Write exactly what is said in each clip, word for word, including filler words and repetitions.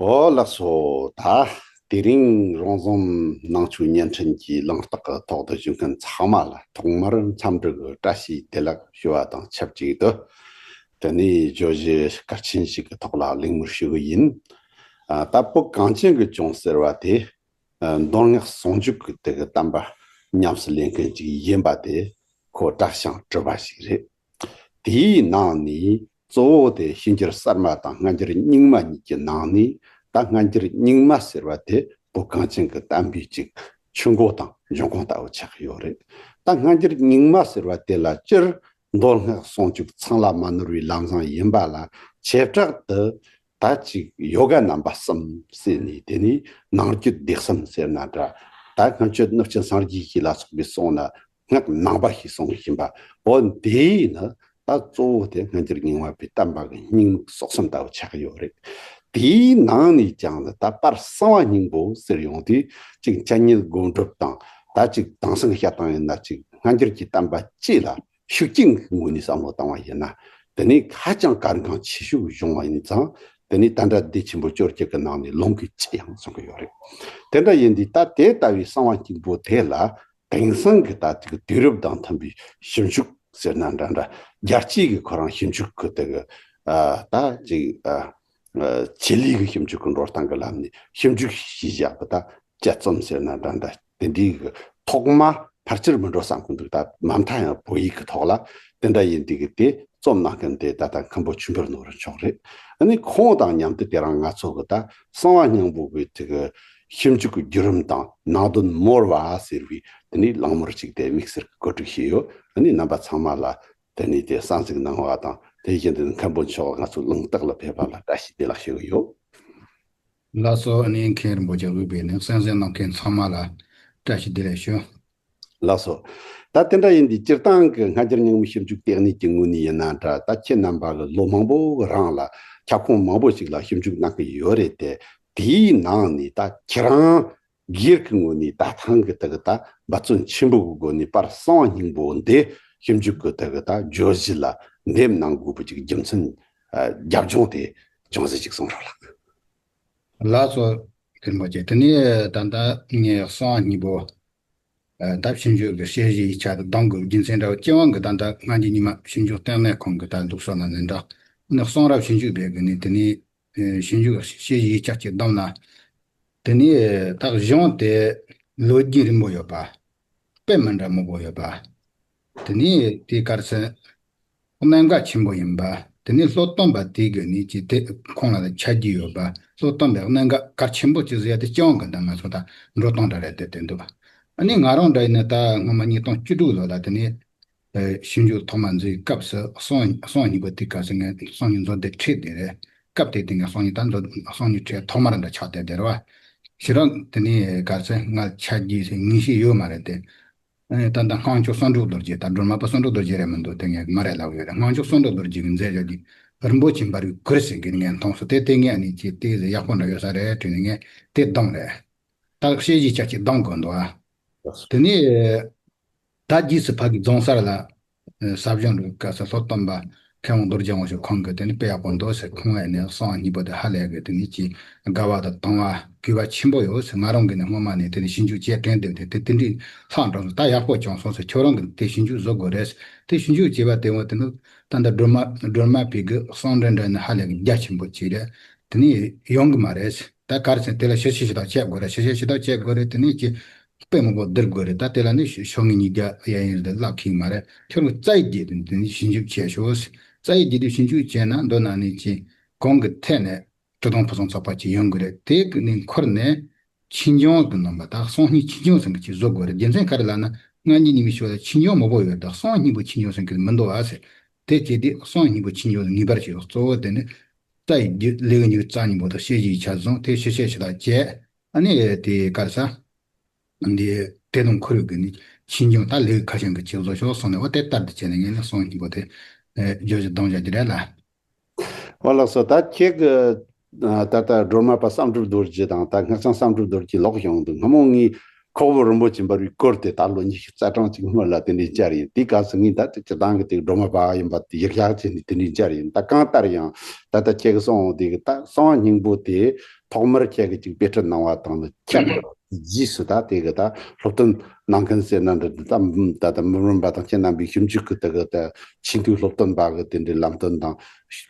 ཨོ་ལགས་སོ། ད་དེ་རིང་རོང་ཟོམ་ནང་ཆོས་བརྙན་འཕྲིན་གྱི་གླེང་སྟེགས་ཀྱི་ཐོག་ཏུ་བཞུགས་མཁན་ཚང་མ་ལ་ཐོག་མར་འཚམས་འདྲི་གི་བཀྲ་ཤིས་བདེ་ལེགས་ཞུ་བ་དང་ཆབས་ཅིག་ཏུ། དེ་ནས་བརྗོད་གཞི་གལ་ཆེན་ཞིག་གི་ཐོག་ལ་གླེང་མོལ་ཞུ་གི་ཡིན། ཨ། ད་བོད་གངས་ཅན་གྱི་ལྗོངས་ཟེར་བ་དེ། ཨ། མདོ་སྔགས་ཟུང་འཇུག་གི་དེ་གི་བསྟན་པ་ཉམས་སུ་ལེན་མཁན་ཅིག་ཡིན་པ་དེ་ཁོ་གྲགས་ཤིང་གྲུབ་པ་ཞིག་རེད། དེའི་ནང་ནས་གཙོ་བོ་དེ་ཕྱི་འགྱུར་གསར་མ་དང་སྔ་འགྱུར་རྙིང་མ་གཉིས་ཀྱི་ནང་ནས། ད་སྔ་འགྱུར་རྙིང་མ་ཟེར་བ་དེ་བོད་གངས་ཅན་གྱི་བསྟན་པའི་ཅིག་ཆུ་འགོ་དང་འབྱུང་ཁུངས་ལྟ་བུ་ཆགས་ཡོད་རེད། ད་སྔ་འགྱུར་རྙིང་མ་ཟེར་བ་དེ་ལ་སྤྱིར་མདོ་སྔགས་ཟུང་འཇུག་ཚང་ལ་མ་ནོར་བའི་ལམ་བཟང་ཡིན་པ་ལ། བྱེ་བྲག་ཏུ་ད་ཅིག་ཡོ་ག་རྣམ་པ་གསུམ་ཟེར་ནས། དེ་ནས་ནང་རྒྱུད་སྡེ་གསུམ་ཟེར་ན་འདྲ། ད་སྔ་ཆོས་གནུབས་ཆེན་སངས་རྒྱས་ཞེས་ལ་སོགས་པའི་གསུངས་ན། སྔགས་ནང་པ་ཞེས་གསུངས་བཞིན་པ། འོ་དེ་ཡིན་ན་ད་གཙོ་བོ་དེ་སྔ་འགྱུར་རྙིང་མ་པའི་བསྟན་པ་གི་སྙིང་སྲོག་གསུམ་ལྟ་བུ་ཆགས་ཡོད་རེད། དེའི་ནང་ནས་ཀྱང་ད་པར་གསང་བ་སྙིང་པོ་ཟེར་ཡོང་དུས། ཅིག་འཆད་ཉན་སྒོམ་སྒྲུབ་དང་། ད་ཅིག་དེང་སང་བཤད་སྟངས་ཡིན་ན་ཅིག་སྔ་འགྱུར་གྱི་བསྟན་པ་སྤྱི་ལ་ཤུགས་རྐྱེན་གྱི་ངོས་ནས་བསམ་བློ་བཏང་བ་ཡིན་ན། དེ་ནས་ཧ་ཅང་གལ་འགངས་ཆེ་ཤོས་བྱུང་བ་ཡིན་ཙང་། དེ་ནས་ད་འདྲ་སྡེ་ཆེན་པོ་བཅོ་བརྒྱད་ཀྱི་ནང་ནས་ལུང་གི་སྤྱི་ཡང་གསུང་གི་ཡོད་རེད། དེ་འདྲ་ཡིན་དུས་ད་དེ་ལྟ་བུའི་གསང་བ་སྙིང་པོ་དེ་ལ་དེང་སང་གི་ད་ཅིག་དུས་རབས་དང་མཐུན་པའི་ཞིབ་འཇུག་ཟེར་ན་འདྲ་འདྲ། རྒྱལ་སྤྱིའི་གི་ཁོ་རང་ཞིབ་འཇུག་གི་དེ་གི། ཨ། ད་ཅིག་ཨ། ཨ། ཆེད་ལས་གི་ཞིབ་འཇུག་གི་འགྲོ་སྟངས་གི་ལམ་ནས་ཞིབ་འཇུག་བྱས་བཞག་པ། ད་དཔྱད་རྩོམ་ཟེར་ན་འདྲ་འདྲ། དེ་འདྲའི་གི་ཐོག་མ་ཕལ་ཆེར་མི་འགྲོ་བསམ་གི་འདུག་ད་མ་མཐའ་ཡང་བོད་ཡིག་གི་ཐོག་ལ་དེ་འདྲ་ཡིན་དུས་གི་དེ་རྩོམ་གནང་མཁན་དེ་ད་ལྟ་མཁན་པོ་ཆོས་འཕེལ་ནོར་བུ་མཆོག་རེད། ཨ་ནི་ཁོང་དང་མཉམ་དུ་དེ་རིང་ང་ཚོ་གི་ད་གསང་བ་སྙིང་པོ་གི་དེ་གི་ཞིབ་འཇུག་གི་བརྒྱུད་རིམ་དང་ནང་དོན་མོལ་བ་ཟེར་བའི་དེ་ནས་གླེང་མོལ་ཅིག་དེ་དམིགས་བསལ་གྱི་གོ་སྒྲིག་བྱས་ཡོད། ཨ་ནི་རྣམ་པ་ཚང་མ་ལ་དེ་ནས་དེ་གསན་གཟིགས་གནང་བ་དང་། དེ་བཞིན་དུ་མཁན་པོ་མཆོག་ང་ཚོའི་གླེང་སྟེགས་ལ་ཕེབས་པ་ལ་བཀྲ་ཤིས་བདེ་ལེགས་ཞུ་གི་ཡོད། ལགས་སོ། ཨ་ནི་མཁན་རིན་པོ་ཆེ་དབུས་པའི་ནས་གསན་གཟིགས་གནང་མཁན་ཚང་མ་ལ་བཀྲ་ཤིས་བདེ་ལེགས་ཞུ། ལགས་སོ། ད་དེ་འདྲ་ཡིན་དུས་སྤྱིར་བཏང་གི་སྔ་འགྱུར་རྙིང་མའི་ཞིབ་འཇུག་ལྟེ་གནས་ཀྱི་ངོས་ནས་ཡིན་ན་འདྲ། ད་ཁྱེད་རྣམ་པ་གི་ལོ་མང་པོ་རིང་ལ་ཁྱབ་ཁོངས་མང་པོ་ཞིག་ལ་ཞིབ་འཇུག་གནང་གི་ཡོད་རེད་དེ། དེའི་ནང་ནས་ད་ཁྱེད་རང་སྒེར་གྱི་ངོས་ནས་ད་ཐེངས་ཀྱི་དེ་གི་ད་འབད་བརྩོན་ཆེན་པོ་གི་སྒོ་ནས་པར་གསང་བ་སྙིང་པོ་འདི་ཞིབ་འཇུག་གི་དེ་གི་ད་བརྗོད་གཞི་ལ་འདེམས་གནང་དགོས་པའི་ཅིག་རྒྱུ་མཚན། ཨ། རྒྱབ་ལྗོངས་དེ་ཅུང་ཟད་ཅིག་གསུང་རོགས་ལགས། ལགས་སོ། རིན་པོ་ཆེ། དེ་ནས་ད་ལྟ་ངས་གསང་བ་སྙིང་པོ། ཨ། ད་ཞིབ་འཇུག་གི་དཔྱད་གཞིའི་ཆ་དུ་གདམ་དགོས་རྒྱུ་མཚན་འདྲ་བོ། སྤྱི་དབང་གི་ད་ལྟ་སྔ་འགྱུར་རྙིང་མ་ཞིབ་འཇུག་ལྟེ་གནས་ཁང་གི་ད་ལུགས་སྲོལ་ནང་ནས་འདྲ། ནི་གསང་རབ་ཞིབ་འཇུག་པའི་གི་ནི་དེ་ནས། ཨེ། ཞིབ་འཇུག་དཔྱད་གཞིའི་ཆ་གཅིག་བདམས་ན། དེ་ནས་ད་གཞུང་དེ་ལོ་རྒྱུས་རིང་པོ་ཡོད་པ། དཔེ་མི་འདྲ་མང་པོ་ཡོད་པ། དེ་ནས་དེ་ག་རེ་ཟེར། གནད་འགག་ཆེན་པོ་ཡིན་པ། དེ་ནས་སློབ་སྟོན་པ་དེ་གི་ནི་ཅི་དེ་ཁོང་ལ་ཆ་རྒྱུས་ཡོད་པ། སློབ་སྟོན་པའི་གནད་འགག་གལ་ཆེན་པོ་ཅིག་ཟེར་ཡ་དེ་སྤྱི་དབང་གི་ད་ང་ཚོ་ད་འགྲོ་སྟངས་འདྲ་རེད་དེ་དེ་འདུག་ཨ་ནི་ང་རང་འདྲ་ཡིན་ན་ད་སྔོན་མ་ཉིས་སྟོང་བཅུ་དྲུག་ལོ་ལ་དེ་ནས། ཨེ། ཞིབ་འཇུག་ཐོག་མ་འཛུགས་སྐབས་སུ་གསང་གསང་སྙིང་པོ་དེ་ག་ཟེར། ངས་གསང་སྙིང་མཛོད་དེ་ཁྲིད་དེ་རེད། སྐབས་དེ་དེ་ངས་གསང་སྙིང་ད་མཛོད་གསང་སྙིང་ཁྲིད་ཐོག་མར་འདྲ་ཆགས་བསྡད་དེ་རེད་བ། ཕྱི་རང་དེ་ནས་ག་ཟེར་ང་ཆ་རྒྱུས་ཟེར་ངེས་ཤེས་ཡོད་མ་རེད་དེ། ཨེ། ད་ལྟ་སྔགས་མཆོག་གསུང་སྒྲུབ་རྡོ་རྗེ། ད་སྒྲོལ་མ་པ་གསུང་སྒྲུབ་རྡོ་རྗེ་རེད་མི་འདུག་དེ་ངས་མ་རེད་ལབ་ཡོད་རེད། སྔགས་མཆོག་གསུང་སྒྲུབ་རྡོ་རྗེ་གི་མཛད་བྱ་གི་རིན་པོ་ཆེ་འབར་བའི་གུར་ཟེར་གི་ངས་མཐོང་སོང་། དེ་དེ་ངས་ཨ་ནི་ཅི་དེ་ཟེར་ཡག་པོ་འདྲ་ཡོད་ས་རེད་དྲན་ནས་ངས་དེ་བདམས་རེད། ད་དཔྱད་གཞིའི་ཆ་གཅིག་བདམས་དགོས་འདུག་ཨ། དེ་ནས་ད་རྗེས་སུ་ཕ་གི་རྫོང་སར་ལ་ཟབ་སྦྱོང་རུ་སྐབས་སུ་སློབ་སྟོན་པ་མཁས་དབང་རྡོ་རྗེ་དབང་ཕྱུག་ཁོང་གིས་དེ་ནི་དཔེ་ཡག་པོ་འདུག་ཟེར། ཁོང་ཨེ་ནས་གསང་བ་སྙིང་པོ་དེ་ཧ་ལས་གི་དེ་ནི་ཅི་དགའ་བ་དང་དང་བ་གུས་པ་ཆེན་པོ་ཡོད་ཟེར། ང་རང་གིས་ནི་སྔོན་མ་ནས་དེ་ནི་ཞིབ་འཇུག་བྱས་དྲན་བསྡད་དེ་དེ་དེ་འདྲའི་ལྷག་འགྲོ་སོང་། ད་ཡག་པོ་བྱུང་སོང་ཟེར། ཁྱོད་རང་གིས་དེ་ཞིབ་འཇུག་བཟོ་དགོས་རེད་ཟེར། དེ་ཞིབ་འཇུག་བྱས་པ་དེ་འོ་དེ་ནི་ད་ལྟ་སྒྲོལ་མ་སྒྲོལ་མ་པའི་གི་གསང་འགྲེལ་འདྲ་ནི་ཧ་ལས་གི་རྒྱ་ཆེན་པོ་ཅིག་རེད། དེ་ནི་ཡོང་གི་མ་རེད་ཟེར། ད་ག་རེ་ཟེར་དེ་ལ་ཞིབ་བཤེར་ཞིབ་ཕྲ་བྱེད་དགོས་རེད། ཞིབ་བཤེར་ཞིབ་ཕྲ་བྱེད་དགོས་རེད། དེ་ནས་ཀྱི་དཔེ་མང་པོ་བསྡུར་དགོས་རེད། ད་དེ་ལ་ནི་ཤོ་ཤོག་ངོས་གཉིས་བརྒྱ་ཡན་ཡིན་རེད། ལབ་ཁེགས་མ་རེད། ཁྱོད་རང་རྩ་ཡི་བརྒྱུད་དེ་དེ་ནི་ཞིབ་འཇུག་བྱས་ཤོག་ཟེར། རྩ་ཡི་བརྒྱུད་དེ་ཞིབ་འཇུག་བྱས་ན་མདོར་ན་ནི་ཀྱི་གོང་གི་ཐད་ནས་གྲུབ་དོན་ཕུན་སུམ་ཚོགས་པ་ཅིག་ཡོང་གི་རེད། དེ་གི་ནི་འཁོར་ནས་ཆོས་འབྱུང་གི་རྣམ་པ་དང་གསང་སྙིང་ཆོས་འབྱུང་ཟེར་གི་ཅིག་བཟོ་དགོས་རེད། རྒྱུ་མཚན་ག་རེ་ལབ་ན་སྔ་འགྱུར་རྙིང་མའི་ཆོས་ལ་ཆོས་འབྱུང་མང་པོ་ཡོད་དང་གསང་སྙིང་པོ་ཆོས་འབྱུང་ཟེར་གི་མི་འདུག་ཨ་ཟེར། དེ་བྱས་དུས་གསང་སྙིང་པོ་ཆོས་འབྱུང་ངེས་པར་བྱས་ཡོད། གཙོ་བོ་དེ་ནི། རྩ་ཡི་རྒྱུད་ལས་ཀྱི་རྩ་སྙིང་པོ་དང་དཔྱད་གཞིའི་ཆ་བཟུང་། དེ་ཞིབ་བཤེར་ཞིབ་ཕྲ་བྱས། ཨ་ནི་དེ་ག་རེ་ཟེར། འདི་དེ་དང་འཁོར་བའི་གི་ནི་ཆོས་འབྱུང་ད་ལས་ཀྱི་ཁ་བྱང་གི་ཅིག་བཟོ་ཤོག་གསུངས་ནས། འོ་དེ་ལྟར་དུ་བྱས་ནས་ངས་ནི་གསང་སྙིང་པོ་དེ་བརྗོད་གཞི་བདམས་བཞག་གི་རེད་ལ། འོ་ལགས་སོ། ད་ཁྱེད་ཀྱི་ད་ལྟ་སྒྲོལ་མ་པ་བསམ་གྲུབ་རྡོ་རྗེ་དང་ད་སྔགས་འཆང་བསམ་གྲུབ་རྡོ་རྗེ་ལོག་བྱུང་འདུག་སྔ་མོ་ངས་ཁོག་པ་རིན་པོ་ཆེ་འབར་བའི་གུར་དེ་ད་ལོ་ཉི་ཤུ་རྩ་གྲངས་ཅིག་སྔོན་ལ་དེ་འདྲའི་མཇལ་ཡིན། དེའི་སྐབས་སུ་ངས་ད་སྤྱིར་བཏང་གི་དེ་སྒྲོལ་མ་པ་ཡིན་པ་དེ་ཡིག་ཡག་བྱས་ནས་དེ་འདྲའི་མཇལ་ཡིན། ད་གང་ལྟར་ཡང་ད་ལྟ་ཁྱེད་ཀྱི་གསུང་འོང་དེ་གི་ད་གསང་བ་སྙིང་པོ་དེ་ ཐོག་མར་ཁྱེད་ཀྱིས་ཅིག་དཔེ་ཁྲིད་གནང་བ་དང་ནི་ཁྱེད་རྗེས་སུ་ད་དེ་གི་ད་སློབ་སྟོན་གནང་མཁན་ཟེར་ན་འདི་ད་ད་ད་མི་རུང་བ་དང་ཁྱེད་རྣམ་པའི་ཞིབ་འཇུག་གི་དེ་གི་ད་ཆེས་མཐོའི་སློབ་སྟོན་པ་གི་དེ་འདྲའི་ལམ་སྟོན་དང་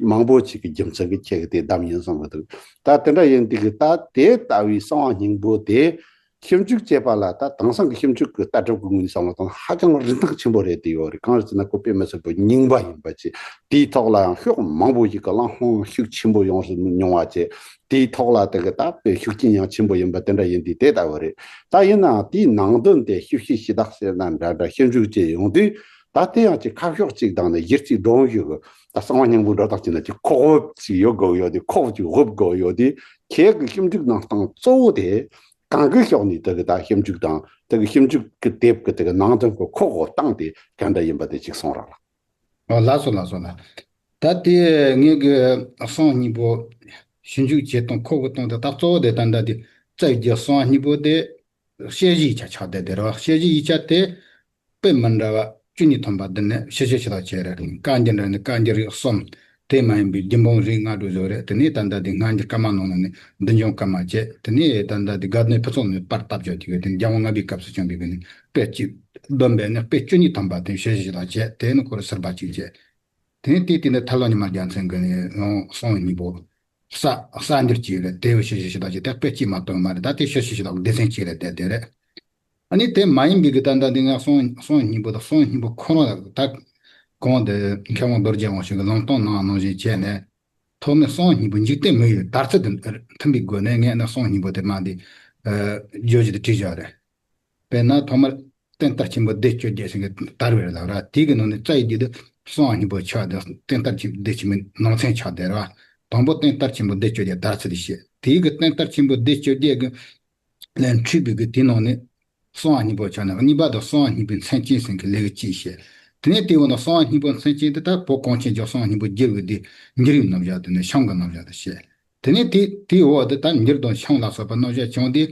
མང་པོ་ཅིག་གི་རྒྱུ་མཚན་གི་ཁྱེད་ཀྱིས་དེ་བདམས་ཡིན་གསུང་གི་འདུག་ད་དེ་འདྲ་ཡིན་དུས་གི་ད་དེ་ལྟ་བུའི་གསང་བ་སྙིང་པོ་དེ། ཞིབ་འཇུག་བྱེད་པ་ལ་ད་དེང་སང་གི་ཞིབ་འཇུག་གི་ལྟ་གྲུབ་ཀྱི་ངོས་ནས་བསམ་བློ་བཏང་ན་ཧ་ཅང་རིན་ཐང་ཆེན་པོ་རེད་དེ་ཡོད་རེད། གང་རེད་ཟེར་ན་ཁོ་དཔེ་མི་སྲིད་པའི་རྙིང་པ་ཡིན་པ་བཅས་དེའི་ཐོག་ལ་ཡང་ཤོག་མང་པོ་ཞིག་གི་གླེང་སློང་ཤུགས་ཆེན་པོ་ཡོང་སྲིད་མྱོང་བ་བཅས་དེའི་ཐོག་ལ་དེ་གི་ད་དཔེ་ཤུགས་རྐྱེན་ཡང་ཆེན་པོ་ཡིན་པ་དེ་འདྲ་ཡིན་དུས་དེ་ལྟ་བུ་རེད། ད་ཡིན་ནའང་དེའི་ནང་དོན་དེ་ཞིབ་བཤེར་ཞུ་དག་ཟེར་ན་འདྲ་འདྲ་ཞིབ་འཇུག་བྱས་ཡོང་དུས་ད་དེ་ཡང་ཅིག་ཁ་ཕྱོགས་གཅིག་དང་ནི་གཞི་རྩའི་སྒྲོམ་གཞི་གི་ད་གསང་བ་སྙིང་པོ་འགྲོ་སྟངས་ཀྱི་ནང་ཅིག་ཁོག་དབུབ་ཅིག་ཡོད་དགོས་ཡོད་དེ་ཁོག་ཅིག་དབུབ་དགོས་ཡོད་དེ་ཁྱེད་ཀྱི་ཞིབ་འཇུག་གནང་སྟངས་གཙོ་བོ་དེ། གང་གི་ཕྱོགས་ནས་དེ་གི་ད་ཞིབ་འཇུག་དང་དེ་གི་ཞིབ་འཇུག་གི་དེབ་ཀྱི་དེ་གི་ནང་དོན་གྱི་ཁོག་འོ་སྟངས་དེ་ག་འདྲ་ཡིན་པ་དེ་ཅིག་གསུང་རོགས་ལ། ཨོ་ལགས་སོ་ལགས་སོ་ལགས། ད་དེ་ངེད་ཀྱི་གསང་སྙིང་པོ་ཞིབ་འཇུག་བྱེད་སྟངས་ཁོག་གི་སྟངས་དེ་ད་གཙོ་བོ་དེ་ད་ལྟ་དེ་རྩ་བའི་རྒྱུ་གསང་སྙིང་པོ་དེ་དཔྱད་གཞིའི་ཆ་ཆགས་བསྡད་དེ་རེད་བ། དཔྱད་གཞིའི་ཆ་དེ། དཔེ་མི་འདྲ་བ་བཅུ་གཉིས་ཐོན་པ་འདི་ནི་ཕྱི་ཕྱི་ཕྱི་ལ་བྱས་རེད། བཀའ་འགྱུར་འདྲ་ནི་བཀའ་འགྱུར་རིགས་གསུམ། དེ་མ་ཡིན་པའི་རྒྱུད་འབུམ་རིགས་ལྔ་དྲུག་བཟོ་རེད། དེ་ནས་ད་ལྟ་དེ་སྔ་འགྱུར་བཀའ་མ་ནང་ལ་ནི་འདུལ་འཇོམས་བཀའ་མ་བཅས། དེ་ནས་ད་ལྟ་དེ་སྒ་སྣོད་ཕུན་ཚོགས་ནས་པར་བཏབ་བྱས་དེ་གི་དེ་རྒྱལ་དབང་ལྔ་པའི་སྐབས་སུ་བྱུང་བའི་གི་ནི་དཔེ་གཅིག་བསྡོམས་པས་ནི་དཔེ་བཅུ་གཉིས་ཐོན་པ་དེ་ཕྱི་ཕྱི་ཕྱི་ལ་བྱས། དེ་ནི་ཁོ་རང་ཟུར་པ་གཅིག་བྱས། དེ་ནས་དེའི་སྟེང་དུ་ཐར་ལམ་ཉི་མ་རྒྱལ་མཚན་གྱི་ནི་ཡང་གསང་སྙིང་པོ་གསར་གསར་འགྱུར་གཅིག་རེད། དེ་ཕྱི་ཕྱི་ཕྱི་ལ་བྱས་དེ་དཔེ་གཅིག་མ་གཏོགས་མ་རེད། ད་དེ་ཕྱི་ཕྱི་ཕྱི་ལ་སྡེ་ཚན་གཅིག་རེད་དེ་དེ་རེད། ཨ་ནི་དེ་མ་ཡིན་པའི་གི་ད་ལྟ་འདི་ང་གསང་གསང་སྙིང་པོ་དང་གསང་སྙིང་པོ་ཁོ་རང་ལ་ད་གོང་དུ་མཁས་དབང་རྡོ་རྗེ་དབང་ཕྱུག་གི་ལམ་སྟོན་གནང་ནང་བཞིན་བྱས་ནས། ཐོག་མའི་གསང་སྙིང་པོ་འཇིག་རྟེན་མི་ཡུལ་དར་ཚུལ་དང་མཐུན་པའི་སྒོ་ནས་ངས་ནི་གསང་སྙིང་པོ་དེ་མ་འདི་བརྗོད་གཞི་དུ་བྲིས་བཞག་རེད། དཔེར་ན་ཐོག་མར་བསྟན་དར་ཆེན་པོ་སྡེ་བཅོ་བརྒྱད་ཟེར་མཁན་དར་བའི་ལབ་ར། དེའི་གི་ནང་ནས་རྩ་བའི་རྒྱུད་དུ་གསང་སྙིང་པོ་ཆགས་དང་བསྟན་དར་ཆེན་སྡེ་ཆེན་པོའི་ནང་ཚན་ཆགས་བསྡད་ར། དང་པོ་བསྟན་དར་ཆེན་པོ་སྡེ་བཅོ་བརྒྱད་དར་ཚུལ་དེ་བཤད། དེའི་གི་བསྟན་དར་ཆེན་པོ་སྡེ་བཅོ་བརྒྱད་གི་ལས་འཁྲུལ་པའི་གི་དེའི་ནང་ནས་གསང་བ་སྙིང་པོ་ཆགས་ནས། གཉིས་པ་དང་གསང་བ་སྙིང་པོའི་མཚན་ཅན་ཟེར་མཁན་ལས་ཀྱི་གཅིག་བཤད། དེ་ནས་དེའི་འོག་ན་གསང་བ་སྙིང་པོའི་མཚན་ཅན་དེ་ལྟར་བོད་གངས་ཅན་གྱི་གསང་བ་སྙིང་པོ་རྒྱས་པའི་དེ་འགྱུར་བའི་རྣམ་གཞག་དེ་ནས་ཤིང་གི་རྣམ་གཞག་དེ་བཤད། དེ་ནས་དེ་དེའི་འོག་དེ་ལྟར་འགྱུར་དང་ཤིང་ལ་སོགས་པ་རྣམ་གཞག་བྱུང་སྟེ།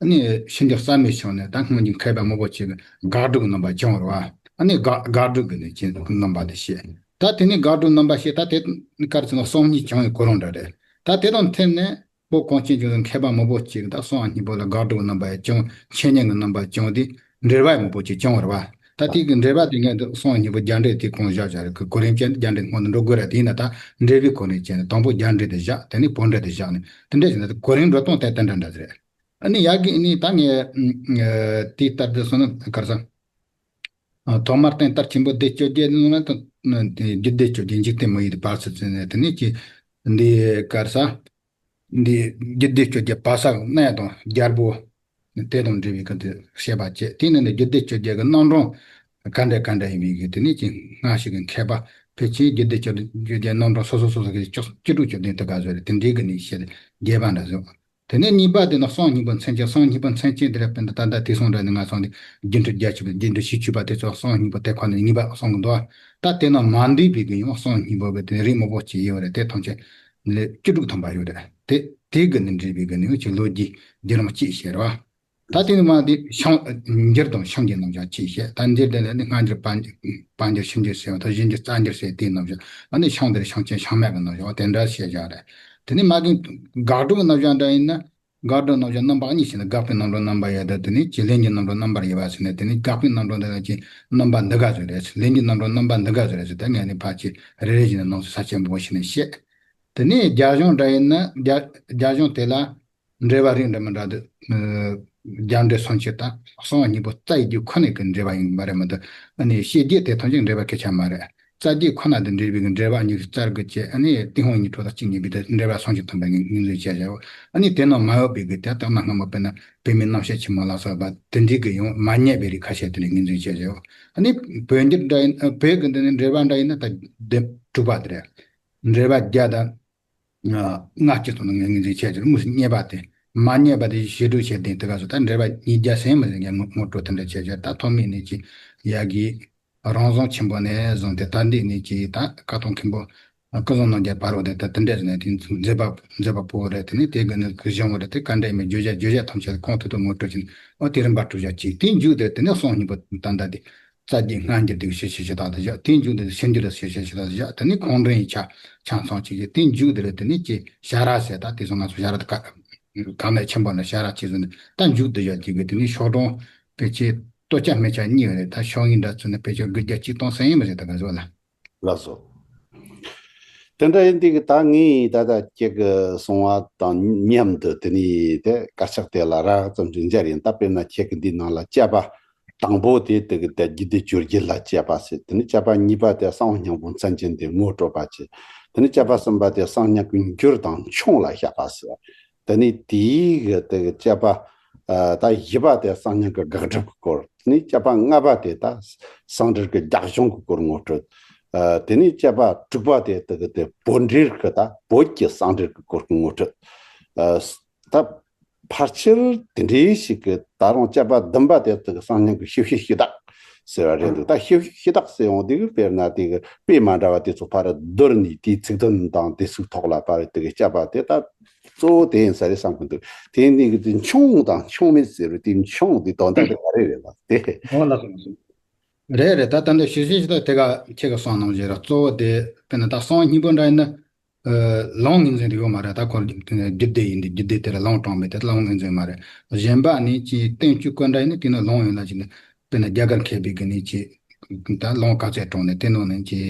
ཨ་ནི་ཕྱི་འགྱུར་རྩ་མེད་བྱུང་ནས་ད་སྔོན་གྱི་མཁས་པ་མང་པོ་ཅིག་གིས་དགག་སྒྲུབ་རྣམ་པ་བྱུང་བ་རེད་བ། ཨ་ནི་དགག་དགག་སྒྲུབ་ཀྱི་ནི་རྣམ་པ་དེ་བཤད། ད་དེ་ནས་དགག་སྒྲུབ་རྣམ་པ་བཤད། ད་དེ་ནི་ག་རེ་ཟེར་ན་གསང་སྙིང་བྱུང་བའི་གོ་རིམ་འདྲ་རེད། ད་དེ་དང་མཐུན་ནས་བོད་གངས་ཅན་ལྗོངས་སུ་མཁས་པ་མང་པོ་ཅིག་གིས་ད་གསང་སྙིང་པོ་ལ་དགག་སྒྲུབ་རྣམ་པ་ཡང་བྱུང་། འཆད་ཉན་གྱི་རྣམ་པ་བྱུང་སྟེ་འགྲེལ་པ་མང་པོ་ཅིག་བྱུང་བ་རེད་བ། ད་དེ་གི་འགྲེལ་པ་དེ་ངས་འདི་གསང་སྙིང་པོ་རྒྱ་འགྲེལ་དེ་གོང་བཞག་བཞག་རེད། གོ་རིམ་ཅན་རྒྱ་འགྲེལ་སྔོན་དུ་འགྲོ་དགོས་རེད། དེ་ཡིན་ན་ད་འགྲེལ་པའི་གོ་རིམ་ཅན་དང་པོ་རྒྱ་འགྲེལ་དེ་བཞག་དེ་ནས་བོད་འགྲེལ་དེ་བཞག་ནས་དེ་འདྲ་བྱས་ན་གོ་རིམ་འགྲོ་སྟངས་དེ་དེ་འདྲ་འདྲ་རེད། ཨ་ནི་ཡ་གི་ཨ་ནི་ད་ངས་ཨ་དེའི་ལྟར་དུ་སོང་ན་ག་རེ་ཟེར། ཨ་ཐོག་མར་བསྟན་དར་ཆེན་པོ་སྡེ་བཅོ་བརྒྱད་ནང་ན་ད་ནི་དེ་རྒྱུད་སྡེ་བཅོ་བརྒྱད་འཇིག་རྟེན་མི་ཡུལ་དུ་བར་སྲིད་ཚུལ་ནས་དེ་ནས་ཀྱི་འདི་ག་རེ་ཟེར། འདི་རྒྱུད་སྡེ་བཅོ་བརྒྱད་བར་གསལ་གནད་དང་རྒྱལ་པོ་དེ་དང་འབྲེལ་བའི་སྐབས་དུ་བཤད་པ་བཅས། དེ་ནི་ནི་རྒྱུད་སྡེ་བཅོ་བརྒྱད་ཀྱི་རྣམ་གྲངས་ག་འདྲ་ག་འདྲ་ཡིན་པའི་གི་དེ་ནས་ཀྱི་སྔ་ཕྱི་གི་མཁས་པ་ཕལ་ཆེར་རྒྱུད་སྡེ་བཅོ་བརྒྱད་རྣམ་གྲངས་སོ་སོ་སོ་སོ་གི་བཅུ་བཅུ་དྲུག་བཅུ་བདུན་དེ་ག་ཚོད་རེད། དེ་འདྲའི་གི་ནི་བཤད་རྒྱས་པ་འདྲ་བཟོ། དེ་ནས་གཉིས་པ་དེ་ནི་གསང་སྙིང་པོའི་མཚན་ཅན། གསང་སྙིང་པོའི་མཚན་ཅན་དེ་ལ་བརྟེན་ཏེ་ད་ལྟ་དེ་སོང་འདྲ་ནི་ང་ཚོ་འདི་རྒྱུན་མཐུད་རྒྱ་ཆེ་བའི་རྒྱུད་འགྲེལ་ཞིབ་ཆོས་པ་དེ་ཚོ་གསང་སྙིང་པོ་དེ་ཁོ་ནས་གཉིས་པ་གསུང་གི་འདུག་ད་དེ་ན་མ་འདུས་པའི་གི་ཡང་གསང་སྙིང་པོ་གི་དེ་རིགས་མང་པོ་ཅིག་ཡོད་རེད། དེ་ཐམས་ཅད་ལས་བཅུ་དྲུག་ཐམ་པ་ཡོད་རེད། དེ་དེ་གི་ནི་འབྲེལ་བའི་གི་ནི་ཡང་ཅིག་ལོ་རྒྱུས་བརྒྱུད་རིམ་གཅིག་བཤད་རེད་བ། ད་དེ་ནི་མ་དེ་ཤིང་འགྱུར་དང་ཤིང་གི་རྣམ་གཞག་གཅིག་བཤད། ད་འདིར་དེ་ལ་ནི་སྔ་འགྱུར་བར་བར་འགྱུར་ཕྱི་འགྱུར་ཟེར་བ་དང་གཞན་འགྱུར་རྩ་འགྱུར་ཟེར་དེའི་རྣམ་གཞག་ཨ་ནི་ཤིང་འདིར་ཤིང་ཆེན་ཤིང་རྨད་ཀྱི་རྣམ་གཞག་དེ་འདྲ་བཤད་བཞག་རེད། དེ་ནི་མ་གི་དགག་སྒྲུབ་ཀྱི་རྣམ་གཞག་འདྲ་ཡིན་ན། དགག་སྒྲུབ་རྣམ་གཞག་རྣམ་པ་གཉིས་ཕྱེ་ནས་དགག་པའི་རྣམ་གྲངས་རྣམ་པ་ཡོད་དེ། དེ་ནས་ཀྱི་ལན་གྱི་རྣམ་གྲངས་རྣམ་པར་དབྱེ་བ་ཟེར་ནས། དེ་ནས་དགག་པའི་རྣམ་གྲངས་འདི་ལ་ཀྱི་རྣམ་པ་འདི་ག་ཚོད་རེད། ལན་གྱི་རྣམ་གྲངས་རྣམ་པ་འདི་ག་ཚོད་རེད་ཟེར། ད་ངས་ནི་ཕར་ཀྱི་རེ་རེ་བཞིན་ནས་ནང་གསེས་ས་ཆེན་པོ་ཞིག་ནས་བཤད། དེ་ནས་རྒྱ་གཞུང་འདྲ་ཡིན་ན་རྒྱ་རྒྱ་གཞུང་དེ་ལ་འགྲེལ་པ་རིགས་འདྲ་མི་འདྲ་འདུག་རྒྱ་འགྲེལ་སུམ་ཅུ་དང་གསང་བ་སྙིང་པོ་རྩ་བའི་རྒྱུད་ཁོ་ནའི་གི་འགྲེལ་པ་ཡིན་པ་རེད་མི་འདུག་ཨ་ནི་བཤད་རྒྱུད་དེ་ཐམས་ཅད་འགྲེལ་པ་སྐད་ཆ་མ་རེད། རྩ་རྒྱུད་ཁོ་ན་དུ་འགྲེལ་པའི་གི་འགྲེལ་པ་ཉི་ཤུ་རྩ་དགུ་བཅས། ཨ་ནི་ཏིང་ཧོང་ཉི་ཁྲི་དང་གཅིག་གཉིས་པའི་དུ་འགྲེལ་པ་སུམ་ཅུ་ཐམ་པའི་ངོས་འཛིན་བྱས་བཞག་ཨ་ནི་དེ་རྣམས་མ་ཡོད་པའི་གི་དེ་ལྟར་ན་སྔ་མོ་དཔེར་ན་པདྨའི་རྣམ་བཤད་ཆེན་མོ་ལ་སོགས་པ་དེ་འདྲའི་གི་ཡང་མ་རྙེད་པའི་རིགས་ཁ་ཤས་དེ་ལ་ངོས་འཛིན་བྱས་བཞག་ཨ་ནི་བོད་འགྱུར་འདྲ་ཡིན་བོད་གི་འདི་ནི་འགྲེལ་པ་འདྲ་ཡིན་ན་ད་དེབ་དྲུག་པ་དེ་རེད། འགྲེལ་པ་བརྒྱ་དང་། ལྔ་བཅུ་ཙམ་ལ་ངོས་འཛིན་བྱས་ཀྱི་རེད། དངོས་སུ་རྙེད་པ་དེ། མ་རྙེད་པ་དེ་བཤད་སྒྲུབ་བྱས་ཏེ་དེ་ག་ཚོད་ད་འགྲེལ་པ་ཉིས་བརྒྱ་ཟིན་མི་ཟིན་ཡང་ངོ་སྤྲོད་དེ་འདྲ་བྱས་ཀྱི་རེད། ད་ཐོག་མའི་ནས་ཀྱི་ཡ་གི་རང་བཟང་ཆེན་པོ་ནས་བཟུང་སྟེ་ད་འདི་ནས་ཀྱི་ད་ཀ་ཏོང་མཁན་པོ་ཀུན་བཟང་རྣམ་རྒྱལ་བར་བ་དེ་ད་དེ་འདྲ་ཟིན་ནས་དེ་མཛད་པ་མཛད་པ་པོ་རེད། དེ་ནས་དེ་གི་ནས་ཀྱི་གཞུང་རེད། དེ་ག་འདྲ་ཡིན་མིན་བརྗོད་བྱ་བརྗོད་བྱ་ཐམས་ཅད་ཁོང་ཐུག་ཐུག་ངོ་སྤྲོད་ཀྱི་ཨོ་དེ་རིམ་པ་དྲུག་བརྒྱ་གཅིག་དེ་མཇུག་དེ་དེ་ནས་གསང་སྙིང་པོ་ད་ལྟ་དེ། རྩ་རྒྱུད་སྔ་འགྱུར་དེ་གི་ཞིབ་བཤེར་བྱེད་སྟངས་དེ་བཞག་དེའི་མཇུག་དེ་ཕྱི་འགྱུར་ཞིབ་བཤེར་བྱེད་སྟངས་དེ་བཞག་དེ་ནས་ཁོང་འདྲེན་ཡིག་ཆ་ཆ་ཚང་བྱེད་ཀྱི་དེའི་མཇུག་དེ་ལ་དེ་ནས་ཀྱི་བྱ་ར་ཟེར། ད་དེ་ཚོ་ང་ཚོ་བྱ་ར་དེ་ག་ག་མེད་ཆེན་པོ་ན་བྱ་ར་བྱེད་ཟེར་ནས་ད་མཇུག་དེ་བཞག་བྱེད་ཀྱི་དེ་ནས་ཤོག་གྲངས་ཕལ་ཆེར་སྟོད་ཆ་སྨད་ཆ་གཉིས་རེད། ད་ཤོག་ངོས་འདྲ་ཚོ་ནས་ཕལ་ཆེར་དགུ་བརྒྱ་གཅིག་སྟོང་ཟིན་ཡིན་མ་ཟེར། ད་ག་ཚོད་ལ། ལགས་སོ། དེ་འདྲ་ཡིན་དུས་ཀྱི་ད་ངས་ད་ལྟ་ཁྱེད་ཀྱི་གསུང་བ་དང་མཉམ་དུ་དེ་ནས་དེ་དཀར་ཆག་དེ་ལ་རགས་ཙམ་ཞིག་འབྱར་ཡིན། ད་དཔེར་ན་ཁྱེད་ཀྱི་འདིའི་ནང་ལ་དཔྱད་པ་དང་པོ་དེ་དེ་གི་དེ་རྒྱུད་སྡེ་བཅོ་བརྒྱད་ལ་དཔྱད་པ་ཟེར། དེ་ནས་དཔྱད་པ་གཉིས་པ་དེ་གསང་བ་སྙིང་པོ་མཚན་ཅན་དེ་ངོ་སྤྲོད་པ་བྱེད། དེ་ནས་དཔྱད་པ་གསུམ་པ་དེ་གསང་སྙིང་གི་འགྱུར་དང་འཆིང་ལ་བཤད་པ་ཟེར། དེ་ནས་དེའི་གི་དེ་གི་དཔྱད་པ་ཨ་ད་བཞི་པ་དེ་གསང་སྙིང་གི་དགག་སྒྲུབ་ཀྱི་སྐོར། དེ་ནས་དཔྱད་པ་ལྔ་པ་དེ་ད་གསང་འགྲེལ་གྱི་རྒྱ་གཞུང་གི་སྐོར་ངོ་སྤྲོད། ཨ་དེ་ནས་དཔྱད་པ་དྲུག་པ་དེ་དེ་གི་དེ་བོད་འགྲེལ་གྱི་ད་བོད་ཀྱི་གསང་འགྲེལ་གྱི་སྐོར་གྱི་ངོ་སྤྲོད། ཨ་ད་ཕལ་ཆེར་དེ་འདྲའི་ཞིག་གི་ད་རུང་དཔྱད་པ་བདུན་པ་དེ་དེ་གི་གསང་སྙིང་གི་ཞིབ་བཤེར་ཞུ་དག་ཟེར་བ་རེད་འདུག་ད་ཞིབ་བཤེར་ཞུ་དག་ཟེར་ཡོང་དུས་དཔེར་ན་དེ་གི་དཔེ་མ་འདྲ་བ་དེ་ཚོ་ཕར་བསྡུར་ནས་དེའི་ཚིག་དོན་དང་དེ་ཚོའི་ཐོག་ལ་ཕར་དེ་གི་དཔྱད་པ་དེ་ད་གཙོ་བོ་དེ་ཡིན་ས་རེད་བསམ་གྱི་འདུག་དེ་ནས་གི་དེ་འཆིང་དང་འཆིང་མེད་ཟེར་བའི་དེ་འཆིང་དེ་དོན་དག་དེ་ག་རེ་རེད་ལ་དེ། འོ་ལགས་སོ་ལགས་སོ། རེད་རེད། ད་ད་འདི་ཞིབ་བཤེར་ཞུ་དག་དེ་ག་ཁྱེད་ཀྱི་གསུང་གནང་བཞིན་ར་གཙོ་བོ་དེ་དཔེར་ན་ད་གསང་སྙིང་པོ་འདྲ་ཡིན་ན་ཨ་ལུང་ངོས་འཛིན་དེ་ཡོད་མ་རེད། ད་ཁོ་རྒྱུད་སྡེ་ཡིན་དུས་རྒྱུད་སྡེ་དེ་ལ་ལུང་དྲངས་མེད་དེ་ལུང་ངོས་འཛིན་མ་རེད། གཞན་པ་ནི་ཅིག་བསྟན་བཅོས་སྐོར་འདྲ་ཡིན་ན་དེ་ནི་ལུང་ཡོད་ལ་ཅིག་ནི་དཔེར་ན་རྒྱ་གར་མཁས་པའི་གི་ནི་ཅིག་ད་ལུང་ག་ཚད་དྲངས་ནས་དེ་ནང་ནས་ཀྱི་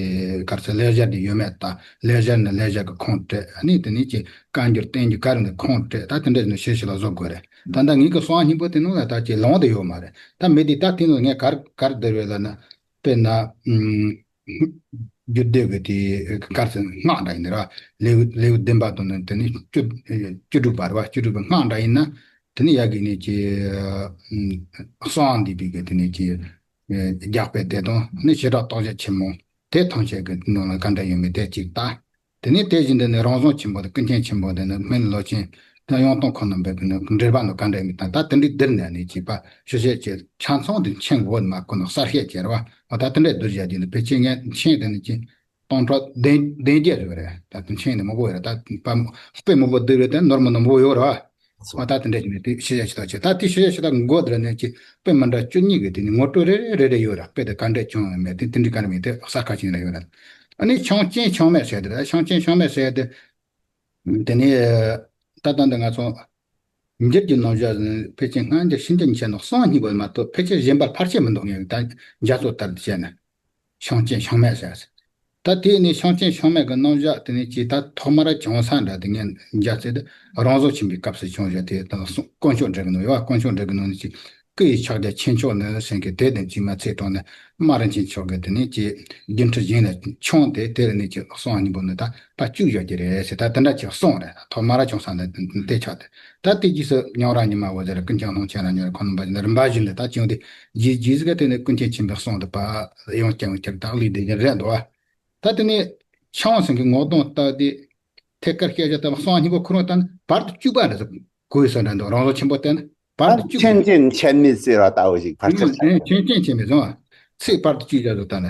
ག་རེ་ཟེར་ལེགས་སྦྱར་དེ་ཡོད་མེད། ད་ལེགས་སྦྱར་ནི་ལེགས་སྦྱར་གྱི་ཁུངས་བྲལ། ཨ་ནི་དེ་ནས་ཀྱི་བཀའ་འགྱུར་བསྟན་འགྱུར་ག་རེ་ནས་ཁུངས་བྲལ། ད་དེ་འདྲ་ནས་ཞིབ་ཞིབ་ལ་བཟོ་དགོས་རེད། ད་ལྟ་ངེད་ཀྱི་གསང་སྙིང་པོ་དེ་ནང་ལ་ད་ཀྱི་ལུང་དེ་ཡོད་མ་རེད། ད་མེད་དུས་ད་དེ་ནང་ངས་ག་རེ་ག་རེ་བསྡུར་བས་ལབ་ན་དཔེར་ན་ཨུམ་རྒྱུད་སྡེ་གི་དེ་ག་རེ་ཟེར་སྔགས་འདྲ་ཡིན་ན་ར་ལེའུ་ལེའུ་བདུན་པ་དང་ནི་དེ་ནས་བཅུ་བཅུ་དྲུག་པ་རེད་བ། བཅུ་དྲུག་པའི་སྔགས་འདྲ་ཡིན་ན་དེ་ནས་ཡ་གི་ནས་ཀྱི་ཨུམ་གསང་བ་འདུས་པའི་གི་དེ་ནས་ཀྱི། རྒྱགས་པའི་སྡེ་དང་ནི་བྱེ་བྲག་རྟོགས་བྱེད་ཆེན་མོ་དེ་ཐམས་ཅད་ཀྱི་ནང་ལ་ག་འདྲ་ཡོད་མེད་དེ་གཅིག་ལྟ། དེ་ནས་དེ་བཞིན་དུ་ནི་རང་བྱུང་ཆེན་པོ་དང་ཀུན་མཁྱེན་ཆེན་པོ་དེ་ནི་སྨན་ལོ་ཆེན་དང་ཡང་སྟོང་ཁོ་ན་འབེབས་ཀྱི་ནི་འགྲེལ་པ་ནི་ག་འདྲ་ཡོད་མེད་དང་ད་དེ་འདྲའི་བསྡུར་ནས་ནི་བྱས་པ་ཞིབ་བཤེར་བྱས་ཆ་ཚང་དུ་མཁྱེན་དགོས་མ་ཁོ་ན་གསལ་བཤད་བྱས་ར་བ། འོ་ད་དེ་འདྲའི་བསྡུར་བྱ་རྒྱུ་ནི་ཕལ་ཆེར་ངས་མཁྱེན་དེ་ནི་ཅི། སྟོང་ཕྲག་བདུན་བདུན་བརྒྱད་ཟེར་བ་རེད། ད་དུང་མཁྱེན་ནི་མང་པོ་ཡོད་རེད། ད་དཔེ་མང་པོ་བསྡུར་བས་ད་ནོར་མི་ནོར་མང་པོ་ཡོད་རེད་བ། ཨ་ད་དེ་འདྲ་བྱས་ནས་དེ་ཞིབ་བཤེར་ཞུ་དག་བྱས། ད་དེ་ཞིབ་བཤེར་ཞུ་དག་འགོ་དེ་ལ་ནས་ཀྱི་དཔེ་མི་འདྲ་བཅུ་གཉིས་ཀྱི་དེ་ནི་ངོ་སྤྲོད་རེ་རེ་རེ་རེ་ཡོད་རེད། དཔེ་དེ་ག་འདྲ་བྱུང་ཡོད་མེད་དེ་དེ་འདྲའི་ག་རེ་མེད་དེ་གསལ་ཁ་ཅིག་ལ་ཡོད་རེད། ཨ་ནི་འཆིང་རྐྱེན་འཆིང་མེད་ཟེར་དེ་རེད། འཆིང་རྐྱེན་འཆིང་མེད་ཟེར་དེ། དེ་ནས་ད་ལྟ་འདི་ང་ཚོ་འགྱུར་གྱི་རྣམ་གཞག་ཕལ་ཆེར་སྔ་འགྱུར་ཕྱི་འགྱུར་གཉིས་ཆ་ནང་གསང་སྙིང་པོ་མ་གཏོགས་ཕལ་ཆེར་གཞན་པ་ཕལ་ཆེར་མི་འདུག་ངས་ད་འཇའ་ཚོན་ལྟར་དུ་བཤད་ན། འཆིང་རྐྱེན་འཆིང་མེད་ཟེར། ད་དེ་ནས་འཆིང་རྐྱེན་འཆིང་མེད་ཀྱི་རྣམ་གཞག་དེ་ནས་ཅིག་ད་ཐོག་མར་བྱུང་ས་འདྲ་དེ་ངས་འཇལ་ཚེ་དེ་རང་བྱུང་ཆེན་པོའི་སྐབས་སུ་བྱུང་བཞག་དེ་དང་གསུང་དཀོན་མཆོག་འགྲེལ་གྱི་ནང་ཡོད་བ། དཀོན་མཆོག་འགྲེལ་གྱི་ནང་ནས་ཅིག་སྐུ་ཡི་ཕྱག་རྒྱ་ཆེ་མཆོག་ནི་ཟེར་མཁན་དེ་དང་དཀྱུས་མ་ཚིག་དྲངས་ནས་སྨན་རིན་ཆེན་མཆོག་གིས་དེ་ནས་ཀྱི་སྒྱུ་འཕྲུལ་གཞན་ལ་འཆིང་སྟེ་དེ་ལ་ནས་ཀྱི་གསང་སྙིང་པོ་ནི་ད་ཕར་བཅུག་བཞག་གི་རེད་ཟེར། ད་དེ་འདྲ་ཅིག་གསུངས་རེད། ཐོག་མར་བྱུང་ས་ནི་དེ་ཆགས་ཏེ་ད་དེ་རྗེས་སུ་མྱང་ར་ཉི་མ་འོད་ཟེར་ཀུན་མཁྱེན་ཀློང་ཆེན་རབ་འབྱམས་ཁོང་རྣམ་པ་བཞིན་རིམ་པ་བཞིན་དུ་ད་བྱུང་སྟེ་རྗེས་རྗེས་གཟིགས་དེ་ནས་ཀུན་མཁྱེན་ཆེན་པོས་གསུངས་ཏེ་ཕར་ཡང་བསྐྱར་ཡང་བསྐྱར་དག་ལས་དེ་རེད་འདུག་བ། ད་དེ་ནས་འཆིང་ཟེར་མཁན་ངོ་གདོང་ལྟ་སྟེ། ཐད་ཀར་སྐད་ཆ་ལྟ་བུ་གསང་སྙིང་པོ་ཁོ་རང་ལྟ་ན་བར་དུ་གཅོད་པ་འདྲ་ཟེར་གོ་ས་འདྲ་འདུག་རང་བྱུང་ཆེན་པོ་ལྟ་ན་བར་དུ་གཅོད་པ། འཆིང་རྐྱེན་འཆིང་མེད་ཟེར་བ་ལྟ་བུ་ཞིག་ཕལ་ཆེར་ཆགས་ཀྱི་འཆིང་རྐྱེན་འཆིང་མེད་བཟུང་བ། ཚིག་བར་དུ་གཅོད་བྱ་ཟེར་ལྟ་ན།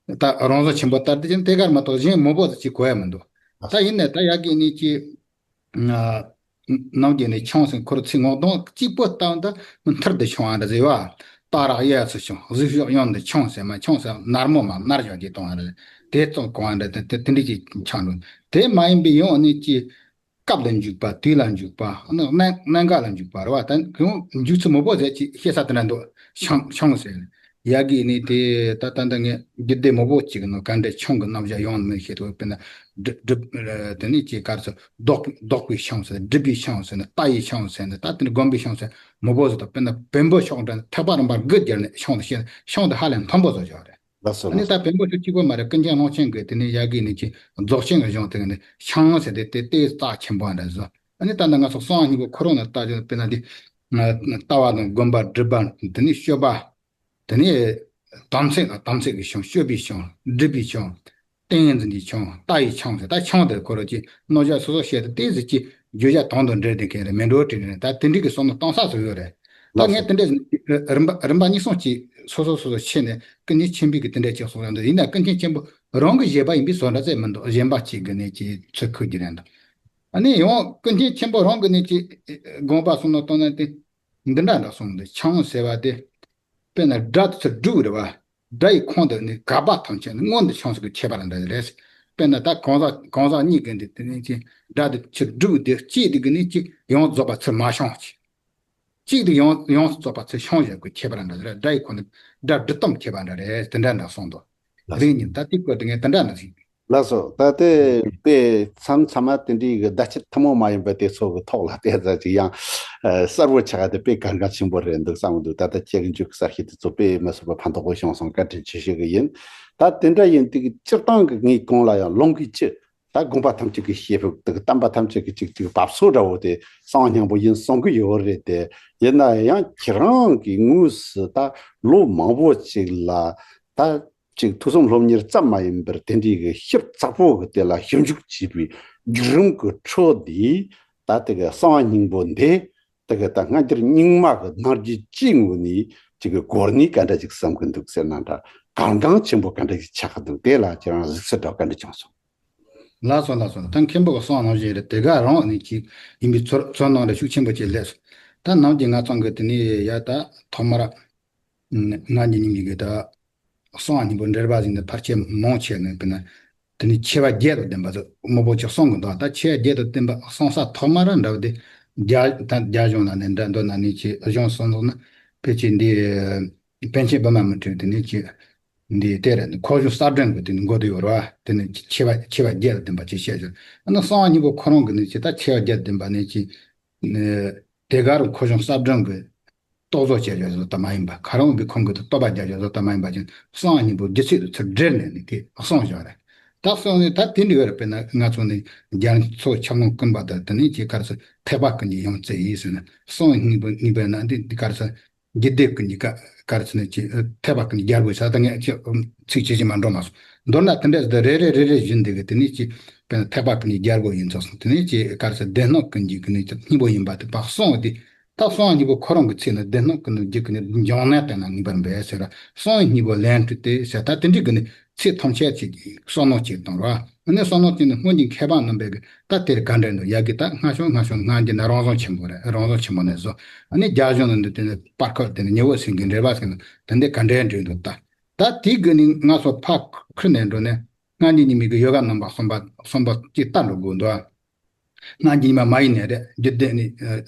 ད་རང་བྱུང་ཆེན་པོ་ལྟར་དེ་བཞིན་ཐད་ཀར་མ་གཏོགས་གཞན་མང་པོ་ཟེར་གྱི་གོ་ཡ་མི་འདུག་ད་ཡིན་ནའི་ད་ཡ་གི་ནི་ཀྱི། ནམ་རྒྱུན་ནས་འཆིང་ཟེར་ཁོ་རང་ཚིག་ངོ་གདོང་གཅིག་པོ་ལྟ་ན་ད་མཐུར་དུ་འཆིང་བ་འདྲ་ཟེར་བ། སྟག་རག་གཡས་སུ་འཆིང་། གཟིག་ཕྱོགས་གཡོན་དུ་འཆིང་ཟེར་མ་འཆིང་ཟེར་ནར་མོ་མ་ནར་བཞག་གི་གཏོང་བ་རེད། དེ་ཙོག་གོ་བ་འདྲ་དེ་དེ་དེ་འདྲ་ཅིག་འཆིང་འགྲོ། དེ་མ་ཡིན་པའི་ཡང་ནི་ཅི། སྐབས་ལ་འཇུག་པ། དུས་ལ་འཇུག་པ། གནས་གནས་འགའ་ལ་འཇུག་པ་རེད་བ། ད་ཁོང་འཇུག་ཚུལ་མང་པོ་ཟེར་ཅིག་བཤད་ས་དེ་འདྲ་འདུག་འཆིང་འཆིང་ཟེར། ཡ་གི་ནི་དེ་ད་ད་ལྟ་ངས་རྒྱུད་སྡེ་མང་པོ་ཅིག་གི་ནང་ག་འདྲ་འཆིང་གི་རྣམ་གཞག་ཡོང་ནི་ཤེས་ཐུབ། དཔེར་ན་སྒྲུབ་སྒྲུབ་དེ་ནི་ཅིག་ག་རེ་ཟེར་བཟློག་བཟློག་པའི་འཆིང་ཟེར། སྒྲུབ་པའི་འཆིང་ཟེར་ནས་ལྟ་ཡི་འཆིང་ཟེར་ནས་ད་དེ་ནི་སྒོམ་པའི་འཆིང་ཟེར་མང་པོ་ཟེར་དང་། དཔེར་ན་བེམ་པོ་མཆོག་འདྲ་ནི་ཐེག་པ་རིམ་པ་དགུ་བརྒྱུད་ནས་འཆིང་དུ་བཤད་འཆིང་དེ་ཧ་ལས་མཐོན་པོ་བཟོ་བཞག་རེད། ལགས་སོ་ཨ་ནི་ལགས་སོ། ད་བེམ་པོ་མཆོག་གཅིག་པོ་མ་རེད། ཀུན་མཁྱེན་ཀློང་ཆེན་གྱིས་དེ་ནི་ཡ་གི་ནི་ཅིག་རྫོགས་ཆེན་གྱི་གཞུང་དེ་ནི་འཆིང་ཟེར་དེ་དེ་དེ་རྩ་ཆེན་པོ་འདྲ་བཟོ། ཨ་ནི་ད་ནི་ང་ཚོ་གསང་སྙིང་པོ་ཁོ་རང་ནས་ལྟ་རྒྱུ་དཔེར་ན་འདི། ལྟ་བ་དང་སྒོམ་པ་སྒྲུབ་པ་དེ་ནི་སྤྱོད་པ། དེ་ནས་དམ་ཚིག་དང་དམ་ཚིག་གི་འཆིང་། སྤྱོད་པའི་འཆིང་། སྒྲུབ་པའི་འཆིང་། ཏིང་ངེ་འཛིན་གྱི་འཆིང་། ལྟ་ཡི་འཆིང་ཟེར། ད་འཆིང་དེ་ཁོ་རང་གི་རྣམ་གཞག་སོ་སོ་བཤད་དེ་ཏོག་ཙམ་གྱི་བརྗོད་བྱ་དོན་དང་འབྲེལ་ཏེ་མཁན་རེད། མི་འགྲོ་དྲན་རེད། ད་དེ་འདྲའི་གི་བསམ་བློ་གཏོང་ས་སུ་ཡོད་རེད། ད་ལགས་ངས་སོ། དེ་འདྲའི་རིམ་པ་རིམ་པ་གཉིས་གསུམ་གྱིས་སོ་སོ་སོ་སོ་ཕྱེ་ནས་ཀུན་མཁྱེན་ཆེན་པོའི་གི་དེ་འདྲའི་ཅིག་གསུངས་ཡོང་དུས། ཡིན་ན་ཀུན་མཁྱེན་ཆེན་པོ་རང་གི་བཞེད་པ་ཡིན་པས་བཟོ་འདྲ་ཚད་མི་འདུག་གཞན་པ་གཅིག་གི་ནས་ཀྱི་ཚུར་ཁུར་རྒྱུ་རེད་འདུག་ཨ་ནི་ཡང་ཀུན་མཁྱེན་ཆེན་པོ་རང་གི་ནས་ཀྱི་དགོངས་པ་གསུང་ནོ་གཏོང་ན་དེ་འདི་འདྲ་འདྲ་གསུངས་འདུག་འཆིང་ཟེར་བ་དེ། དཔེར་ན་སྒྲ་དེ་ཚོ་སྒྲུབ་རེད་བ། སྒྲ་ཡི་ཁོངས་དུ་ནི་དགག་པ་ཐམས་ཅད་ནི་སྔོན་དུ་བྱུང་ཟེར་གི་ཁྱད་པར་འདྲ་རེད། དཔེར་ན་ད་གང་ཟག་གང་ཟག་གཉིས་ཀྱི་འདི་དེ་ནི་ཅི་སྒྲ་དེ་ཕྱིར་སྒྲུབ་དེ་གཅིག་དེ་གི་ནི་ཅི་ཡོངས་རྫོགས་པ་ཚུར་མ་བྱུང་ཅི། གཅིག་དེ་ཡོངས་ཡོངས་སུ་རྫོགས་པ་ཚུར་བྱུང་ཟེར་གི་ཁྱད་པར་འདྲ་རེད། སྒྲ་ཡི་ཁོངས་ནི་སྒྲ་སྒྲུབ་སྟངས་ཁྱད་པར་འདྲ་རེད། དེ་འདྲ་འདྲ་གསུངས་འདུག་ལགས་རིགས་གཉིས་ད་དེ་སྐོར་དེ་ངས་དེ་འདྲ་འདྲ་ཟིག་ལགས་སོ། ད་དེ་དཔེ་མཚམས་མཚམས་མ་དེ་འདྲའི་གི་བརྡ་ཆད་ཐུན་མོང་མ་ཡིན་པ་དེ་ཚོ་གི་ཐོག་ལ་བལྟས་ཙང་ཅིག་ཡང་ཨ་གསལ་པོ་ཆགས་དེ་དཔེ་གལ་འགངས་ཆེན་པོ་རེད་འདུག་བསམ་གི་འདུག་ད་ལྟ་ཁྱེད་ཀྱི་མཇུག་གི་གསལ་བཤད་དེ་ཚོ་དཔེ་མི་སྲིད་པ་ཕན་ཐོགས་པོ་བྱུང་སོང་། བཀའ་དྲིན་ཆེ་ཞུ་གི་ཡིན། ད་དེ་འདྲ་ཡིན་དུས་སྤྱིར་བཏང་གི་ངས་གོང་ལ་ཡང་ལུང་གི་ཅི་ད་དགོངས་པ་ཐམས་ཅད་ཀྱི་བཤད་ཕུག་དེ་གི་བསྟན་པ་ཐམས་ཅད་ཀྱི་ཅིག་ཅིག་བབས་སོ་འདྲ་བོ་དེ་གསང་བ་སྙིང་པོ་ཡིན་གསུང་གི་ཡོད་རེད་དེ། ཡིན་ན་ཡང་ཁྱེད་རང་གིས་དངོས་སུ་ད་ལོ་མང་པོ་ཅིག་ལ་ད། ཅིག་ཐོས་བསམ་སློབ་གཉེར་ཙམ་མ་ཡིན་པར་དེ་འདྲའི་གི་ཞིབ་ཚགས་པོ་གི་དེ་ལ་ཞིབ་འཇུག་བྱས་པའི་བརྒྱུད་རིམ་གི་ཁྲོད་དེ་ད་དེ་གི་གསང་བ་སྙིང་པོ་འདི་དེ་གི་ད་སྔ་འགྱུར་རྙིང་མ་གི་ནང་རྒྱུད་ཅིག་ངོས་ནས་ཅིག་གི་གོ་གནས་ག་འདྲ་ཅིག་བསམ་གི་འདུག་ཟེར་ན་འདྲ། གལ་འགངས་ཆེན་པོ་ག་འདྲ་ཅིག་ཆགས་གི་འདུག་དེ་ལ་ཁྱེད་རང་གཟིགས་ཚུལ་འདྲ་ག་འདྲ་བྱུང་སོང་། ལགས་སོ་ལགས་སོ། ད་མཁན་པོ་གི་གསུང་ནང་བཞིན་རེད། དེ་ག་རང་ནས་ཅིག་ཡིན་པའི་ཚོར་ཚོར་སྣང་རེ་ཤུགས་ཆེན་པོ་ཅིག་སླེབས་སོང་། ད་ནམ་རྒྱུན་ང་ཚང་གི་དེ་ནས་ཡ་ད་ཐོག་མར། སྔ་འགྱུར་རྙིང་མའི་གི་ད་གསང་བ་སྙིང་པོ་འགྲེལ་པ་ཟེར་ནས་ཕལ་ཆེར་མང་ཆེ་ནས་དཔེར་ན་དེ་ནི་ཆེ་བ་བརྒྱད་དང་ལྡན་པ་ཟེར་མང་པོ་ཅིག་གསུང་གི་འདུག་ད་ཆེ་བ་བརྒྱད་དང་ལྡན་པ་གསུང་ས་ཐོག་མ་ར་འདྲ་བ་དེ་རྒྱ་ད་རྒྱ་གཞུང་ན་ནི་འདྲ་མདོར་ན་ནི་ཆེ་གཞུང་གསུང་འདུག་ན་ཕལ་ཆེར་འདི་པཎ་ཆེན་པདྨ་མི་ཏྲའི་དེ་ནི་ཆེ་འདི་དེ་རེད། འདི་འཁོར་གཞུང་གསར་སྒྲོན་གི་དེ་ནི་འགོ་དེ་ཡོད་ར། དེ་ནི་ཆེ་བ་ཆེ་བ་བརྒྱད་དང་ལྡན་པ་ཅིག་བཤད་ཡོད། ཨ་ནི་གསང་བ་སྙིང་པོ་ཁོ་རང་གི་ནི་ཆེ་ད་ཆེ་བ་བརྒྱད་དང་ལྡན་པ་ནི་ཆེ་དེ་ག་རུ་འཁོར་གཞུང་གསར་སྒྲོན་གི་རྟོགས་བཟོ་བྱས་ཡོད་བཟོ་ལྟ་མ་ཡིན་པ། ཁ་རང་གི་ཁོང་གི་རྟོགས་པ་རྒྱག་ཡོད་བཟོ་ལྟ་མ་ཡིན་པ་ཅན་གསང་བ་སྙིང་པོ་རྒྱུ་ཚིག་ཏུ་ཚུར་འབྲེལ་ནས་ནི་དེ་གསུངས་བཞག་རེད། ད་གསུངས་ནས་ད་དེ་འདྲ་ཡོད་རེད། དཔེར་ན་ང་ཚོ་ནི་རྒྱ་མཚོ་ཆབ་ལོང་ཀུན་པ་དང་དེ་ནས་ཀྱི་ག་རེ་ཟེར་ཐེག་པ་ཀུན་གྱི་ཡང་རྩེ་ཡིན་ཟེར་ན་གསང་བ་སྙིང་པོ་སྙིང་པོ་ན་འདི་འདི་ག་རེ་ཟེར་རྒྱུད་སྡེ་ཀུན་གྱི་ཀ་ག་རེ་ཟེར་ན་ཀྱི་ཐེག་པ་ཀུན་གྱི་རྒྱལ་པོ་ཟེར། ད་ངས་ཅི་ཚིག་ཇི་བཞིན་མ་འགྲོ་མ་སོང་། མདོར་ན་དེ་འདྲ་ཟེར་རེ་རེ་རེ་རེ་བཞིན་འདི་གི་དེ་ནས་ཀྱི་དཔེར་ན་ཐེག་པ་ཀུན་གྱི་རྒྱལ་པོ་ཡིན་ཚོགས་སོང་། དེ་ནས་ཀྱི་ག་རེ་ཟེར་སྡེ་སྣོད་ཀུན་གྱི་ཀུན་ནས་སྙིང་པོ་ཡིན་པ་དེ་དག་གསུངས་ཏེ། ད་གསང་བ་སྙིང་པོ་ཁོ་རང་གི་ཚིག་ནི་སྡེ་སྣོད་ཀུན་ནས་རྒྱུད་ཀུན་ནས་འབྱུང་གནས་བསྟན་ན་ངེས་པར་འབད་ཟེར་ར། གསང་བའི་སྙིང་པོ་ལན་གྲུ་སྟེ་ཟེར། ད་དེ་འདྲའི་གི་ནི་ཚིག་ཐམས་ཅད་ཀྱི་བསམ་མནོ་ཅིག་བཏང་ར། ཨ་ནི་བསམ་མནོ་ཅིག་ནི་སྔོན་གྱི་མཁས་པ་རྣམ་པས་གི་ད་དེར་ག་འདྲ་འདུག་ཡ་གི་ད་སྔ་ཤོས་སྔ་ཤོས་སྔ་འགྱུར་ན་རང་བཟང་ཆེན་པོ་རེད། རང་བཟང་ཆེན་པོ་ནས་བཟོ། ཨ་ནི་རྒྱ་གཞུང་ནས་འདི་དེ་ནི་སྤར་ཁ་དེ་ནི་ཉི་འོད་སེང་གེའི་འགྲེལ་པ་ཟེར་ན་དེ་འདྲའི་ག་འདྲ་འདྲ་འདུག་ད་ད་དེ་གི་ནི་ང་ཚོ་ཕ་ཁུར་ནས་འགྲོ་ནས་སྔ་འགྱུར་རྙིང་མའི་གི་ཡོ་ག་རྣམ་པ་གསུམ་པ་གསུམ་པ་ཅིག་ལྟ་འགྲོ་དགོས་འདུག་སྔ་འགྱུར་རྙིང་མ་མ་ཡིན་ནའི་རེད། རྒྱུད་སྡེ་ནི་ཨ་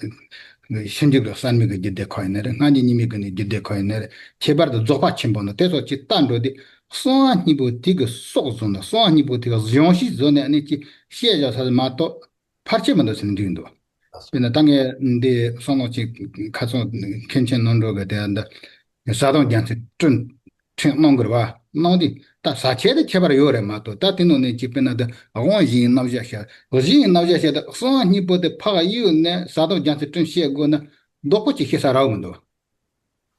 ཕྱི་འགྱུར་གྱི་གསར་མའི་གི་རྒྱུད་སྡེ་ཁག་ཡིན་ནའི་རེད། སྔ་འགྱུར་རྙིང་མའི་གི་ནི་རྒྱུད་སྡེ་ཁག་ཡིན་ནའི་རེད། ཁྱད་པར་དུ་རྫོགས་པ་ཆེན་པོ་ནི་དེ་ཚོ་ཅིག་ལྟ་འགྲོ་དུས་གསང་བ་སྙིང་པོ་དེ་གི་སྲོག་བཟུང་ནས་གསང་བ་སྙིང་པོ་དེ་གི་སྦྱོང་བྱེད་བཟོ་ནས་ཨ་ནི་ཅིག་བཤད་བཞག་ས་མ་གཏོགས་ཕལ་ཆེར་མི་འདུག་ཟེར་ནས་འདུག་འདུག་དཔེར་ན་ད་ངས་འདི་གསང་སྔགས་ཅིག་ཁ་སང་མཁན་ཆེན་རྣམ་གྲོལ་གི་དེ་འདི་ཟ་དང་རྒྱལ་མཚན་བསྐྲུན་ཕྲེང་གནང་དགོས་རེད་བ། གནང་དུས་ད་ཟ་ཆས་དེ་ཁྱད་པར་ཡོད་རེད་མ་གཏོགས། ད་དེ་ནང་ནས་ཅིག་དཔེར་ན་ད་དབང་བཞི་ཡི་རྣམ་གཞག་བཤད། དབང་བཞི་ཡི་རྣམ་གཞག་བཤད་ད་གསང་བ་སྙིང་པོ་དེ་ཕར་གཡུག་ནས་ཟ་དང་རྒྱལ་མཚན་བསྐྲུན་བཤད་དགོས་ན་རྡོག་པོ་ཅིག་བཤད་ས་རག་མི་འདུག་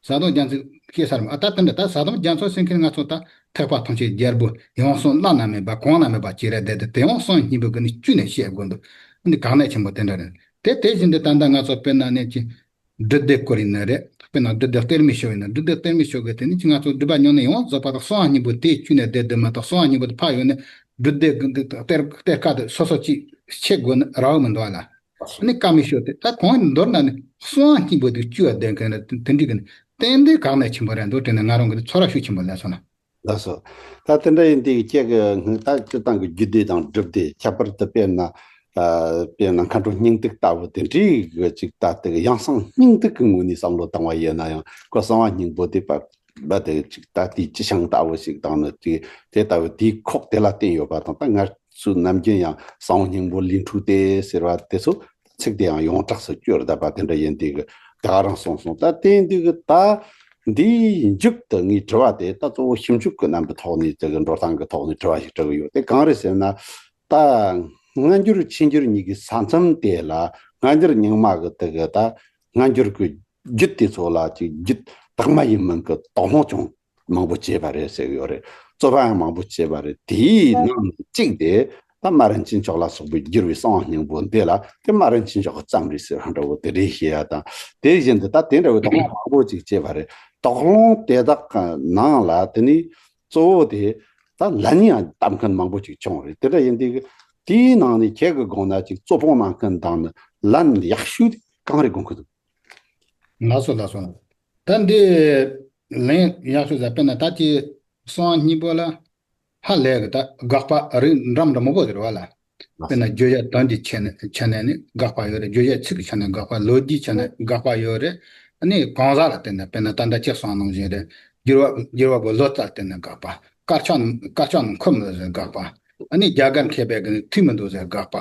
ཟ་དང་རྒྱལ་མཚན་བཤད་ས་རག་མི་ཨ་ད་དེ་འདྲ་ད་ཟ་དང་རྒྱལ་མཚན་ཟེར་མཁན་ང་ཚོ་ད་ཐེག་པ་ཐམས་ཅད་རྒྱལ་པོ་ཡང་གསང་བླ་ན་མེད་པ་གོང་ན་མེད་པ་ཅིག་རེད་དེ། དེ་ཡང་གསང་སྙིང་པོ་གི་ནི་བཅུད་ནས་བཤད་དགོས་འདུག་ཨ་ནི་གལ་གནད་ཆེན་པོ་དེ་འདྲ་རེད། དེ་དེ་བཞིན་དུ་ད་ལྟ་ང་ཚོ་དཔེར་ན་ནས་ཀྱི་སྒྲུབ་སྡེ་སྐོར་ཡིན་ན་རེད། དཔེར་ན་སྒྲུབ་སྡེ་གཏེར་མའི་ཤོག་ཡིན་ན་སྒྲུབ་སྡེ་གཏེར་མའི་ཤོག་གི་དེ་ནི་ཅི་ང་ཚོ་སྒྲུབ་པ་ཉམས་ལེན་ཡོངས་རྫོགས་པ་དང་གསང་བ་སྙིང་པོ་དེའི་བཅུད་ནས་བསྡད་དུས་མ་གཏོགས་གསང་བ་སྙིང་པོ་དེ་ཕར་གཡུག་ནས་སྒྲུབ་སྡེ་གི་གཏེར་གཏེར་ཁ་དེ་སོ་སོ་ཅིག་ཕྱེ་དགོས་ནི་རག་མི་འདུག་ཨ་ལ། ཨ་ནི་བཀའ་མའི་ཤོག་དེ་ད་གང་ཡིན་མདོར་ན་ནི་གསང་བ་སྙིང་པོ་དེ་བཅུད་ལ་ལྡན་མཁན་ལ་དེ་འདྲི་གི་ནི་ཏན་ཏན་གལ་གནད་ཆེན་པོ་རེད་འདུག་དྲན་ནས་ང་རང་གི་ཚོར་བ་ཤུགས་ཆེན་པོ་ལས་སོང་ན། ལགས་སོ། ད་དེ་འདྲ་ཡིན་དུས་ཁྱེད་ཀྱི་ད་སྤྱིར་བཏང་གི་རྒྱུད་སྡེ་དང་སྒྲུབ་སྡེ་ཁྱད་པར་དུ་དཔེར་ན་ཨ་དཔེར་ན་མཁའ་འགྲོ་སྙིང་ཐིག་ལྟ་བུ་དེ་འདྲའི་གི་ཅིག་ད་དེ་ཡང་གསང་སྙིང་ཐིག་གི་ངོས་ནས་བསམ་བློ་བཏང་བ་ཡིན་ན་ཡང་ཁོ་གསང་བ་སྙིང་པོ་དེ་པ་པ་དེ་ཅིག་ད་དེའི་སྤྱི་བྱང་ལྟ་བུ་ཞིག་དང་ནི་དེ་དེ་ལྟ་བུ་དེའི་ཁོག་དེ་ལ་བརྟེན་ཡོད་པ་དང་། ད་ང་ཚོས་ནམ་རྒྱུན་ཡང་གསང་བ་སྙིང་པོ་ལས་འཕྲོས་ཏེ་ཟེར་བ་དེ་ཚོ་ཚིག་དེ་ཡང་ཡོངས་གྲགས་སུ་བསྐྱུར་བསྡད་པ་དེ་འདྲ་ཡིན་དུས་ཀྱི་དེ་ག་རང་གསུངས་སོང་། ད་དེ་ཡིན་དུས་ཀྱི་ད་འདིའི་མཇུག་ཏུ་ངའི་དྲི་བ་དེ་ད་གཙོ་བོ་ཞིབ་འཇུག་གི་རྣམ་པའི་ཐོག་ནས་དེ་གི་འགྲོ་སྟངས་ཀྱི་ཐོག་ནས་དྲི་བ་ཞིག་དྲི་གི་ཡོད། དེ་གང་རེད་ཟེར་ན། ད་སྔ་འགྱུར་ཕྱི་འགྱུར་གཉིས་ཀྱི་ས་མཚམས་དེ་ལ་སྔ་འགྱུར་རྙིང་མ་གི་དེ་གི་ད་སྔ་འགྱུར་གྱི་རྒྱུད་དེ་ཚོ་ལ་ཅིག་རྒྱུད་དག་མ་ཡིན་མིན་གྱི་དོགས་སློང་ཅུང་མང་པོ་བྱས་པ་རེད་ཟེར་གྱི་ཡོད་རེད། རྩོད་པ་ཡང་མང་པོ་བྱས་པ་རེད། དེའི་ནང་ནས་གཅིག་དེ་ད་སྨན་རམས་ཆེན་མཆོག་ལ་སོགས་པས་བསྒྱུར་བའི་གསང་བ་སྙིང་པོ་འདི་ལ་དེ་སྨན་རམས་ཆེན་མཆོག་གི་ཙམ་རེད་ཟེར་བ་འདྲ་བོ་དེ་རེད་བཤད་ཡ་དང་། དེ་བཞིན་དུ་ད་དེ་འདྲ་བའི་དོགས་སློང་མང་པོ་ཅིག་བྱས་པ་རེད། དོགས་སློང་དེ་དག་གི་ནང་ལ་དེ་ནི་གཙོ་བོ་དེ་ད་ལན་ཡང་བཏབ་མཁན་མང་པོ་ཅིག་བྱུང་རེད། དེ་འདྲ་ཡིན་དུས་དེའི་ནང་ནས་ཁྱེད་ཀྱི་དགོངས་ན་ཅིག་རྩོད་སྤོང་གནང་མཁན་དང་ནི་ལན་ཡག་ཤོས་དེ་གང་རེད་དགོངས་ཀྱི་འདུག་ལགས་སོ་ལགས་སོ། ད་འདི་ ལན་ཡག་ཤོས་ཟེར་དཔེར་ན་ད་ཅི་གསང་བ་སྙིང་པོ་ལ་ཧ་ལས་གི་ད་དགག་པ་རིགས་འདྲ་འདྲ་མང་པོ་ཟེར་བ་ལ། དཔེར་ན་བརྗོད་བྱ་དོན་གྱི་ཆ་ནས་ཆ་ནས་ནི་དགག་པ་ཡོད་རེད། བརྗོད་བྱའི་ཚིག་གི་ཆ་ནས་དགག་པ། ལོ་རྒྱུས་ཆ་ནས་དགག་པ་ཡོད་རེད། ཨ་ནི་གང་ཟག་ལ་བརྟེན་ནས་དཔེར་ན་ད་ལྟ་ཅི་གསུངས་ནང་བཞིན་རེད། འགྱུར་བ་འགྱུར་བ་པོ་ལོ་ཙཱ་ལ་བརྟེན་ནས་དགག་པ། དཀར་ཆག་དཀར་ཆག་ནང་ཁོམ་ལ་དགག་པ། ཨ་ནི་རྒྱ་གར་མཁས་པའི་གི་ནི་མཐུན་མི་འདུག་ཟེར་དགག་པ།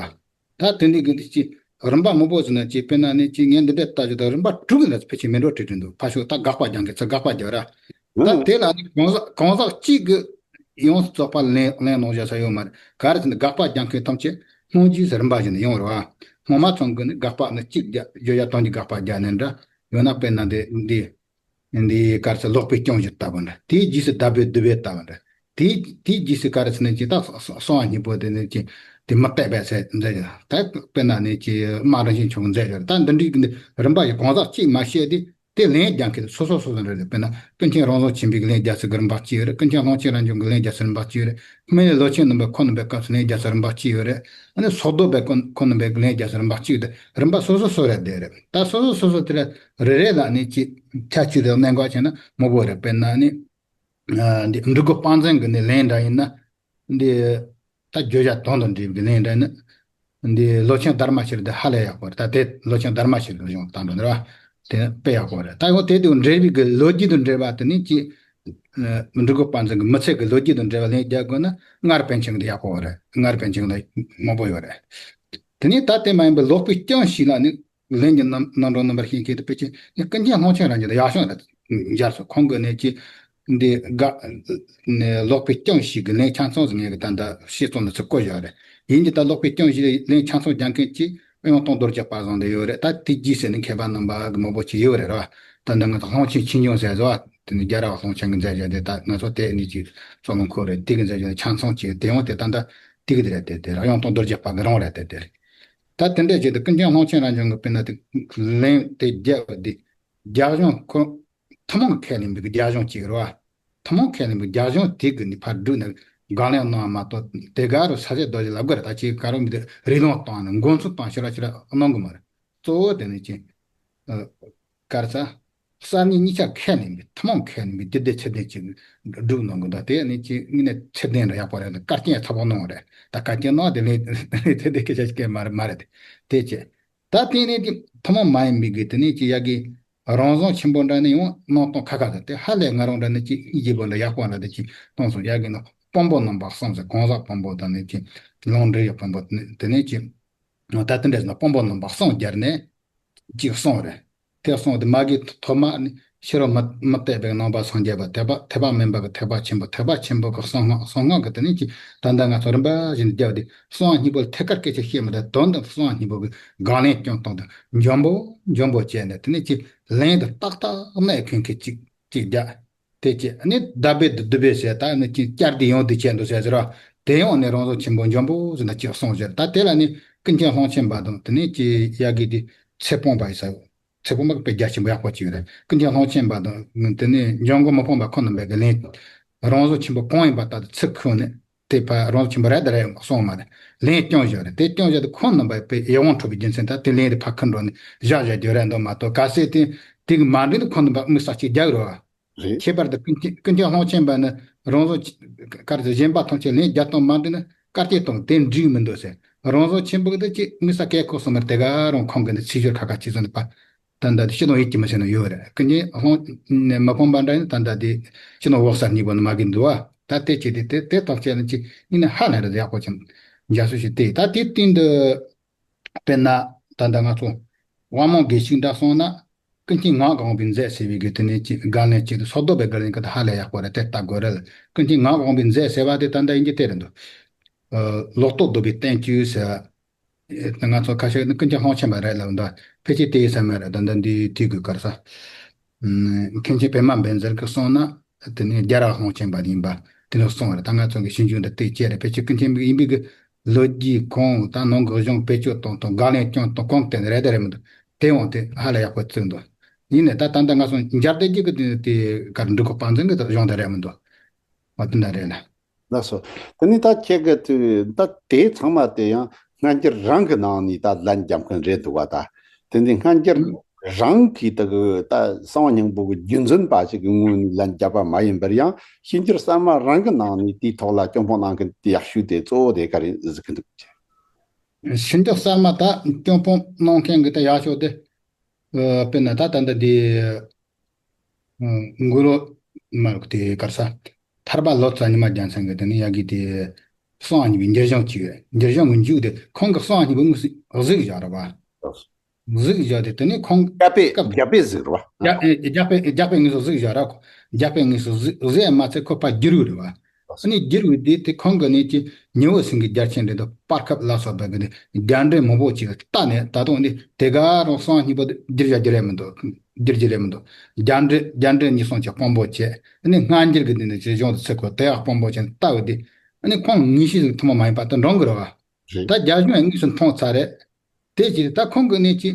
ད་དེ་འདྲའི་གི་འདི་ཅི་རིམ་པ་མང་པོ་ཟེར་ན་ཅི་དཔེར་ན་ནི་ཅི་ངས་འདི་འདྲ་ལྟ་རྒྱུ་དང་རིམ་པ་དྲུག་གི་ལ་ཕལ་ཆེར་མི་འགྲོ་བྲིས་བྲིས་འདུག་ཕར་ཕྱོགས་ད་དགག་པ་རྒྱག་མཁན་ཚོ་དགག་པ་རྒྱག་ར། ད་དེ་ལ་ནི་གང་ཟག་གང་ཟག་གཅིག་གི་ཡོངས་སུ་རྫོགས་པ་ལན་ལན་གནང་བཞག་ས་ཡོད་མ་རེད། ག་རེ་ཟེར་ན་དགག་པ་རྒྱག་མཁན་ཐམས་ཅད་སྔོན་རྗེས་སུ་རིམ་པ་བཞིན་དུ་ཡོང་བ་རེད་བ། སྔོན་མ་ཚང་གི་ནི་དགག་པ་ནི་གཅིག་རྒྱག་བརྗོད་བྱ་དོན་གྱི་དགག་པ་རྒྱག་ནི་འདྲ། ཡང་ན་དཔེར་ན་འདི་འདི། འདི་ག་རེ་ཟེར་ཀློག་པའི་རྐྱང་གཞི་ལྟ་བུ་འདྲ། དེའི་རྗེས་སུ་བརྡ་པོད་བསྡུ་བའི་ལྟ་བུ་འདྲ། དེའི་དེའི་རྗེས་སུ་ག་རེ་ཟེར་ན་ཅི་ད་གསང་བ་སྙིང་པོ་དེ་ནི་ཅི་དེ་མི་གཏད་པའི་ཚད་མཛད་ཀྱི་ད་དཔེར་ན་ནི་ཅི་སྨྲ་རིན་ཆེན་མཆོག་མཛད་ཀྱི་ད་འདི་འདྲའི་གི་རིམ་པ་ཡི་གང་ཟག་གཅིག་མ་བཤད་དེ་དེ་ལན་རྒྱག་མཁན་སོ་སོ་སོ་སོ་འདྲ་རེད། དཔེར་ན་ཀུན་མཁྱེན་རང་བྱུང་ཆེན་པོའི་གི་ལན་རྒྱག་ཚུལ་གི་རིམ་པ་གཅིག་ཡོད་རེད། ཀུན་མཁྱེན་ཀློང་ཆེན་རབ་འབྱམས་གི་ལན་རྒྱག་ཚུལ་རིམ་པ་གཅིག་ཡོད་རེད། སྨན་བློ་ཆེན་རྣམ་པ་ཁོ་རྣམ་པའི་སྐབས་སུ་ལན་རྒྱག་ཚུལ་རིམ་པ་གཅིག་ཡོད་རེད། ཨ་ནི་སོག་རྡོ་པའི་ཁོ་ཁོ་རྣམ་པའི་ལན་རྒྱག་ཚུལ་རིམ་པ་གཅིག་ཡོད་དེ་རིམ་པ་སོ་སོ་སོ་རེད་དེ་རེད། ད་སོ་སོ་སོ་སོ་དེ་རེད་རེ་རེ་ལ་ནི་ཅི་ཁྱད་ཆོས་དེ་གནད་འགག་ཆེ་ན་མང་པོ་རེད། དཔེར་ན་ནི་ཨ་འདི་འབྲི་གུང་དཔལ་འཛིན་གི་ནི་ལན་འདྲ་ཡིན་ན་འདི་ད་བརྗོད་བྱ་དོན་དང་འབྲེལ་བའི་ལན་འདྲ་ཡིན་ན་འདི་ལོ་ཆེན་དྷརྨ་ཤྲཱི་དེ་ཧ་ལས་ཡག་པོ་རེད། ད་དེ་ལོ་ཆེན་དྷརྨ་ཤྲཱི་གི་གཞུང་དང་འདྲ་འདྲ་བ་དེ་དཔེ་ཡག་པོ་རེད། ད་ཡང་དེ་དང་འབྲེལ་བའི་གི་ལོ་རྒྱུས་དང་འབྲེལ་བ་དེ་ནི་ཅི། ཨ་འབྲི་གུང་དཔལ་འཛིན་གྱི་མི་ཚེ་གི་ལོ་རྒྱུས་དང་འབྲེལ་བ་ལན་རྒྱག་དགོས་ན་སྔར་པཎ་ཆེན་གྱི་ཡག་པོ་རེད། སྔར་པཎ་ཆེན་གྱི་མང་པོ་ཡོད་རེད། དེ་ནས་ད་དེ་མ་ཡིན་པའི་ཀློག་པའི་རྐྱང་ཞིག་ལ་ནི་ལན་གྱི་རྣམ་རྣམ་གྲངས་རྣམ་པར་ཤེས་མཁན་དེ་ཕལ་ཆེར་ནི་ཀུན་མཁྱེན་ཀློང་ཆེན་རང་གི་ཡག་ཤོས་རེད། སྦྱར་སོང་། ཁོང་གི་ནི་ཅི་འདི་དགག་ནི་ཀློག་པའི་རྐྱང་ཞིག་གི་ལན་ཆ་ཚང་ཟིག་ངས་གི་ད་ལྟ་ཤེས་ཚོད་ནི་ཚིག་བཀོད་བཞག་རེད། ཡིན་གྱི་ད་ཀློག་པའི་རྐྱང་ཞིག་ལ་ལན་ཆ་ཚང་རྒྱག་མཁན་ཅི། གཡུང་དྲུང་རྡོ་རྗེ་དཔལ་བཟང་དེ་ཡོད་རེད། ད་དེ་རྗེས་ཟེར་ནས་མཁས་པ་རྣམ་པ་གི་མང་པོ་ཅིག་ཡོད་རེད་ར། ད་འདི་ང་ཚོ་ཀློང་ཆེན་ཆོས་འབྱུང་ཟེར་བཟོ་བ་དེ་ནི་རྒྱལ་རབས་ཀློང་ཆེན་གྱི་མཛད་བྱ་དེ་ད་ང་ཚོ་དེ་ནི་ཅིག་གཙོ་བོ་འཁོར་རེད། དེ་གི་མཛད་བྱ་ཆ་ཚང་ཅིག་དེ་ཡང་དེ་ད་ལྟ་དེ་གི་དེ་རེད། དེ་དེ་ར་གཡུང་དྲུང་རྡོ་རྗེ་དཔལ་གི་རང་རེད། དེ་དེ་རེད། ད་དེ་འདྲ་བྱས་ཏེ་ཀུན་མཁྱེན་ཀློང་ཆེན་རང་བྱུང་གི་དཔེར་ན་དེ་ལན་དེ་རྒྱབ་དེ་རྒྱ་གཞུང་ཁོ་ཐུན་མོང་ཁས་ལེན་པའི་རྒྱ་གཞུང་གཅིག་རེད་བ། ཐུན་མོང་ཁས་ལེན་པའི་རྒྱ་གཞུང་དེ་གི་ནི་ཕར་བསྒྲུགས་ནས་དགག་ལན་གནང་བ་མ་གཏོགས་དེ་ག་རུ་ས་སྐྱ་རྡོ་རྗེ་ལབ་དགོས་རེད། ད་ཅིག་ག་རུ་མི་དེ་རིགས་ལམ་བཏང་ནས་མགོ་འཚོས་བཏང་ཕྱིར་ར་ཕྱིར་ར་གནང་གི་མ་རེད། གཙོ་བོ་དེ་ནི་ཅི། ཨ་ག་རེ་ཟ། གསར་རྙིང་གཉིས་ཆ་ཁས་ལེན་པའི་ཐུན་མོང་ཁས་ལེན་པའི་དེ་དེ་ཚད་ལྡན་ཅིག་བསྒྲུགས་གནང་གི་འདུག་དེ་ནི་ཅི་དངོས་གནས་ཚད་ལྡན་རེད། ཡག་པོ་རེད། བཀའ་རྐྱེན་ཚ་པོ་གནང་བ་རེད། ད་བཀའ་རྐྱེན་གནང་བ་དེ་ལས་དེ་དེ་སྐད་ཆ་ཞིག་སྐད་མ་རེད་མ་རེད་དེ། དེ་བྱས། ད་དེ་ནས་དེ་ཐུན་མོང་མ་ཡིན་པའི་གི་དེ་ནས་ཅི་ཡ་གི་རང་བྱུང་ཆེན་པོ་འདྲ་ནི་ཡང་སྣང་སྟོང་ཁ་ཁ་དང་དེ་ཧ་ལས་ང་རང་འདྲ་ནི་ཅི་ཡིད་པོ་འདྲ་ཡག་པོ་འདྲ་དེ་ཅི་གཏོང་སོང་། ཡ་གི་ནི་དཔང་པོ་རྣམ་པ་གསུམ་ཟེར། གང་ཟག་དཔང་པོ་དང་ནི་ཅི་ལུང་འདྲེན་ཡག་དཔང་པོ་དེ་ནས་ཅི་ད་དེ་འདྲ་ཟེར་ན་དཔང་པོ་རྣམ་པ་གསུམ་སྦྱར་ནས་ཅི་གསུངས་རེད། དེ་གསུངས་དེ་མ་གི་ཐོག་མ་ནི་ཕྱི་རོལ་མི་མི་གཏད་པའི་རྣམ་པ་སངས་རྒྱས་པ། ཐེག་པ་ཐེག་པ་མིན་པ་གི་ཐེག་པ་ཆེན་པོ། ཐེག་པ་ཆེན་པོ་གི་གསང་སྔགས། གསང་སྔགས་ཀྱི་དེ་ནི་ཅི་ད་ལྟ་ང་ཚོ་རིམ་པ་བཞིན་དུ་བརྒྱབ་སྟེ་གསང་བ་སྙིང་པོ་ལ་ཐད་ཀར་སྐད་ཆ་བཤད་མི་འདུག་དོན་དུ་གསང་བ་སྙིང་པོ་གི་དགག་ལན་སྐྱོན་གཏོང་དང་འཇོན་པོ་འཇོན་པོ་བྱས་ནས་དེ་ནི་ཅི་ལན་དུ་ཏག་ཏག་གནས་མཁན་གྱི་ཅིག་ཅིག་རྒྱག་དེ་ཅི་ནི་བརྡ་སྦས་དུ་བསྡུ་སྦས་བྱས། ད་ནི་ཅི་བསྐྱར་ཟློས་ཡང་ཟློས་བྱས་འདུག་ཟེར་ཟེར་བ་དེ་ཡང་ནི་རང་བྱུང་ཆེན་པོ་འཇོན་པོ་ཟེར་ན་ཅི་གསུངས་ཟེར། ད་དེ་ལ་ནི་ཀུན་མཁྱེན་ཀློང་ཆེན་པ་དང་དེ་ནི་ཅི་ཡ་གི་དེ་ཚེ་སྤོང་པ་ཡི་ས། ཚེ་སྤོང་པ་དཔེ་རྒྱ་ཆེན་པོ་ཡག་པོ་ཅིག་རེད། ཀུན་མཁྱེན་ཀློང་ཆེན་པ་དང་དེ་ནས་འཇམ་མགོན་མི་ཕམ་པ་ཁོང་རྣམ་པས་ཀྱི་ལན། རང་བྱུང་ཆེན་པོ་གང་ཡིན་པ་ལྟར་དུ་ཚུར་ཁུར་ནས་དེ་ཕར་རང་བྱུང་ཆེན་པོ་རེད་དང་རེད་གསུངས་མ་རེད། ལན་རྐྱང་བཞག་རེད། དེ་རྐྱང་བཞག་དུས་ཁོང་རྣམ་པས་དཔེ་ཡིད་དབང་འཕྲོག་པའི་རྒྱུ་མཚན་ད་དེ་ལན་དེ་ཕར་ཁུར་འགྲོ་ནས་བཞག་བཞག་རྒྱུ་རེད་འདུག་མ་གཏོགས་གལ་སྲིད་དེ་དེ་གི་མ་འགྲིག་ན་ཁོང་རྣམ་པ་དམིགས་བསལ་ཅིག་རྒྱག་རོགས། རེད། ཁྱད་པར་དུ་ཀུན་མཁྱེན་ཀུན་མཁྱེན་ཀློང་ཆེན་པ་ནི་རང་བྱུང་ག་རེ་ཟེར་གཞན་པ་ཐམས་ཅད་ལན་བརྒྱ་སྟོང་མ་འགྲིག་ན་བཀའ་བསྟན་སྟོང་དེ་འགྲིག་མི་འདུག་ཟེར། རང་བྱུང་ཆེན་པོ་གི་དེ་ཅི་དམིགས་བསལ་སྐད་ཁོག་སོང་མར་དེ་ག་རང་ཁོང་གི་ནི་ཚིག་སྦྱོར་ཁ་ཁ་ཅིག་ཙམ་དུ་པ། ད་ལྟ་དེ་སྤྱི་དང་ཡིད་ཀྱིས་མི་ཤེས་ནི་ཡོད་རེད། ཀུན་མཁྱེན་ཀློང་ནས་མི་ཕམ་པ་འདྲ་ཡིན། ད་ལྟ་དེ་སྤྱི་དང་འོག་གསར་གཉིས་པོ་ནི་མ་གི་འདུག་བ། ད་དེ་ཅི་དེ་དེ་དེ་ཐམས་ཅད་ནི་ཅི་ཡིན་ན་ཧ་ལས་རེད། ཡག་པོ་ཅིག་འཇའ་སུ་ཞིག་དེ་ད་དེ་སྟེང་དུ། དཔེར་ན་ད་ལྟ་ང་ཚོ་དབང་མོ་དགེ་བཤེས་འདྲ་སོང་ན་ཀུན་མཁྱེན་ངག་དབང་པའི་མཛད་ཟེར་བའི་གི་དེ་ནས་ཅིག་དགག་ལན་གཅིག་ཏུ་སོག་རྡོ་པའི་དགག་ལན་གི་ད་ཧ་ལས་ཡག་པོ་རེད། དེ་ལྟ་དགོས་རེད། ཀུན་མཁྱེན་ངག་དབང་པའི་མཛད་ཟེར་བ་དེ་ད་ལྟ་ཡིན་གྱི་དེ་རེད་འདུག་ཨ་ལོག་རྟོག་སྡུད་པའི་བསྟན་བཅོས་ཟེར་བ། ང་ཚོ་ཁ་ཤས་ནི་ཀུན་མཁྱེན་ཀློང་ཆེན་པ་རེད་ལབ་འདུག་ཕལ་ཆེར་དེ་ཡིན་ས་མ་རེད། ད་ལྟ་འདི་དུས་ཀྱི་གར་ས། ཨམ་མཁན་ཆེན་པད་མ་བཛྲ་གིས་གསུངས་ན། དེ་ནས་རྒྱལ་རབས་ཀློང་ཆེན་པ་ཡིན་པ་དེ་ནས་གསུངས་རེད། ད་ང་ཚོ་གི་ཞིབ་འཇུག་འདི་དེ་བྱས་རེད། ཕལ་ཆེར་ཀུན་མཁྱེན་པའི་ཡིན་པའི་གི་ལོ་རྒྱུས་གང་ད་ནང་གི་གཞུང་བེད་སྤྱོད་གཏོང་སྟངས་དགག་ལན་སྐྱོན་སྟངས་གང་དེ་རེད་དེ་རེད་མི་འདུག་དེ་འོང་དེ་ཧ་ལས་ཡག་པོ་བརྩིས་འདུག་ཡིན་ནའི་ད་ད་ལྟ་ང་ཚོ་མཇལ་དེ་རྒྱུ་གི་དེ་དེ་གར་འབྲི་གུང་དཔལ་འཛིན་གི་གཞུང་དེ་རེད་མི་འདུག་ཨ་དེ་འདྲ་རེད་ལ། ལགས་སོ། དེ་ནས་ད་ཁྱེད་ཀྱི་དུས་ད་དེ་ཚང་མ་དེ་ཡང་སྔ་འགྱུར་རང་གི་ནང་ནས་ད་ལན་རྒྱབ་མཁན་རེད་འདུག་བ་ད། དེ་འདི་སྔ་འགྱུར་ རང་གིས་དེ་གི་ད་གསང་བ་སྙིང་པོ་གི་རྒྱུན་འཛིན་པ་ཞིག་གི་ངོས་ནས་ལན་བརྒྱབ་པ་མ་ཡིན་པར་ཡང་ཕྱི་འགྱུར་གསར་མ་རང་གི་ནང་ནས་དེའི་ཐོག་ལ་སྐྱོན་སྤོང་གནང་མཁན་དེ་ཡག་ཤོས་དེ་གཙོ་བོ་དེ་ག་རེ་གཟིགས་ཀྱི་འདུག་ཅེས། ཕྱི་འགྱུར་གསར་མ་ད་སྐྱོན་སྤོང་གནང་མཁན་གི་ད་ཡག་ཤོས་དེ་ཨ་དཔེར་ན་ད་ད་ལྟ་དེ་ཨ་མགོ་ལོག་མ་རུག་དེ་གར་ས་ཐར་པ་ལོ་ཙཱ་ཉི་མ་རྒྱལ་མཚན་གི་དེ་ནི་ཡ་གི་དེ་གསང་བ་གཉིས་པའི་འགྱུར་བྱུང་གཅིག་རེད། འགྱུར་བྱུང་གི་མཇུག་དེ་ཁོང་གི་གསང་བ་གཉིས་པའི་དངོས་སུ་གཟིགས་བཞག་རེད་བ། གཟིགས་བཞག་དེ་དེ་ནི་ཁོང་རྒྱ་དཔེ་སྐབས་རྒྱ་དཔེ་གཟིགས་རེད་བ། རྒྱ་ཨེ་རྒྱ་དཔེ་རྒྱ་དཔེ་དངོས་སུ་གཟིགས་བཞག་ར། རྒྱ་དཔེ་དངོས་སུ་གཟིགས་གཟིགས་ཡ་མ་ཚད་ཁོ་ཕར་བསྒྱུར་བ་རེད་བ། ཨ་ནི་བསྒྱུར་བའི་དེ་དེ་ཁོང་གི་ནི་ཅི་ཉི་འོད་སེང་གེ་རྒྱལ་ཆེན་འདྲེ་དང་བར་སྐབས་ལ་སོགས་པ་གི་ནི་རྒྱ་འགྲེལ་མང་པོ་ཅིག་ལྟ་ནས་ད་དུང་ནི་དེ་ག་རང་གསང་བ་གཉིས་པོ་དེ་བསྒྱུར་བྱ་བསྒྱུར་ཡ་མི་འདུག་བསྒྱུར་རྒྱུ་རེད་མི་འདུག་རྒྱ་འགྲེལ་རྒྱ་འགྲེལ་གཉིས་གསུང་ཅིག་དཔང་པོ་བྱས། ཨ་ནི་སྔ་འགྱུར་གི་དེ་ནི་ཅི་གཞུང་དུ་ཚུད་གོ་དེ་ཡག་དཔང་པོ་བྱས་ནས་ལྟ་བའི་དེ། ཨ་ནི་ཁོང་ངེས་ཤེས་ཐུན་མོང་མ་ཡིན་པ་དེ་འདྲོང་གི་རེད་བ། རེད། ད་རྒྱ་གཞུང་ཡང་དངོས་སུ་མཐོང་ཚར་རེད། དེ་ཅི་རེད་ད་ཁོང་གི་ནི་ཅི་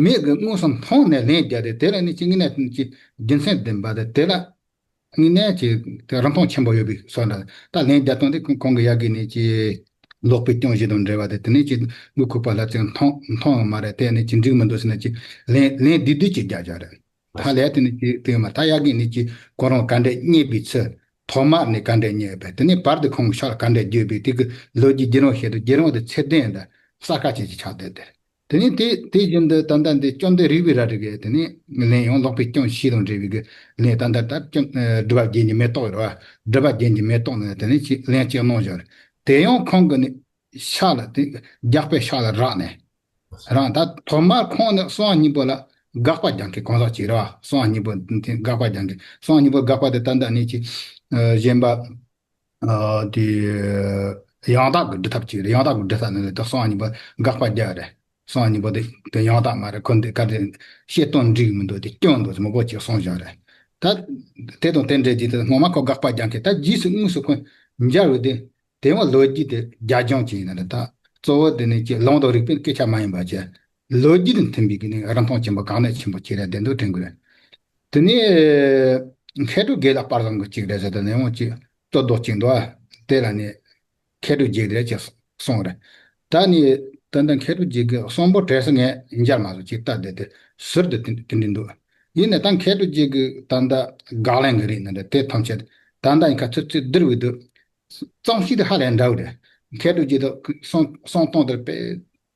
མེད་གི་དངོས་སུ་མཐོང་ནས་ལན་བརྒྱབ་སྟེ་དེ་ལ་ནི་ཅི་དངོས་གནས་ཅི་རྒྱུ་མཚན་ལྡན་པ་དེ་དེ་ལ་དངོས་གནས་ཅི་དེ་རིན་ཐང་ཆེན་པོ་ཡོད་པའི་བཟོ་འདྲ་ད་ལན་བརྒྱབ་སྟངས་དེ་ཁོང་གི་ཡ་གི་ནི་ཅི་ལོག་པའི་སྐྱོན་བཞི་དང་འབྲེལ་བ་དེ་དེ་ནི་ཅི་དངུལ་ཁུག་པ་ལ་ཅི་མཐོང་མཐོང་ཡང་མ་རེད། དེ་ནི་ཅི་འགྲིག་མི་འདུག་ཟེར་ན་ཅི་ལན་ལན་བདུད་བདུད་ཅི་རྒྱག་རྒྱག་རེད། ད་ལས་དེ་ནི་ཅི་དེ་མ་ད་ཡ་གི་ནི་ཅི་ཁོ་རང་ག་འདྲས་རྙེད་པའི་ཚུལ། ཐོག་མར་ནི་ག་འདྲས་རྙེད་པས་དེ་ནི་བར་དུ་ཁོང་གི་ཕྱག་ལ་ག་འདྲས་བརྒྱུད་པའི་དེ་གི་ལོ་རྒྱུས་བརྒྱུད་རིམ་བཤད་དུ་བརྒྱུད་རིམ་དེ་ཚད་ལྡན་དང་གསར་ཁ་ཅན་ཅིག་ཆགས་བསྡད་དེ། དེ་ནི་དེ་དེ་བཞིན་དུ་ད་ལྟ་འདི་བཅོམ་ལྡན་རིག་པའི་རལ་གྲི་གི་དེ་ནི་ལན་ཡང་ལོག་པའི་སྐྱོན་བཞི་དང་འབྲེལ་བའི་གི་ལན་ད་ལྟ་ད་བཅོམ་སྒྲུབ་པ་རྒྱན་གྱི་མེ་ཏོག་རེད་བ། སྒྲུབ་པ་རྒྱན་གྱི་མེ་ཏོག་ནི་དེ་ནི་ཅིག་ལན་གཅིག་གནང་བཞག་རེད། དེ་ཡང་ཁོང་གི་ནི་ཕྱག་ལ་དེ་རྒྱག་པའི་ཕྱག་ལ་རག་ནས། རང་ད་ཐོག་མར་ཁོང་ནི་གསང་བ་གཉིས་པོ་ལ་དགག་པ་རྒྱག་མཁན་གང་ཟག་ཅིག་རེད་བ། གསང་བ་གཉིས་པོ་དེ་དགག་པ་རྒྱག་མཁན་གསང་བ་གཉིས་པོ་དགག་པ་དེ་ད་ལྟ་ནི་ཅི་གཞན་པ་དེ་ཡང་དག་གི་སྒྲུབ་ཐབས་ཅིག་རེད། ཡང་དག་གི་སྒྲུབ་ཐབས་ནི་ད་གསང་བ་གཉིས་པོ་དགག་པ་རྒྱག་རེད། གསང་བ་གཉིས་པོ་དེ་དེ་ཡང་དག་མ་རེད། ཁོ་འདི་ག་དེ་བཤད་སྟངས་འགྲིག་མི་འདུག་དེ་སྐྱོན་འདུག་མང་པོ་ཅིག་གསུངས་བཞག་རེད། ད་དེ་དང་དེ་འདྲའི་རྗེས་དེ་སྔོན་མ་ཁོ་དགག་པ་རྒྱག་མཁན་ད་རྗེས་སུ་དངོས་སུ་ཁོ་མཇལ་བའི་དེ། དེ་ཡང་ལོ་རྒྱུས་དེ་རྒྱ་ལྗོངས་ཅིག་ཡིན་ན་རེད་ད། གཙོ་བོ་དེ་ནི་ཅི་ལུང་དང་རིགས་པའི་སྐད་ཆ་མ་ཡིན་པ་ཅི། ལོ་རྒྱུས་དང་མཐུན་པའི་གི་ནི་རིན་ཐང་ཆེན་པོ་གང་ནས་ཆེན་པོ་ཅིག་རེད་བདེན་དུ་དྲན་དགོས་རེད། དེ་ནི་མཁས་གྲུབ་དགེ་ལེགས་དཔལ་བཟང་གི་ཅིག་རེད་ཟེར་ད་ནི་ཡང་ཅི་གཙོ་རྡོག་ཅིག་འདུག་ཨ། དེ་ལ་ནི་མཁས་གྲུབ་རྗེ་དེ་ཅི་གསུངས་རེད། ད་ནི་ད་ལྟ་མཁས་གྲུབ་རྗེ་གི་གསུང་པོ་གྲས་སུ་ངས་མཇལ་མ་སོང་ཅིག་ལྟ་བསྡད་དེ་ཟུར་དུ་དེ་དེ་འདྲ་འདུག་ཡིན་ནའི་ད་མཁས་གྲུབ་རྗེ་གི་ད་ལྟ་དགག་ལན་གི་རིགས་ནི་འདྲ་དེ་ཐམས་ཅད་ད་ལྟ་ཡིན་ཁ་ཚུར་ཚུར་བསྡུར་བའི་དུས། རྩོམ་གཤིས་དེ་ཧ་ལས་འདྲ་བོ་རེད། མཁས་གྲུབ་རྗེ་དང་གསུང་གསུང་སྟངས་དེར་དཔེ་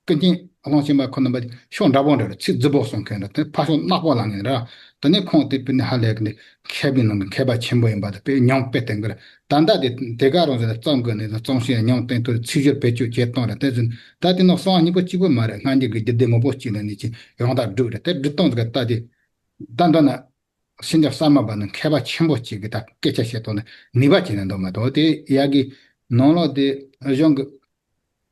ཀུན་མཁྱེན་གླང་ཆེན་པ་ཁོ་རྣམ་པ་ཕྱོགས་འདྲ་པོ་འདྲ་རེད། ཚིག་རྫིག་པོ་གསུང་མཁན་འདྲ་དེ་ཕར་ཕྱོགས་གནག་པོ་ལངས་མཁན་འདྲ། དེ་ནས་ཁོང་དེ་དཔེར་ན་ཧ་ལས་ཀྱི་མཁས་པའི་ནང་གི་མཁས་པ་ཆེན་པོ་ཡིན་པ་དེ་དཔེ་ཉམས་དཔེ་བསྟན་གི་རེད། ད་ལྟ་དེ་དེ་ག་རང་བཞིན་རྩོམ་གི་ནས་རྩོམ་གཤིས་ཉམས་བསྟན་ཐུབ་ཚིག་སྦྱོར་བེད་སྤྱོད་བྱེད་སྟངས་རེད། དེ་བཞིན་ད་དེ་ནང་གསང་བ་གཉིས་པོ་གཅིག་པུ་མ་རེད། སྔ་འགྱུར་གྱི་རྒྱུད་སྡེ་མང་པོ་གཅིག་ལ་ནས་ཀྱི་ཡང་དག་སྒྲུབ་རེད། དེ་སྒྲུབ་སྟངས་དེ་ག་ལྟ་དེ་ད་འདོད་ན། ཕྱི་འགྱུར་གསར་མ་པ་ནི་མཁས་པ་ཆེན་པོ་གཅིག་གིས་ད་སྐད་ཆ་བཤད་སྟངས་ནི་ནུས་པ་ཅན་ནི་འདུག་མ་གཏོགས་དེ་ཡ་གི་ནང་ལོགས་དེ་གཞུང་གི་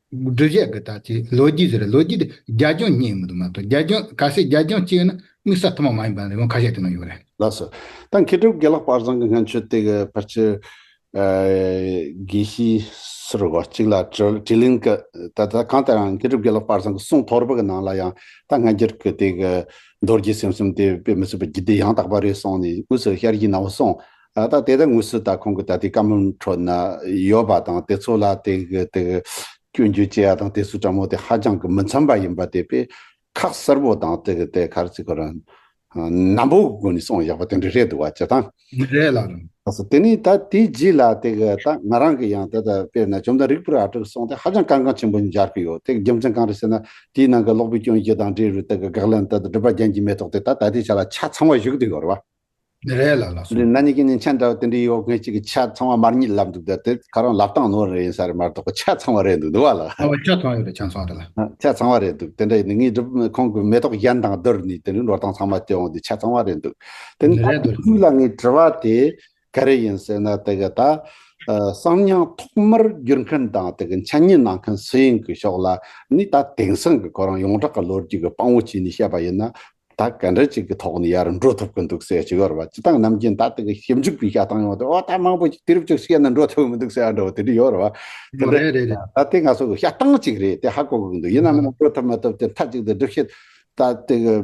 སྒྲུབ་བྱེད་ཀྱི་ད་ཅི་ལོ་རྒྱུས་ཟེར་ལོ་རྒྱུས་དེ་རྒྱ་ལྗོངས་རྙེད་མི་འདུག་མ་གཏོགས་རྒྱ་ལྗོངས་གལ་སྲིད་རྒྱ་ལྗོངས་གཅིག་ཡིན་ན་དམིགས་བསལ་ཐུན་མོང་མ་ཡིན་པ་ནི་ཡང་ཁ་ཤས་དེ་ནང་ཡོད་རེད། ལགས་སོ། ད་མཁས་གྲུབ་དགེ་ལེགས་དཔལ་བཟང་གི་སྔན་ཆད་དེ་གི་ཕལ་ཆེར། དགེ་བཤེས་ཟུར་བ་གཅིག་ལ་དྲི་དྲིས་ལན་གི་ད་ལྟ་གང་ལྟར་ཡང་མཁས་གྲུབ་དགེ་ལེགས་དཔལ་བཟང་གི་གསུང་ཐོར་བུ་གི་ནང་ལ་ཡང་ད་སྔ་འགྱུར་གི་དེ་གི་མདོ་སྒྱུ་སེམས་གསུམ་དེ་དཔེ་མི་སྲིད་པའི་རྒྱུད་སྡེ་ཡང་དག་པ་རེད་གསུངས་ནས་དངོས་སུ་ཞལ་བཞེས་གནང་བ་གསུངས། ད་དེ་ལྟར་དངོས་སུ་ད་ཁོང་གི་ད་ལྟའི་བཀའ་མོལ་ཁྲོད་ན་ཡོད་པ་དང་དེ་ཚོ་ལ་དེ་གི་དེ་གི་སྐྱོན་བརྗོད་བྱེད་ཡ་དང་དེ་ཚོའི་གྲངས་མོ་དེ་ཧ་ཅང་གི་མི་འཚམ་པ་ཡིན་པ་དེ་དཔེ། ཁག་གསལ་པོ་དང་དེ་གི་དེ་ག་རེ་ཟེར་ཁོ་རང་། ནན་པོ་གི་སྒོ་ནས་གསུངས་བཞག་པ་དེ་འདྲ་རེད་འདུག་བ་སྤྱིར་བཏང་། རེད་ལགས། ལགས་སོ། དེ་ནས་ད་དེའི་རྗེས་ལ་དེ་གི་ད་ང་རང་གི་ཡང་དེ་ད་དཔེར་ན་བཅོམ་ལྡན་རིག་པའི་རལ་གྲི་གི་གསུང་དེ་ཧ་ཅང་གལ་འགངས་ཆེན་པོ་མཇལ་གི་ཡོད། དེ་གི་རྒྱུ་མཚན་གང་རེད་ཟེར་ན་དེའི་ནང་གི་ལོག་པའི་སྐྱོན་བཞི་དང་འབྲེལ་བའི་དེ་གི་དགག་ལན་དེ་ད་སྒྲུབ་པ་རྒྱན་གྱི་མེ་ཏོག་དེ་ད་ད་ལྟའི་ཆ་ལ་ཆ་ཚང་བ་བཞག་བསྡད་ཡོད་རེད་བ། རེད་ལགས། ལགས་སོ། ན་ནིང་གི་ཉིན་ཆ་འདྲ་བ་དེ་འདྲའི་ཡོད་མཁན་ཅིག་གི་ཆ་ཚང་བ་མ་རྙེད་ལབ་འདུག་ད་དེ་ཁ་རང་ལབ་སྟངས་ནོར་རེད་ཡིན་ས་རེད་མ་གཏོགས་ཆ་ཚང་བ་རེད་འདུག་འདུག་བ་ལ། ཨོ་ཆ་ཚང་ཡོད་རེད། ཆ་ཚང་རེད་ལ། ཆ་ཚང་བ་རེད་འདུག་དེ་འདྲ་ཡིན་ན་ངས་སྒྲུབ་ཁོང་གི་མེ་ཏོག་གཞན་དང་བསྡུར་ནས་དེ་འདྲའི་འགྲོ་སྟངས་ཚང་མ་སྟོན་འོང་དུས་ཆ་ཚང་བ་རེད་འདུག་དེ་ནི་ད་རེད་འདུག་དུས་ལ་ངས་དྲི་བ་དེ་ག་རེ་ཡིན་ཟེར་ན་དེ་གི་ད་གསང་སྙིང་ཐོག་མར་བསྒྱུར་མཁན་དང་དེ་གི་འཆད་ཉན་གནང་མཁན་སུ་ཡིན་གི་ཕྱོགས་ལ་ནི་ད་དེང་སང་གི་ཁོ་རང་ཡོངས་གྲགས་ཀྱི་ལོ་རྒྱུས་ཀྱི་དཔང་བོ་བྱས་ནས་བཤད་པ་ཡིན་ན། ད་ག་འདྲ་ཅིག་གི་ཐོག་ནས་ཡར་འགྲོ་ཐུབ་ཀྱི་འདུག་ཟེར་གྱི་ཡོད་རེད་བ། སྤྱིར་བཏང་ནམ་རྒྱུན་ད་དེ་གི་ཞིབ་འཇུག་པའི་བྱ་སྟངས་ཡོང་དུས་ཨོ་ད་མང་པོ་ཅིག་དུས་རབས་ཅིག་བཤད་ན་འགྲོ་ཐུབ་མི་འདུག་ཟེར་ཡ་འདྲ་བོ་དེ་འདྲ་ཡོད་རེད་བ། དེ་འདྲ་རེད་རེད་རེད། ད་དེ་ང་ཚོ་གི་བྱ་སྟངས་ཅིག་རེད། དེ་ཧ་གོ་གི་འདུག་ཡིན་ན་མིན་ན་འགྲོ་ཐུབ་མ་ཐུབ་དེ་མཐའ་གཅིག་ཏུ་སྒྲུབ་བྱེད་ད་དེ་གི་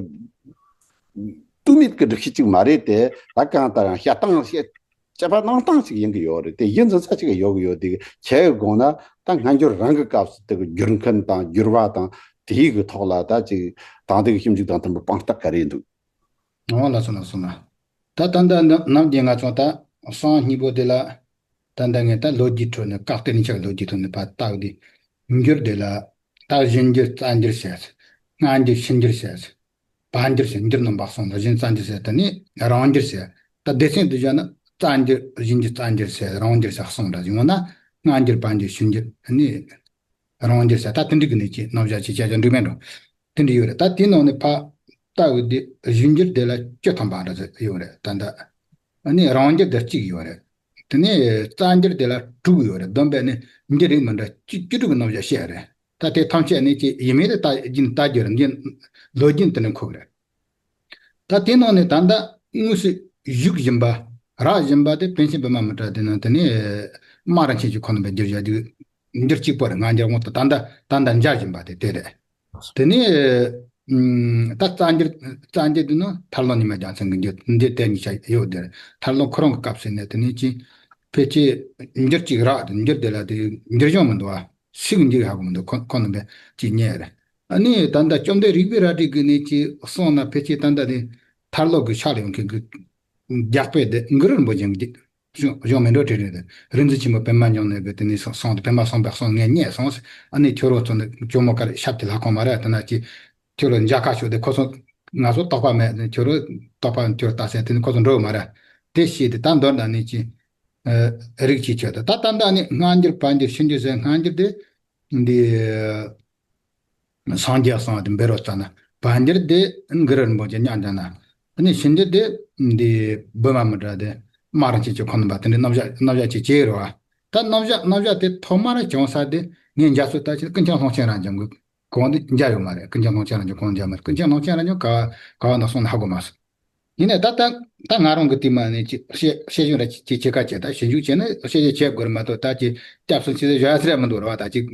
དུ་མེད་ཀྱི་སྒྲུབ་བྱེད་ཅིག་མ་རེད་དེ། ད་གང་ལྟར་ཡང་བྱ་སྟངས་བཤད། དཔྱད་པ་གནང་སྟངས་ཤིག་ཡིན་གྱི་ཡོད་རེད་དེ། གཞི་འཛིན་ས་ཞིག་ཡོད་ཀྱི་ཡོད་དེ། ཁྱེད་དགོངས་ན་ད་སྔ་འགྱུར་རང་གི་སྐབས་སུ་དེ་གི་བསྒྱུར་མཁན་དང་བསྒྱུར་བ་དང་ དེའི་གི་ཐོག་ལ་ད་ཅིག་དང་དེ་གི་ཞིབ་འཇུག་དང་མཐུན་པའི་དཔང་རྟགས་ག་རེ་འདུག། ཨོ་ལགས་སོ་ལགས་སོ་ལགས། ད་ད་ལྟ་ནམ་རྒྱུན་ང་ཚོ་ད་གསང་སྔས་པོ་དེ་ལ་ད་ལྟ་ངས་ད་ལོ་རྒྱུས་ཁྲོད་ནས་བཀའ་གཏེར་གཉིས་ཆར་ལོ་རྒྱུས་ཐོག་ནས་ཕར་བལྟ་བ་དེ། འགྱུར་དེ་ལ་ད་བཞི་འགྱུར་རྩ་འགྱུར་ཟེར། ལྔ་འགྱུར་ཕྱི་འགྱུར་ཟེར། བར་འགྱུར་ཟེར། འགྱུར་རྣམ་པ་གསུམ་ལ་བཞི་འགྱུར་རྩ་འགྱུར་ཟེར། དེ་ནས་རང་འགྱུར་ཟེར། ད་སྡེ་ཚན་དུ་བཞག་ན་རྩ་འགྱུར་བཞི་འགྱུར་རྩ་འགྱུར་ཟེར། རང་འགྱུར་ཟེར་གསུམ་འདྲ་ཡོང་ན་ལྔ་འགྱུར་བར་འགྱུར་ཕྱི་འགྱུར་ནི་རང་འགྱུར་ཟེར། ད་དེ་འདྲ་གི་ནས་ཀྱི་རྣམ་གཞག་ཅིག་བྱས་ཀྱང་འགྲིག་མེད་འགྲོ། དེ་འདྲ་ཡོད་རེད། ད་དེའི་ནང་ནས་ཕར་ལྟ་བུ་དེ་བཞི་འགྱུར་དེ་ལ་བཅུ་ཐམ་པ་འདྲ་ཟེར་ཡོད་རེད། ད་ལྟ་ནི་རང་འགྱུར་དེ་གཅིག་ཡོད་རེད། དེ་ནས་རྩ་འགྱུར་དེ་ལ་དྲུག་ཡོད་རེད། བསྡོམས་པས་ནི་འགྱུར་རིགས་མི་འདྲ་བཅུ་བཅུ་དྲུག་གི་རྣམ་གཞག་བཤད་རེད། ད་དེ་ཐམས་ཅད་ནི་ཅི་ཡིན་མིན་དེ་ལྟ་རྒྱུ་ནི་ལྟ་རྒྱུ་རེད། འདི་ལོ་རྒྱུས་དེ་ནི་འཁོར་རེད། ད་དེ་ནང་ནས་ད་ལྟ་དངོས་སུ་བཞུགས་བཞིན་པ་རགས་བཞིན་པ་དེ་པཎ་ཆེན་པདྨ་མི་ཏྲ་དེ་ནང་དེ་ནི་སྨ་ར་ཆེན་གྱི་ཁོང་རྣམ་པས་བསྒྱུར་བཞག་རྒྱུ་འགྱུར་གཅིག་པོ་རེད། ང་འགྱུར་དངོས་དང་ད་ལྟ་ད་ལྟ་མཇལ་བཞིན་པ་དེ་དེ་རེད། དེ་ནས་ཨུམ། ད་རྩ་འགྱུར་རྩ་འགྱུར་དེ་ནི་ཐར་ལམ་ཉི་མ་རྒྱལ་མཚན་གྱི་འགྱུར་འགྱུར་དེ་གཉིས་ཆ་ཡོད་དེ་རེད། ཐར་ལམ་ཁོ་རང་གི་སྐབས་སུ་ནས་དེ་ནས་ཅི་ཕལ་ཆེར་འགྱུར་གཅིག་རགས་དེ་འགྱུར་དེ་ལ་དེ་འགྱུར་སྦྱོང་མི་འདུག་བ། ཤིག་འགྱུར་ཧ་གོ་མི་འདུག། ཁོ་ཁོ་རྣམ་པས་ཅིག་ཉན་རེད། ཨ་ནི་ད་ལྟ་བཅོམ་ལྡན་རིག་པའི་རལ་གྲི་གི་ནས་ཅི་གསུངས་ན་ཕལ་ཆེར་ད་ལྟ་དེ་ཐར་ལམ་གི་ཕྱག་ལ་ཡོང་མཁན་གྱི་རྒྱག་དཔེ་དེ་གུ་རུ་རིན་པོ་ཆེ་གི་གཞུང་གཞུང་མི་འགྲོ་བྲིས་རེད། རིག་འཛིན་ཆེན་པོ་པདྨ་འབྱུང་གནས་ཀྱིས་དེ་ནས་གསུངས་ཏེ་པདྨ་གསུངས་པའི་གསུང་ངས་རྙེད་སོང་ཟེར། ཨ་ནི་ཁྱོད་རང་ཚོ་ནི་ཇོ་མོ་དཀར་ཞབས་ཀྱི་ལྷ་ཁང་མ་རེད། དེ་ན་ཅི་ཁྱོད་རང་མཇལ་ཁ་ཞུ་དེ་ཁོ་ཚོ་ང་ཚོ་རྟོགས་པ་མེད་ནི་ཁྱོད་རང་རྟོགས་པ་ཁྱོད་ལྟ་ཟེར་དེ་ནི་ཁོ་ཚོ་འགྲོ་མ་རེད། དེ་ཤེས་ཏེ་ད་མདོར་ན་ནི་ཅི་རིགས་ཀྱི་ཆོས་དེ་ད་ད་ལྟ་ནི་སྔ་འགྱུར་བར་འགྱུར་ཕྱི་འགྱུར་ཟེར། སྔ་འགྱུར་དེ་འདི་སངས་རྒྱས་གསུངས་དེ་འབད་རོ་ཙ་ན། བར་འགྱུར་དེ་གུ་རུ་རིན་པོ་ཆེ་མྱང་ཙ་ན། ཨ་ནི་ཕྱི་འགྱུར་དེ་འདི་བི་མ་མི་ཏྲ་དེ་སྨ་ར་ཆེན་གྱི་ཁོང་རྣམ་པ་དེ་འདྲའི་རྣམ་གཞག་རྣམ་གཞག་ཅིག་བྱས་རོ། ད་རྣམ་གཞག་རྣམ་གཞག་དེ་ཐོག་མར་བྱུང་ས་དེ་ངས་མཇལ་ཚོད་ལྟར་ཅིག་ཀུན་མཁྱེན་ལྷུན་ཆེན་རབ་འབྱམས་ཀྱི་གོང་དེ་མཇལ་ཡོད་མ་རེད། ཀུན་མཁྱེན་ལྷུན་ཆེན་རབ་འབྱམས་གོང་མཇལ་མ་རེད། ཀུན་མཁྱེན་ལྷུན་ཆེན་རབ་འབྱམས་ག་ག་བ་ན་སོང་ན་ཧ་གོ་མ་སོང་། ཡིན་ནའི་ད་ལྟ་ད་ང་རང་གི་དེ་མ་ནས་ཅིག་བཤད་བཤད་ཞུ་ར་ཅིག་ཅིག་བྱེད་ཀ་བྱེད། ད་ཞིབ་འཇུག་བྱས་ན་བཤད་རྒྱུ་བྱེད་དགོས་རེད་མ་གཏོགས། ད་ཅིག་སྐྱབས་སུ་མཆི་ཟེར་བཞག་ཡ་ཟེར་ཡ་མི་འདུག་ར་བ། ད་ཅིག་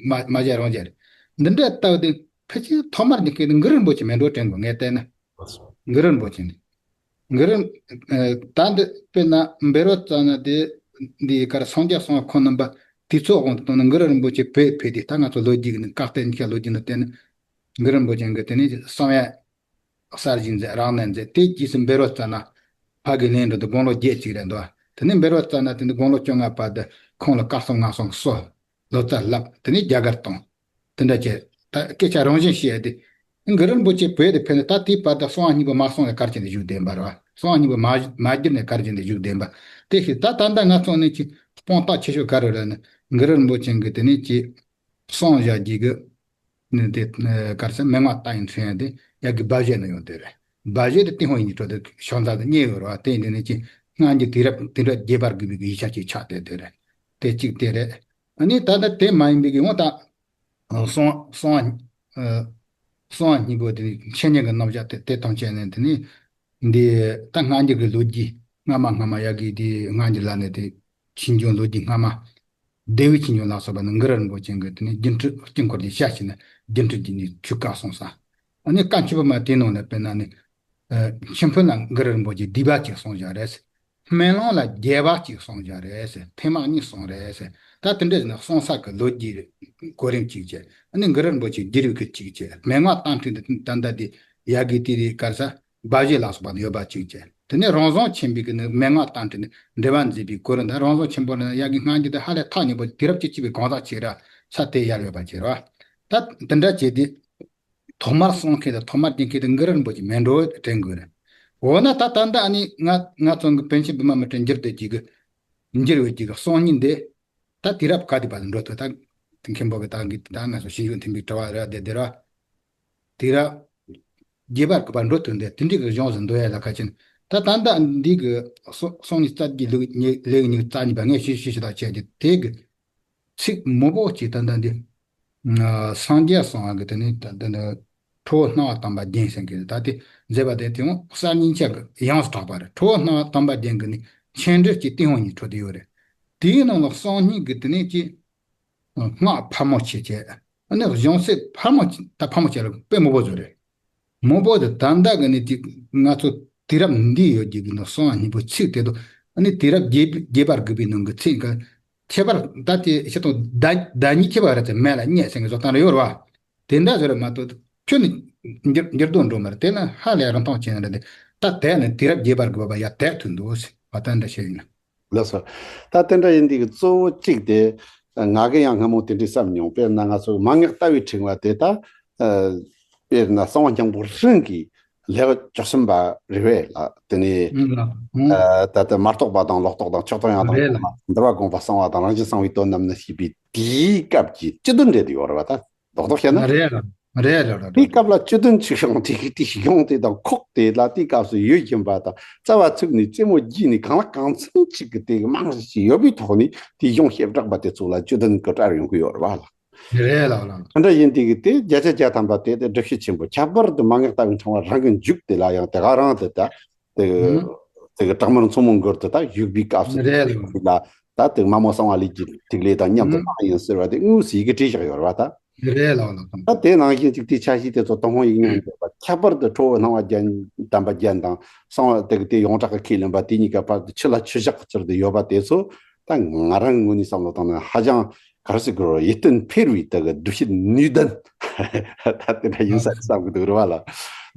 མ་མ་བཤད་རང་བཤད་རེད། འདི་འདྲ་ལྟ་བུ་དེ་ཕལ་ཆེར་ཐོག་མར་འདི་སྐད་དེ་གུ་རུ་རིན་པོ་ཆེ་མེད་འགྲོ་དྲན་དགོས་ངས་བལྟས་ན། གུ་རུ་རིན་པོ་ཆེ་ནི། གུ་རུ་ཨ་ད་འདི་དཔེར་ན་འབད་རོ་ཙ་ན་དེ་འདི་གར་སངས་རྒྱས་གསུངས་ཁོང་རྣམ་པ་དེ་ཚོ་དབང་དུ་བཏང་ན་གུ་རུ་རིན་པོ་ཆེ་བོད་ཕེབས་དེ། ད་ང་ཚོ་ལོ་རྒྱུས་ཀྱི་ནི་བཀའ་གཏེར་གཉིས་ཆ་ལོ་རྒྱུས་ནི་བལྟས་ན་གུ་རུ་རིན་པོ་ཆེ་གི་དེ་ནི་གསང་བའི་གསར་བཞེངས་མཛད། རང་གནས་མཛད། དེ་རྗེས་སུ་འབད་རོ་ཙ་ན་ཕ་གི་ལན་འགྲོ་དུ་དགུང་ལོ་བརྒྱད་ཅིག་རེད་འདུག། དེ་ནས་འབད་རོ་ཙ་ན་དེ་ནི་དགུང་ལོ་བཅོ་ལྔ་བར་དུ་ཁོང་ལ་བཀའ་གསུང་ངག་གསུང་གསོལ། ལོ་ཙཱ་བསླབ། དེ་ནས་རྒྱ་གར་བཏང་། དེ་འདྲ་བྱས། ད་སྐད་ཆ་རང་བཞིན་བཤད་དེ། གུ་རུ་རིན་པོ་ཆེ་བོད་དུ་ཕེབས་ནས་ད་དེའི་བར་དུ་གསང་བ་གཉིས་པོ་མ་གསུངས་པའི་གར་བྱས་ནས་བཞུགས་བསྡད་པ་རེད་བ། གསང་བ་གཉིས་པོ་མ་མ་བསྒྱུར་ནས་གར་བྱས་ནས་བཞུགས་བསྡད་པ། དེ་ཞིག་ད་ད་ལྟ་ང་ཚོ་ནས་ཀྱི་དཔང་རྟགས་ཆེ་ཤོས་ག་རེ་རེད་ན། གུ་རུ་རིན་པོ་ཆེ་གི་དེ་ནས་ཀྱི་གསུང་བཞག་རྒྱུ་གི་ནི་དེ་གར་ས་མན་ངག་རྟ་ཡི་མཚན་དེ་ཡ་གི་སྦ་བཞེད་ནས་ཡོང་དེ་རེད། སྦ་བཞེད་དེ་ཏིང་ཧོང་ཡིན་གྱི་འཕྲོ་དེ་ཤོང་རྟ་དེ་རྙེད་ཡོད་རེད་བ། དེ་ཡིན་དེ་ནས་ཀྱི་སྔ་འགྱུར་དུས་རབས་དུས་འགྲོས་རྒྱས་པར་དགོས་པའི་ཡིག་ཆ་ཅིག་ཆགས་བསྡད་དེ་རེད། དེ་གཅིག་དེ་རེད། ཨ་ནི་ད་ལྟ་དེ་མ་ཡིན་པའི་གི་འོ་ད་གསང་གསང་ཨ་གསང་སྔས་པོ་དེ་ནི་འཆད་ཉན་གྱི་རྣམ་གཞག་དེ་དེ་དང་བཅས་ནས་དེ་ནི་འདི་ད་སྔ་འགྱུར་གྱི་ལོ་རྒྱུས་སྔ་མ་སྔ་མ་ཡ་གི་དེ་སྔ་འགྱུར་ལ་ནི་དེ་ཕྱིས་འབྱུང་ལོ་རྒྱུས་སྔ་མ་བདེ་བའི་ཕྱིས་འབྱུང་ལ་སོགས་པ་ནི་གུ་རུ་རིན་པོ་ཆེ་གི་དེ་ནི་སྒྱུ་འཕྲུལ་དཀྱིལ་འཁོར་གྱི་ཞལ་ཕྱེ་ནས་སྒྱུ་འཕྲུལ་གྱི་ནི་ཆོས་བཀའ་གསུངས་ས། ཨ་ནི་བཀའ་འཁྱུད་པ་མ་དེ་ནང་ནས་དཔེར་ན་ནི་ཨ་མཆིམས་ཕུ་ལ་གུ་རུ་རིན་པོ་ཆེ་བསྡུས་པ་གཅིག་གསུངས་བཞག་རེད། སྨོན་ལམ་ལ་རྒྱས་པ་གཅིག་གསུངས་བཞག་རེད་ཟེར། ཐེངས་མ་གཉིས་གསུངས་རེད་ཟེར། ད་དེ་འདྲ་ཟེར་ན་གསུང་ས་གི་ལོ་རྒྱུས་གོ་རིམ་གཅིག་བྱས། ཨ་ནི་གུ་རུ་རིན་པོ་ཆེ་བསྒྱུར་བའི་གི་གཅིག་བྱས། མན་ངག་རྟ་མགྲིན་དེ་ད་ལྟ་དེ་ཡ་གི་དེ་རེད་གར་ས་སྦ་བཞེད་ལ་སོགས་པ་ཡོད་པ་གཅིག་བྱས། དེ་ནས་རང་བྱུང་ཆེན་པོའི་གི་ནི་མན་ངག་རྟ་མགྲིན་ནི་འགྲེལ་པ་མཛད་པའི་གོ་རིམ་དང་། རང་བྱུང་ཆེན་པོ་ནི་ཡ་གི་སྔ་འགྱུར་དེ་ཧ་ལས་ཐག་ཉེ་པོ་དུས་རབས་བཅུ་གཅིག་པའི་གང་ཟག་ཅིག་ར་ས་དེ་ཡར་ཡོད་པ་བྱས་ར། ད་དེ་འདྲ་བྱས་ཏེ། ཐོག་མར་གསུང་མཁན་དང་ཐོག་མར་བསྒྱུར་མཁན་དེ་གུ་རུ་རིན་པོ་ཆེ་མིན་འགྲོ་དྲན་དགོས་རེད། འོ་ན་ད་ད་ལྟ་ཨ་ནི་ང་ང་ཚོ་གི་པཎ་ཆེན་བི་མ་མི་ཏྲའི་འགྱུར་དེ་གཅིག་གི་འགྱུར་བའི་གཅིག་གི་གསུང་སྙིང་དེ་ད་དུས་རབས་ག་དེ་བར་དུ་འགྲོ་ཐུབ། ད་མཁན་པོ་གི་ད་གི་ད་ང་ཚོ་ཞིབ་འཇུག་མཐུན་པའི་དྲི་བ་རེད་དེ་དེ་ར། དུས་རབས་བརྒྱད་པར་གི་བར་འགྲོ་ཐུབ་འདི་དེ་འདྲའི་གི་གཞུང་ཟིན་འདོད་ཡ་ལ་ཁ་ཆེན། ད་ད་ལྟ་འདི་གི་གསུང་གསུང་ཉིད་རྩ་རྒྱུད་ལེའུ་ཉིད་ལེའུ་ཉིད་རྩ་གཉིས་པ་ངས་ཞུ་ཞུ་ཞུ་དག་བྱས་ཀྱི་དེ་གི་ཚིག་མང་པོ་ཅིག་ད་ལྟ་འདི། ཨ་སངས་རྒྱས་གསུངས་པ་གི་དེ་ནི་ད་ལྟ་འདི་ཁྲོ་བོ་སྣང་བ་དམ་པ་རྒྱན་ཟེར་གི་ད་དེ་མཛད་པ་དེ་དེ་འོང་གསར་རྙིང་ཆ་གི་ཡོངས་སུ་གྲགས་པ་རེད། ཁྲོ་བོ་སྣང་བ་དམ་པ་རྒྱན་གི་ནི་མཆན་འགྲེལ་གྱི་ཏིང་ཧོང་ཉིད་འཕྲོ་དེ་ཡོད་རེད། དེའི་ནང་ལ་གསང་སྙིང་གི་དེ་ནི་ཅི་སྔགས་ཕལ་མོ་ཆེ་བྱས། ཨ་ནི་གཞུང་ཚིག་ཕལ་མོ་ཆེ་ད་ཕལ་མོ་ཆེ་ལ་དཔེ་མང་པོ་བཟོ་རེད། མང་པོ་དེ་ད་ལྟ་གི་ནི་དེ་ང་ཚོ་དུས་རབས་འདི་ཡོད་ཀྱི་གི་ནི་གསང་སྔས་པོ་ཚིག་དེ་དུ་ཨ་ནི་དུས་རབས་རྒྱས་རྒྱས་པར་དགོས་པའི་ནང་གི་ཚིག་གི་ཁྱད་པར་ད་དེ་ཤེས་དང་ཟླ་ཟླ་གཉིས་ཁྱད་པར་རེད་ཚེ་མེད་ལ་རྙེད་ཟེར་གི་བཟོ་སྟངས་རེ་ཡོད་རེད་བ། དེ་འདྲ་ཟེར་བ་མ་གཏོགས་ཁྱོན་ནས་འགྱུར་འགྱུར་ལྡོག་འགྲོ་མ་རེད། དེ་ལ་ཧ་ལས་རིན་ཐང་ཆེ་ན་རེད། ད་དེ་ནི་དུས་རབས་བརྒྱད་པར་དགོས་པ་ཡ་དེར་ཐུག་འདུག་ཟེར་བ་ད་འདྲ་བཤད་ཡིན། ལགས་སོ། ད་དེ་འདྲ་ཡིན་དུས་ཀྱི་གཙོ་བོ་གཅིག་དེ། ང་གི་ཡང་སྔ་མོ་དེ་འདྲའི་བསམ་མྱོང་། དཔེར་ན་ང་ཚོ་མན་ངག་ལྟ་བའི་ཕྲེང་བ་དེ་ད། དཔེར་ན་གསང་བ་སྙིང་པོ་ཧྲིན་གྱི་ལེའུ་བཅུ་གསུམ་པ་རེད་པས་ལ། དེ་ནས་ད་ལྟ་མ་རྟོགས་པ་དང་ལོག་རྟོག་དང་ཆགས་སྡང་ཡང་དང་པོ་ལ་འདུལ་བ་དགོངས་པ་གསང་བ་དང་རང་བཞིན་གསང་བའི་དོན་རྣམས་ནི་ཞེས་པའི་དེའི་སྐབས་ཀྱི་བཅུད་དོན་འགྲེལ་དུ་ཡོད་རེད་པ། ད་རྡོག་རྡོག་བཤད་ན། རེད་རེད་རེད་རེད། དེའི་སྐབས་ལ་བཅུད་དོན་ཆིག་ཤོང་དེ་གི་དེ་ཞིག་ཡོང་དེ་དང་ཁོག་དེ་ལ་དེའི་སྐབས་སུ་ཡོད་བཞིན་པ་དང་རྩ་བ་ཚུགས་ནས་རྩེ་མོ་རྒྱས་ནས་གང་ལ་གང་འཚམ་ཅིག་གི་དེ་གི་རྨང་གཞི་ཞིག་ཡོད་པའི་ཐོག་ནས་དེ་གཞུང་བྱེ་བྲག་པ་དེ་ཚོ་ལ་བཅུད་དོན་གི་སྒྲ་ཡོང་གི་ཡོད་རེད་བ་ལ། རེད་ལགས་ལགས། དེ་འདྲ་ཡིན་དེ་གི་དེ་བརྒྱ་ཆ་བརྒྱ་ཐམ་པ་དེ་དེ་སྒྲུབ་བྱེད་ཆེན་པོ་ཁྱད་པར་དུ་མན་ངག་ལྟ་བུའི་ཕྲེང་བ་རང་གི་མཇུག་དེ་ལ་ཡང་དེ་ག་རང་དེ་ད་དེ་གི་དེ་གི་དྲག་དམར་མཚོ་མོ་མགུལ་དུ་ད་བཞུགས་པའི་སྐབས་སུ་རེད་ལགས། ལ་ད་དེ་མ་མོ་གསང་བ་ལས་ཀྱི་ཐིག་ལེ་དང་མཉམ་དུ་བཏང་ཡིན་ཟེར་བ་དེ་དངོས་སུ་ཡི་གེ་བྲིས་བཞག་ཡོད་རེད་བ་ད། རེད་ལགས་ལགས། ད་དེ་ནང་བཞིན་གཅིག་དེའི་ཆ་ཤས་དེ་ཚོ་ཏུན་ཧོང་ཡིག་རྙིང་ཡོད་པ་ཁྱད་པར་དུ་ཁྲོ་བོ་སྣང་བ་རྒྱན་དམ་པ་རྒྱན་དང་གསང་བ་དེ་གི་དེ་ཡོངས་གྲགས་ཀྱི་ཁས་ལེན་པ་དེ་གཉིས་ཀ་བར་དུ་ཆུ་ལ་ཆུ་བཞག་གི་ཚུལ་དུ་ཡོད་པ་དེ་ཚོ་ད་ང་རང་ངོས་ནས་བསམ་བློ་བཏང་ན་ཧ་ཅང་ག་རེ་ཟེར་དགོས་རེད། ཡིད་རྟོན་འཕེར་བའི་དེ་གི་བསྡུས་བྱེད་ནུས་ལྡན་ད་དེ་འདྲ་ཡིན་ས་བསམ་གི་འདུག་རེད་བ་ལ།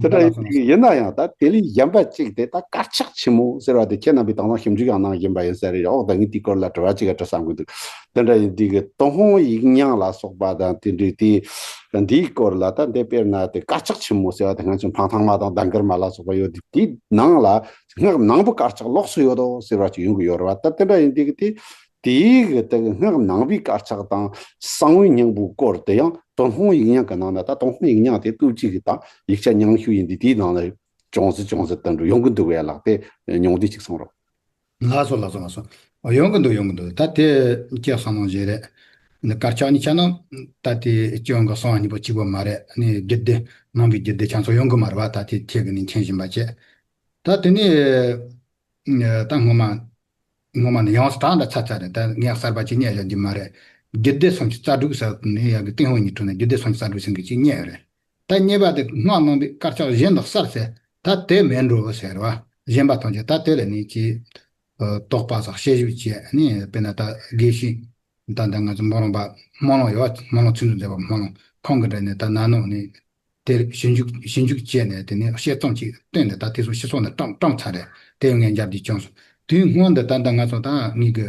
དེ་འདྲ་ཡིན་དུས་ཡིན་ན་ཡང་ད་དེ་ལས་གཞན་པ་གཅིག་དེ་ད་དཀར་ཆག་ཆེན་མོ་ཟེར་བ་དེ་ཁྱེད་རྣམ་པས་དང་ཐོག་ཞིབ་འཇུག་ཡང་གནང་བཞིན་པ་ཡིན་ས་རེད། འོག་ད་ངས་དེའི་སྐོར་ལ་དྲི་བ་གཅིག་ག་དྲི་བསམ་གི་འདུག་དེ་འདྲ་ཡིན་དུས་ཀྱི་ཏུན་ཧོང་ཡིག་རྙིང་ལ་སོགས་པ་དང་དེ་འདྲའི་དེ་འདིའི་སྐོར་ལ་ད་འདི་དཔེར་ན་དེ་དཀར་ཆག་ཆེན་མོ་ཟེར་བ་དེ་ང་ཚོ་འཕང་ཐང་མ་དང་ཟླ་མགར་མ་ལ་སོགས་པ་ཡོད་དེ་དེའི་ནང་ལ་སྔགས་ནང་པའི་དཀར་ཆག་ལོགས་སུ་ཡོད་དོ་ཟེར་བ་ཅིག་ཡོང་གི་ཡོད་རེད་བ། ད་དེ་འདྲ་ཡིན་དུས་ཀྱི་དེ་དེའི་གི་དེ་གི་སྔགས་ནང་པའི་དཀར་ཆག་དང་གསང་བའི་སྙིང་པོའི་སྐོར་དེ་ཡང་ཏུན་ཧོང་ཡིག་རྙིང་གི་ནང་ན་ད་ཏུན་ཧོང་ཡིག་རྙིང་དེ་སྟོབས་ཅིག་གི་དང་ཡིག་ཆ་རྙིང་ཤོས་ཡིན་དུས་དེའི་ནང་ལ་ཅུང་ཟད་ཅུང་ཟད་དུ་འགྲོ་ཡོང་གི་འདུག་བས་ལགས། དེ་མྱོང་འདི་ཅིག་གསུང་རོགས། ལགས་སོ་ལགས་སོ་ལགས་སོ། ཨོ་ཡོང་གི་འདུག་ཡོང་གི་འདུག་ད་དེ་ཁྱེད་བསམ་བློ་བཞེས་རེད། འདི་དཀར་ཆག་གཉིས་ཆ་ན་ད་དེ་སྤྱི་ཡོངས་ཀྱི་གསང་བ་གཉིས་པོ་གཅིག་པོ་མ་རེད། ནི་རྒྱུད་སྡེ་ནང་པའི་རྒྱུད་སྡེ་ཆ་ཚང་ཡོང་གི་མ་རེད་བ། ད་དེ་ཁྱེད་ཀྱི་ནི་མཁྱེན་བཞིན་པ་བྱས། ད་དེ་ནི་ད་སྔོན་མ་སྔོན་མ་ནི་ཡོངས་སུ་གྲགས་འདྲ་ཚ་ཚ་རེད། ད་ངས་གསར་པ་ཅིག་རྙེད་བཞག་རྒྱུ་མ་རེད། རྒྱུད་སྡེ་སུམ་ཅུ་རྩ་དྲུག་ཟེར་ནི་ཡ་གི་ཏུན་ཧོང་ཉིད་ཁྲོད་ནས་རྒྱུད་སྡེ་སུམ་ཅུ་རྩ་དྲུག་ཟེར་གི་ཅིག་རྙེད་ཡོད་རེད། ད་གཉིས་པ་དེ་སྔགས་ནང་པའི་དཀར་ཆག་གཞན་དང་གསར་ཟེར་ད་དེ་མེད་འགྲོ་ཟེར་བ། གཞན་པ་ཐམས་ཅད་ད་དེ་ལ་ནི་ཅི། ཨ། དོགས་པ་སོགས་དཔྱད་ཞིབ་བྱས་ནི་དཔེར་ན་ད་དགེ་བཤེས་ད་ལྟ་ང་ཚོ་སྨོན་ལམ་པ་སྨོན་ལམ་ཡོད་པ་སྨོན་ལམ་ཚུལ་འཛིན་མཛད་པ་སྨོན་ལམ་ཁོང་གི་འདྲ་ནི་ད་ན་ནོ་ནི་དེར་ཞིབ་འཇུག་ཞིབ་འཇུག་བྱས་ནས་དེ་ནི་དཔྱད་རྩོམ་ཅིག་བཏོན་ནས་ད་དེ་ཚོ་ཕྱི་སོགས་ནས་བཀྲམ་བཀྲམ་ཚར་རེད། དེ་ཡང་ངས་མཇལ་རྒྱུ་བྱུང་སོང་། དུས་སྔོན་དུ་ད་ལྟ་ང་ཚོ་ད་ངེད་ཀྱི་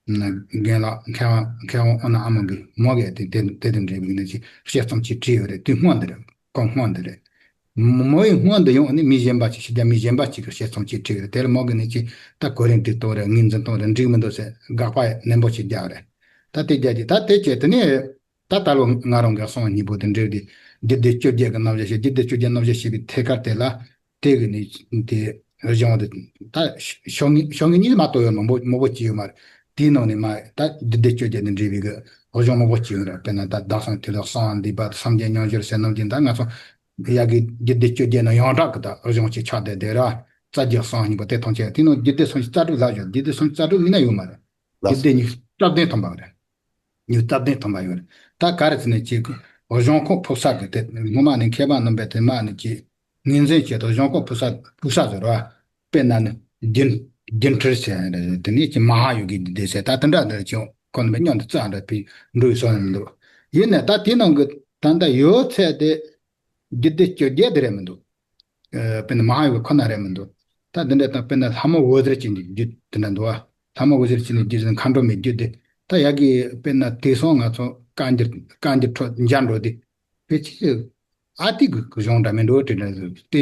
རྒན་ལགས་མཁས་དབང་མཁས་དབང་ཨོ་ན་ཨ་མོ་གིས་མོ་གིས་དེ་དེ་དེ་དང་འབྲེལ་བའི་ནི་ཅིག་དཔྱད་རྩོམ་ཅིག་བྲིས་ཡོད་རེད། དུས་སྔོན་དུ་རེད། གོང་སྔོན་དུ་རེད། མོ་མོ་ཡི་སྔོན་དུ་ཡོང་ནི་མི་གཞན་པ་ཅིག་ཕྱི་རྒྱལ་མི་གཞན་པ་ཅིག་གིས་དཔྱད་རྩོམ་ཅིག་བྲིས་ཡོད་རེད། དེ་ལ་མོ་གིས་ནི་ཅིག་ད་གོ་རིམ་དེ་གཏོང་རེད། ངོས་འཛིན་གཏོང་རེད། འགྲིག་མི་འདུག་ཟེར་དགག་པ་ནན་པོ་ཅིག་རྒྱག་རེད། ད་དེ་རྒྱག་རྒྱུ་ད་དེ་བྱས་དེ་ནི་ད་ད་ལོ་ང་རང་གི་གསང་བ་གཉིས་པོ་དེ་འབྲེལ་ཏེ་རྒྱུད་སྡེ་བཅོ་བརྒྱད་ཀྱི་རྣམ་གཞག་བཤད། རྒྱུད་སྡེ་བཅོ་བརྒྱད་རྣམ་གཞག་བཤད་པའི་ཐད་ཀར་དེ་ལ། དེ་གི་ནི་དེ་གཞུང་དེ་ད་ཤོག་ངོས་ཤོག་ངོས་གཉིས་མ་གཏོགས་ཡོད་མང་པོ་མང་པོ་ཅིག་ཡོད་མ་རེད། དེའི་ནང་ནས་མ་ད་རྒྱུད་སྡེ་བཅོ་བརྒྱད་དང་འབྲེལ་བའི་གི་གཞུང་མང་པོ་ཅིག་ཡོད་རེད། དཔེར་ན་ད་བདག་སེམས་ཐིག་ལེ་གསང་བ་འདུས་པ་སངས་རྒྱས་མྱོང་བྱར་ཟེར་ནམ་རྒྱུན་ད་ང་ཚོ་ཡ་གི་རྒྱུད་སྡེ་བཅོ་བརྒྱད་ནང་ཡོངས་གྲགས་གི་ད་གཞུང་ཅིག་ཆགས་བསྡད་བསྡད་ར། རྩ་རྒྱུད་གསང་བ་གཉིས་པོ་དེ་མཐོང་ཆེ་བ་དེའི་ནང་རྒྱུད་སྡེ་སུམ་ཅུ་རྩ་དྲུག་ལ་བཞག་རྒྱུད་སྡེ་སུམ་ཅུ་རྩ་དྲུག་མིན་ན་ཡོད་མ་རེད། རྒྱུད་སྡེ་ཉི་ཤུ་རྩ་བདུན་ཐམ་པ་རེད། ཉི་ཤུ་རྩ་བདུན་ཐམ་པ་ཡོད་རེད། ད་ག་རེ་ཟེར་ན་ཅིག་གཞུང་ཁོངས་ཕུགས་ས་གི་དེ་སྔོན་མ་ནས་མཁས་པ་རྣམ་པས་དེ་མ་ནས་ཅིག་ངོས་འཛིན་བྱས་ཏེ་གཞུང་ཁོངས་ཕུགས་ས་ཕུགས་ས་ཟེར་བ། དཔེར་ན་ནི་རྒྱུན་རྒྱུན་ཁྲིད་ཟེར་ཡ་རེད། དེ་ནས་ཅིག་མ་ཧཱ་ཡོ་གའི་རྒྱུད་སྡེ་ཟེར་ད་དེ་འདྲ་འདྲ་ཅིག་ཁོ་རྣམ་པས་མཉམ་དུ་བརྩམས་འདྲ་བའི་འགྲོ་བའི་སོ་ནས་མི་འདུག་ཡིན་ནའི་ད་དེའི་ནང་གི་ད་ལྟ་ཡོད་ཚད་དེ་རྒྱུད་སྡེ་བཅོ་བརྒྱད་དེ་རེད་མི་འདུག་ཨ། དཔེར་ན་མ་ཧཱ་ཡོ་ག་ཁོ་ན་རེད་མི་འདུག་ད་འདི་འདྲ་དང་དཔེར་ན་ལྷ་མོ་འོད་ཟེར་ཅན་གྱི་རྒྱུད་དེ་འདྲ་འདུག་ཨ། ལྷ་མོ་འོད་ཟེར་ཅན་གྱི་རྒྱུད་ཟེར་མཁའ་འགྲོ་མའི་རྒྱུད་དེ་ད་ཡ་གི་དཔེར་ན་དེང་སང་ང་ཚོ་བཀའ་འགྱུར་བཀའ་འགྱུར་ཁྲོད་མཇལ་འགྲོ་དེ་ཕལ་ཆེར་ཨ་ཏི་གི་གཞུང་འདྲ་མི་འགྲོ་དེ་འདྲ་དེ་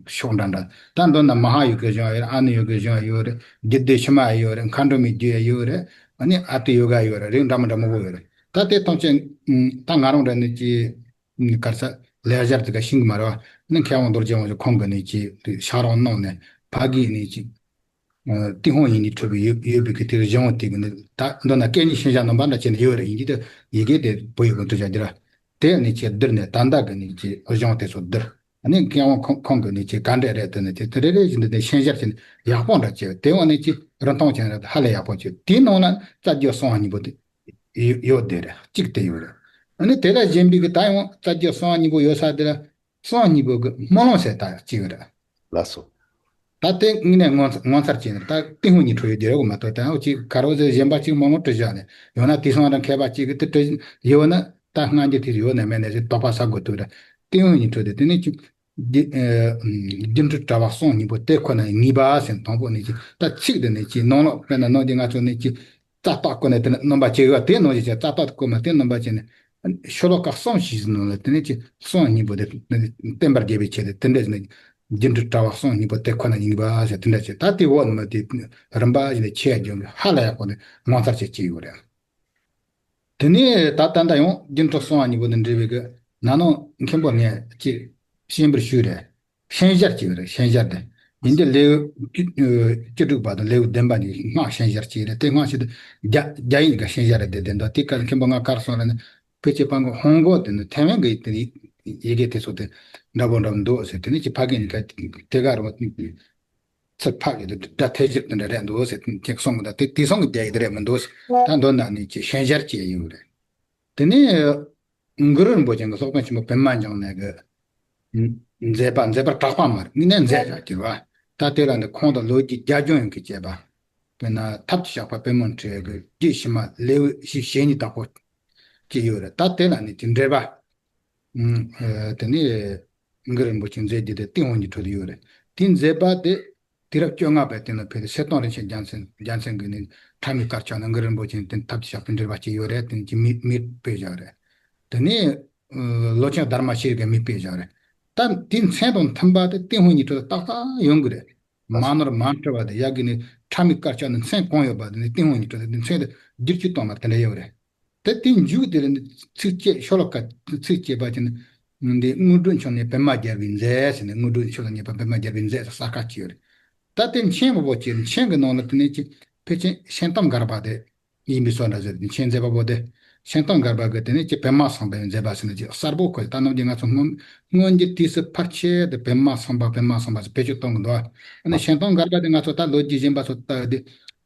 ཕྱོགས་འདྲ་འདྲ་ད་འདོད་ན་མ་ཧཱ་ཡོ་གའི་གཞུང་ཡོད་རེད། ཨ་ནུ་ཡོ་གའི་གཞུང་ཡོད་རེད། རྒྱུད་སྡེ་ཕྱི་མ་ཡོད་རེད། མཁའ་འགྲོ་མའི་རྒྱུད་ཡོད་རེད། ཨ་ནི་ཨ་ཏི་ཡོ་ག་ཡོད་རེད། རིགས་འདྲ་མི་འདྲ་མང་པོ་ཡོད་རེད། ད་དེ་ཐམས་ཅད་ད་ང་རང་འདྲ་ནི་ཅི། གར་ས་ལེགས་སྦྱར་དེ་ག་ཤིང་གི་མ་རེད་བ། ནི་མཁས་དབང་རྡོ་རྗེ་དབང་ཕྱུག་ཁོང་གི་ནི་ཅི་ཕྱག་རོགས་གནང་ནས་ཕ་གིའི་ནི་ཅི། ཏུན་ཧོང་ཡིག་རྙིང་ཁྲོད་པའི་ཡོད་ཡོད་པའི་གི་དེ་གཞུང་དེ་གི་ནི་ད་འདོད་ན་སྐད་གཉིས་ཤན་སྦྱར་རྣམ་པ་འདྲ་བྱས་ནས་ཡོད་རེད། ཡིན་གྱི་དེ་ཡི་གེ་དེ་བོད་ཡིག་གི་འབྲི་བྱ་རྒྱུ་ར། དེ་ནི་ཅི་བསྡུར་ནས་ད་ལྟ་གི་ནི་ཅི་གཞུང་དེ་ཚོ་བསྡུར། ཨ་ནི་མཁས་དབང་ཁོང་ཁོང་གི་ནི་ཅི་ག་འདྲ་རེད་དེ་ནི་དེ་དེ་རེ་རེ་བཞིན་དུ་ནི་ཤན་སྦྱར་བྱས་ནས་ཡག་པོ་འདྲ་བྱས། དེ་འོ་ནི་ཅི་རིན་ཐང་ཅན་རེད། ཧ་ལས་ཡག་པོ་བྱས། དེའི་ནང་ན་རྩ་རྒྱུད་གསང་བ་གཉིས་པོ་དེ། ཡོད་དེ་རེད། གཅིག་དེ་ཡོད་རེད། ཨ་ནི་དེ་ལ་གཞན་པའི་གི་ད་ཡང་རྩ་རྒྱུད་གསང་བ་གཉིས་པོ་ཡོད་ས་དེ་ལ་གསང་བ་གཉིས་པོ་གི་སྨོན་ལམ་ཟེར་ད་གཅིག་ཡོད་རེད། ལགས་སོ། ད་དེ་དངོས་གནས་ངོ་ངོ་མཚར་ཅན་རེད། ད་ཏུན་ཧོང་ཉིད་ཁྲོད་ཡོད་དེ་རེད་གོ་མ་གཏོགས་ད་ཡང་གཅིག་ག་རེ་ཟེར་གཞན་པ་གཅིག་སྨོན་ལམ་བྲིས་བཞག་ནས་ཡང་ན་དེང་སང་རང་མཁས་པ་གཅིག་གི་དེ་བྲིས་ཡོད་ན་ ད་སྔ་འགྱུར་དེ་ཡོད་ནས་མེད་ནས་ཟེར་དོགས་པ་ཟ་དགོས་ཐུག་རེད། ཏིང་ངེ་འཛིན་ཁྲོད་དེ་དེ་ནས་ཅི། རྒྱུ་ཨ་རྒྱུ་འབྲས་གྲགས་པ་གསུམ་གཉིས་པོ་དེ་ཁོ་ན་ཉིད་པ་ཟེར་དང་པོ་ནས་ཅི། ད་ཚིག་དེ་ནས་ཅི་ནང་ལོགས་དཔེར་ན་ནང་གི་ང་ཚོ་ནས་ཅི། རྩ་རྟགས་བཀོད་ནས་དེ་ནས་རྣམ་པ་ཅི་ཡོད་དེ་ནང་བཞིན་བྱས། རྩ་རྟགས་བཀོད་མ་དེ་རྣམ་པ་ཅི་ནས་ཤོ་ལོ་ཀ་གསུམ་བཞི་ཟིན་ནང་ལ་དེ་ནས་ཅི་གསུམ་གཉིས་པོ་དེ་བསྟན་པར་རྒྱལ་བའི་ཆེད་དུ་དེ་འདྲ་ཟེར་ནས། རྒྱུ་འབྲས་གྲགས་པ་གསུམ་གཉིས་པོ་དེ་ཁོ་ན་ཉིད་པ་ཟེར་དེ་འདྲ་བྱས། ད་དེ་འོག་ནས་དེ་རིམ་པ་བཞིན་ནས་ཆེ་རྒྱུ་ཧ་ལས་ཡག་པོ་ནས་ངོ་མཚར་ཆེ་ཆེ་ཡོད་རེད། དེ་ནས་ད་ད་ལྟ་ཡང་རྒྱུ་འབྲས་གསུམ་གཉིས་པོ་དེ་འབྲེལ་བའི་གི་ནང་ནང་མཁན་པོ་ངས་ཅིག་ཞིབ་པར་ཞུས་རེད། ཤན་སྦྱར་ཅིག་རེད། ཤན་སྦྱར་དེ་ཡིན་གྱི་ལེའུ་བཅུ་བཅུ་དྲུག་པ་དང་ལེའུ་བདུན་པ་ནས་སྔགས་ཤན་སྦྱར་ཅིག་རེད། དེ་སྔགས་ཤིག་དེ་རྒྱ་རྒྱ་ཡིག་གི་ཤན་སྦྱར་རེད། དེ་དེ་འདྲ་དེ་ག་མཁན་པོ་ང་གར་སོང་རེད་ན། ཕལ་ཆེར་པང་གི་ཧོང་གོ་དེ་ནི་ཐའེ་ཝན་གི་དེ་ཡི་གེ་དེ་ཚོ་དེ་འདྲ་པོ་འདྲ་པོ་འདུག་ཟེར། དེ་ནི་ཅི་ཕ་གི་ནི་ག་དེ་ག་རུ་ཚིག་ཕག་གི་དེ་སྒྲ་ཐལ་འགྱུར་དེ་འདྲ་རེད་འདུག་ཟེར། དེ་གསུང་གི་ད་དེ་དེ་སོང་གི་རྒྱ་ཡིག་དེ་རེད་མི་འདུག་ཟེར། ད་མདོར་ན་ནི་ཅི་ཤན་སྦྱར་ཅིག་ཡོད་རེད། དེ་ནི་གུ་རུ་རིན་པོ་ཆེ་གི་སློབ་དཔོན་ཆེན་པོ་པདྨ་འབྱུང་གནས་ཀྱི་མཛད་པ། མཛད་པ་གྲགས་པ་མ་རེད། དངོས་གནས་མཛད་བཞག་གི་རེད་བ། ད་དེ་ལ་ནི་ཁོང་དང་ལོ་རྒྱུས་རྒྱ་ལྗོངས་ཡོངས་ཀྱི་བཅས་པ། དཔེར་ན་ཐབས་ཀྱི་ཞགས་པ་པད་མོ་འཁྲིགས་ཀྱི་རྒྱུད་ཕྱི་མ་ལེའུ་བཞི་ཞེ་གཉིས་དག་པོ་ཅིག་ཡོད་རེད། ད་དེ་ལ་ནི་ཅི་འགྲེལ་པ། ཨ་དེ་ནི་གུ་རུ་རིན་པོ་ཆེ་མཛད་རྒྱུ་དེ་ཏིང་ཧོང་གི་ཁྲོད་དུ་ཡོད་རེད། དེའི་མཛད་པ་དེ་དུས་རབས་བཅོ་ལྔ་པའི་སྟེང་ལ་ཕེབས་ཏེ་གསེར་ཐང་རིན་ཆེན་རྒྱལ་མཚན། རྒྱལ་མཚན་གྱིས་ནི་ཁྲ་མིག་དཀར་ཆག་ནས་གུ་རུ་རིན་པོ་ཆེ་དེ་ཐབས་ཀྱི་ཞགས་པའི་འགྲེལ་པ་ཅིག་ཡོད་རེད། དེ་ཅི་མི་མི་སྤེལ་བཞག་རེད། དེ་ནི་ཨ་ལོ་ཆེན་དྷརྨ་ཤྲཱི་གིས་མི་སྤེལ་བཞག་རེད། ད་དེའི་མཚན་དང་མཐུན་པ་དེ་ཏིང་ཧོང་གི་ཁྲོད་དུ་ཏག་ཏག་ཡོང་གི་རེད། མ་ནོར་མ་འཁྲུལ་བ་དེ་ཡ་གི་ནི་ཁྲ་མིག་དཀར་ཆག་ནས་མཚན་གང་ཡོད་པ་དེ་ནི་ཏིང་ཧོང་གི་ཁྲོད་དུ་དེ་མཚན་དེ་བསྒྱུར་བཅོས་གཏོང་བ་དེ་འདྲ་ཡོད་རེད། ད་དེའི་མཇུག་དེ་ལ་ནི་ཚིགས་བཅད་ཤོ་ལོ་ཀ་ཚིགས་བཅད་པ་ཅིག་ནི། འདི་དངོས་གྲུབ་མཆོག་ནི་པདྨ་རྒྱལ་པོའི་མཛད་ཟེར་ནས། དངོས་གྲུབ་མཆོག་ལ་ངེས་པ་པདྨ་རྒྱལ་པོའི་མཛད་ཟེར་གསལ་ཁ་ཅིག་ཡོད་རེད། ད་དེ་མཆན་པོ་ཅིག་མཆན་གྱི་ནང་ལ་དེ་ནས་ཅིག་ཕལ་ཆེར་ཤན་སྟོང་མགར་པ་དེ་ཡིན་པའི་བཟོ་འདྲ་ཟེར། མཆན་མཛད་པ་པོ་དེ་ཤན་སྟོང་མགར་པ་གིས་དེ་ནས་ཅིག་པདྨ་སམ་བྷ་བའི་མཛད་པ་ཟེར་ནས་ཅིག་གསལ་པོ་བཀོད། ད་ནམ་རྒྱུན་ང་ཚོ་སྔོན་སྔོན་གྱི་དུས་སུ་ཕལ་ཆེར་དེ་པདྨ་སམ་བྷ་པདྨ་སམ་བྷ་ཟེར་བེད་སྤྱོད་གཏོང་གི་འདུག་ཨ་ནི་ཤན་སྟོང་མགར་པ་དེ་ང་ཚོ་ད་ལོ་རྒྱུས་གཞན་པ་ཚོ་ལྟ་དུས་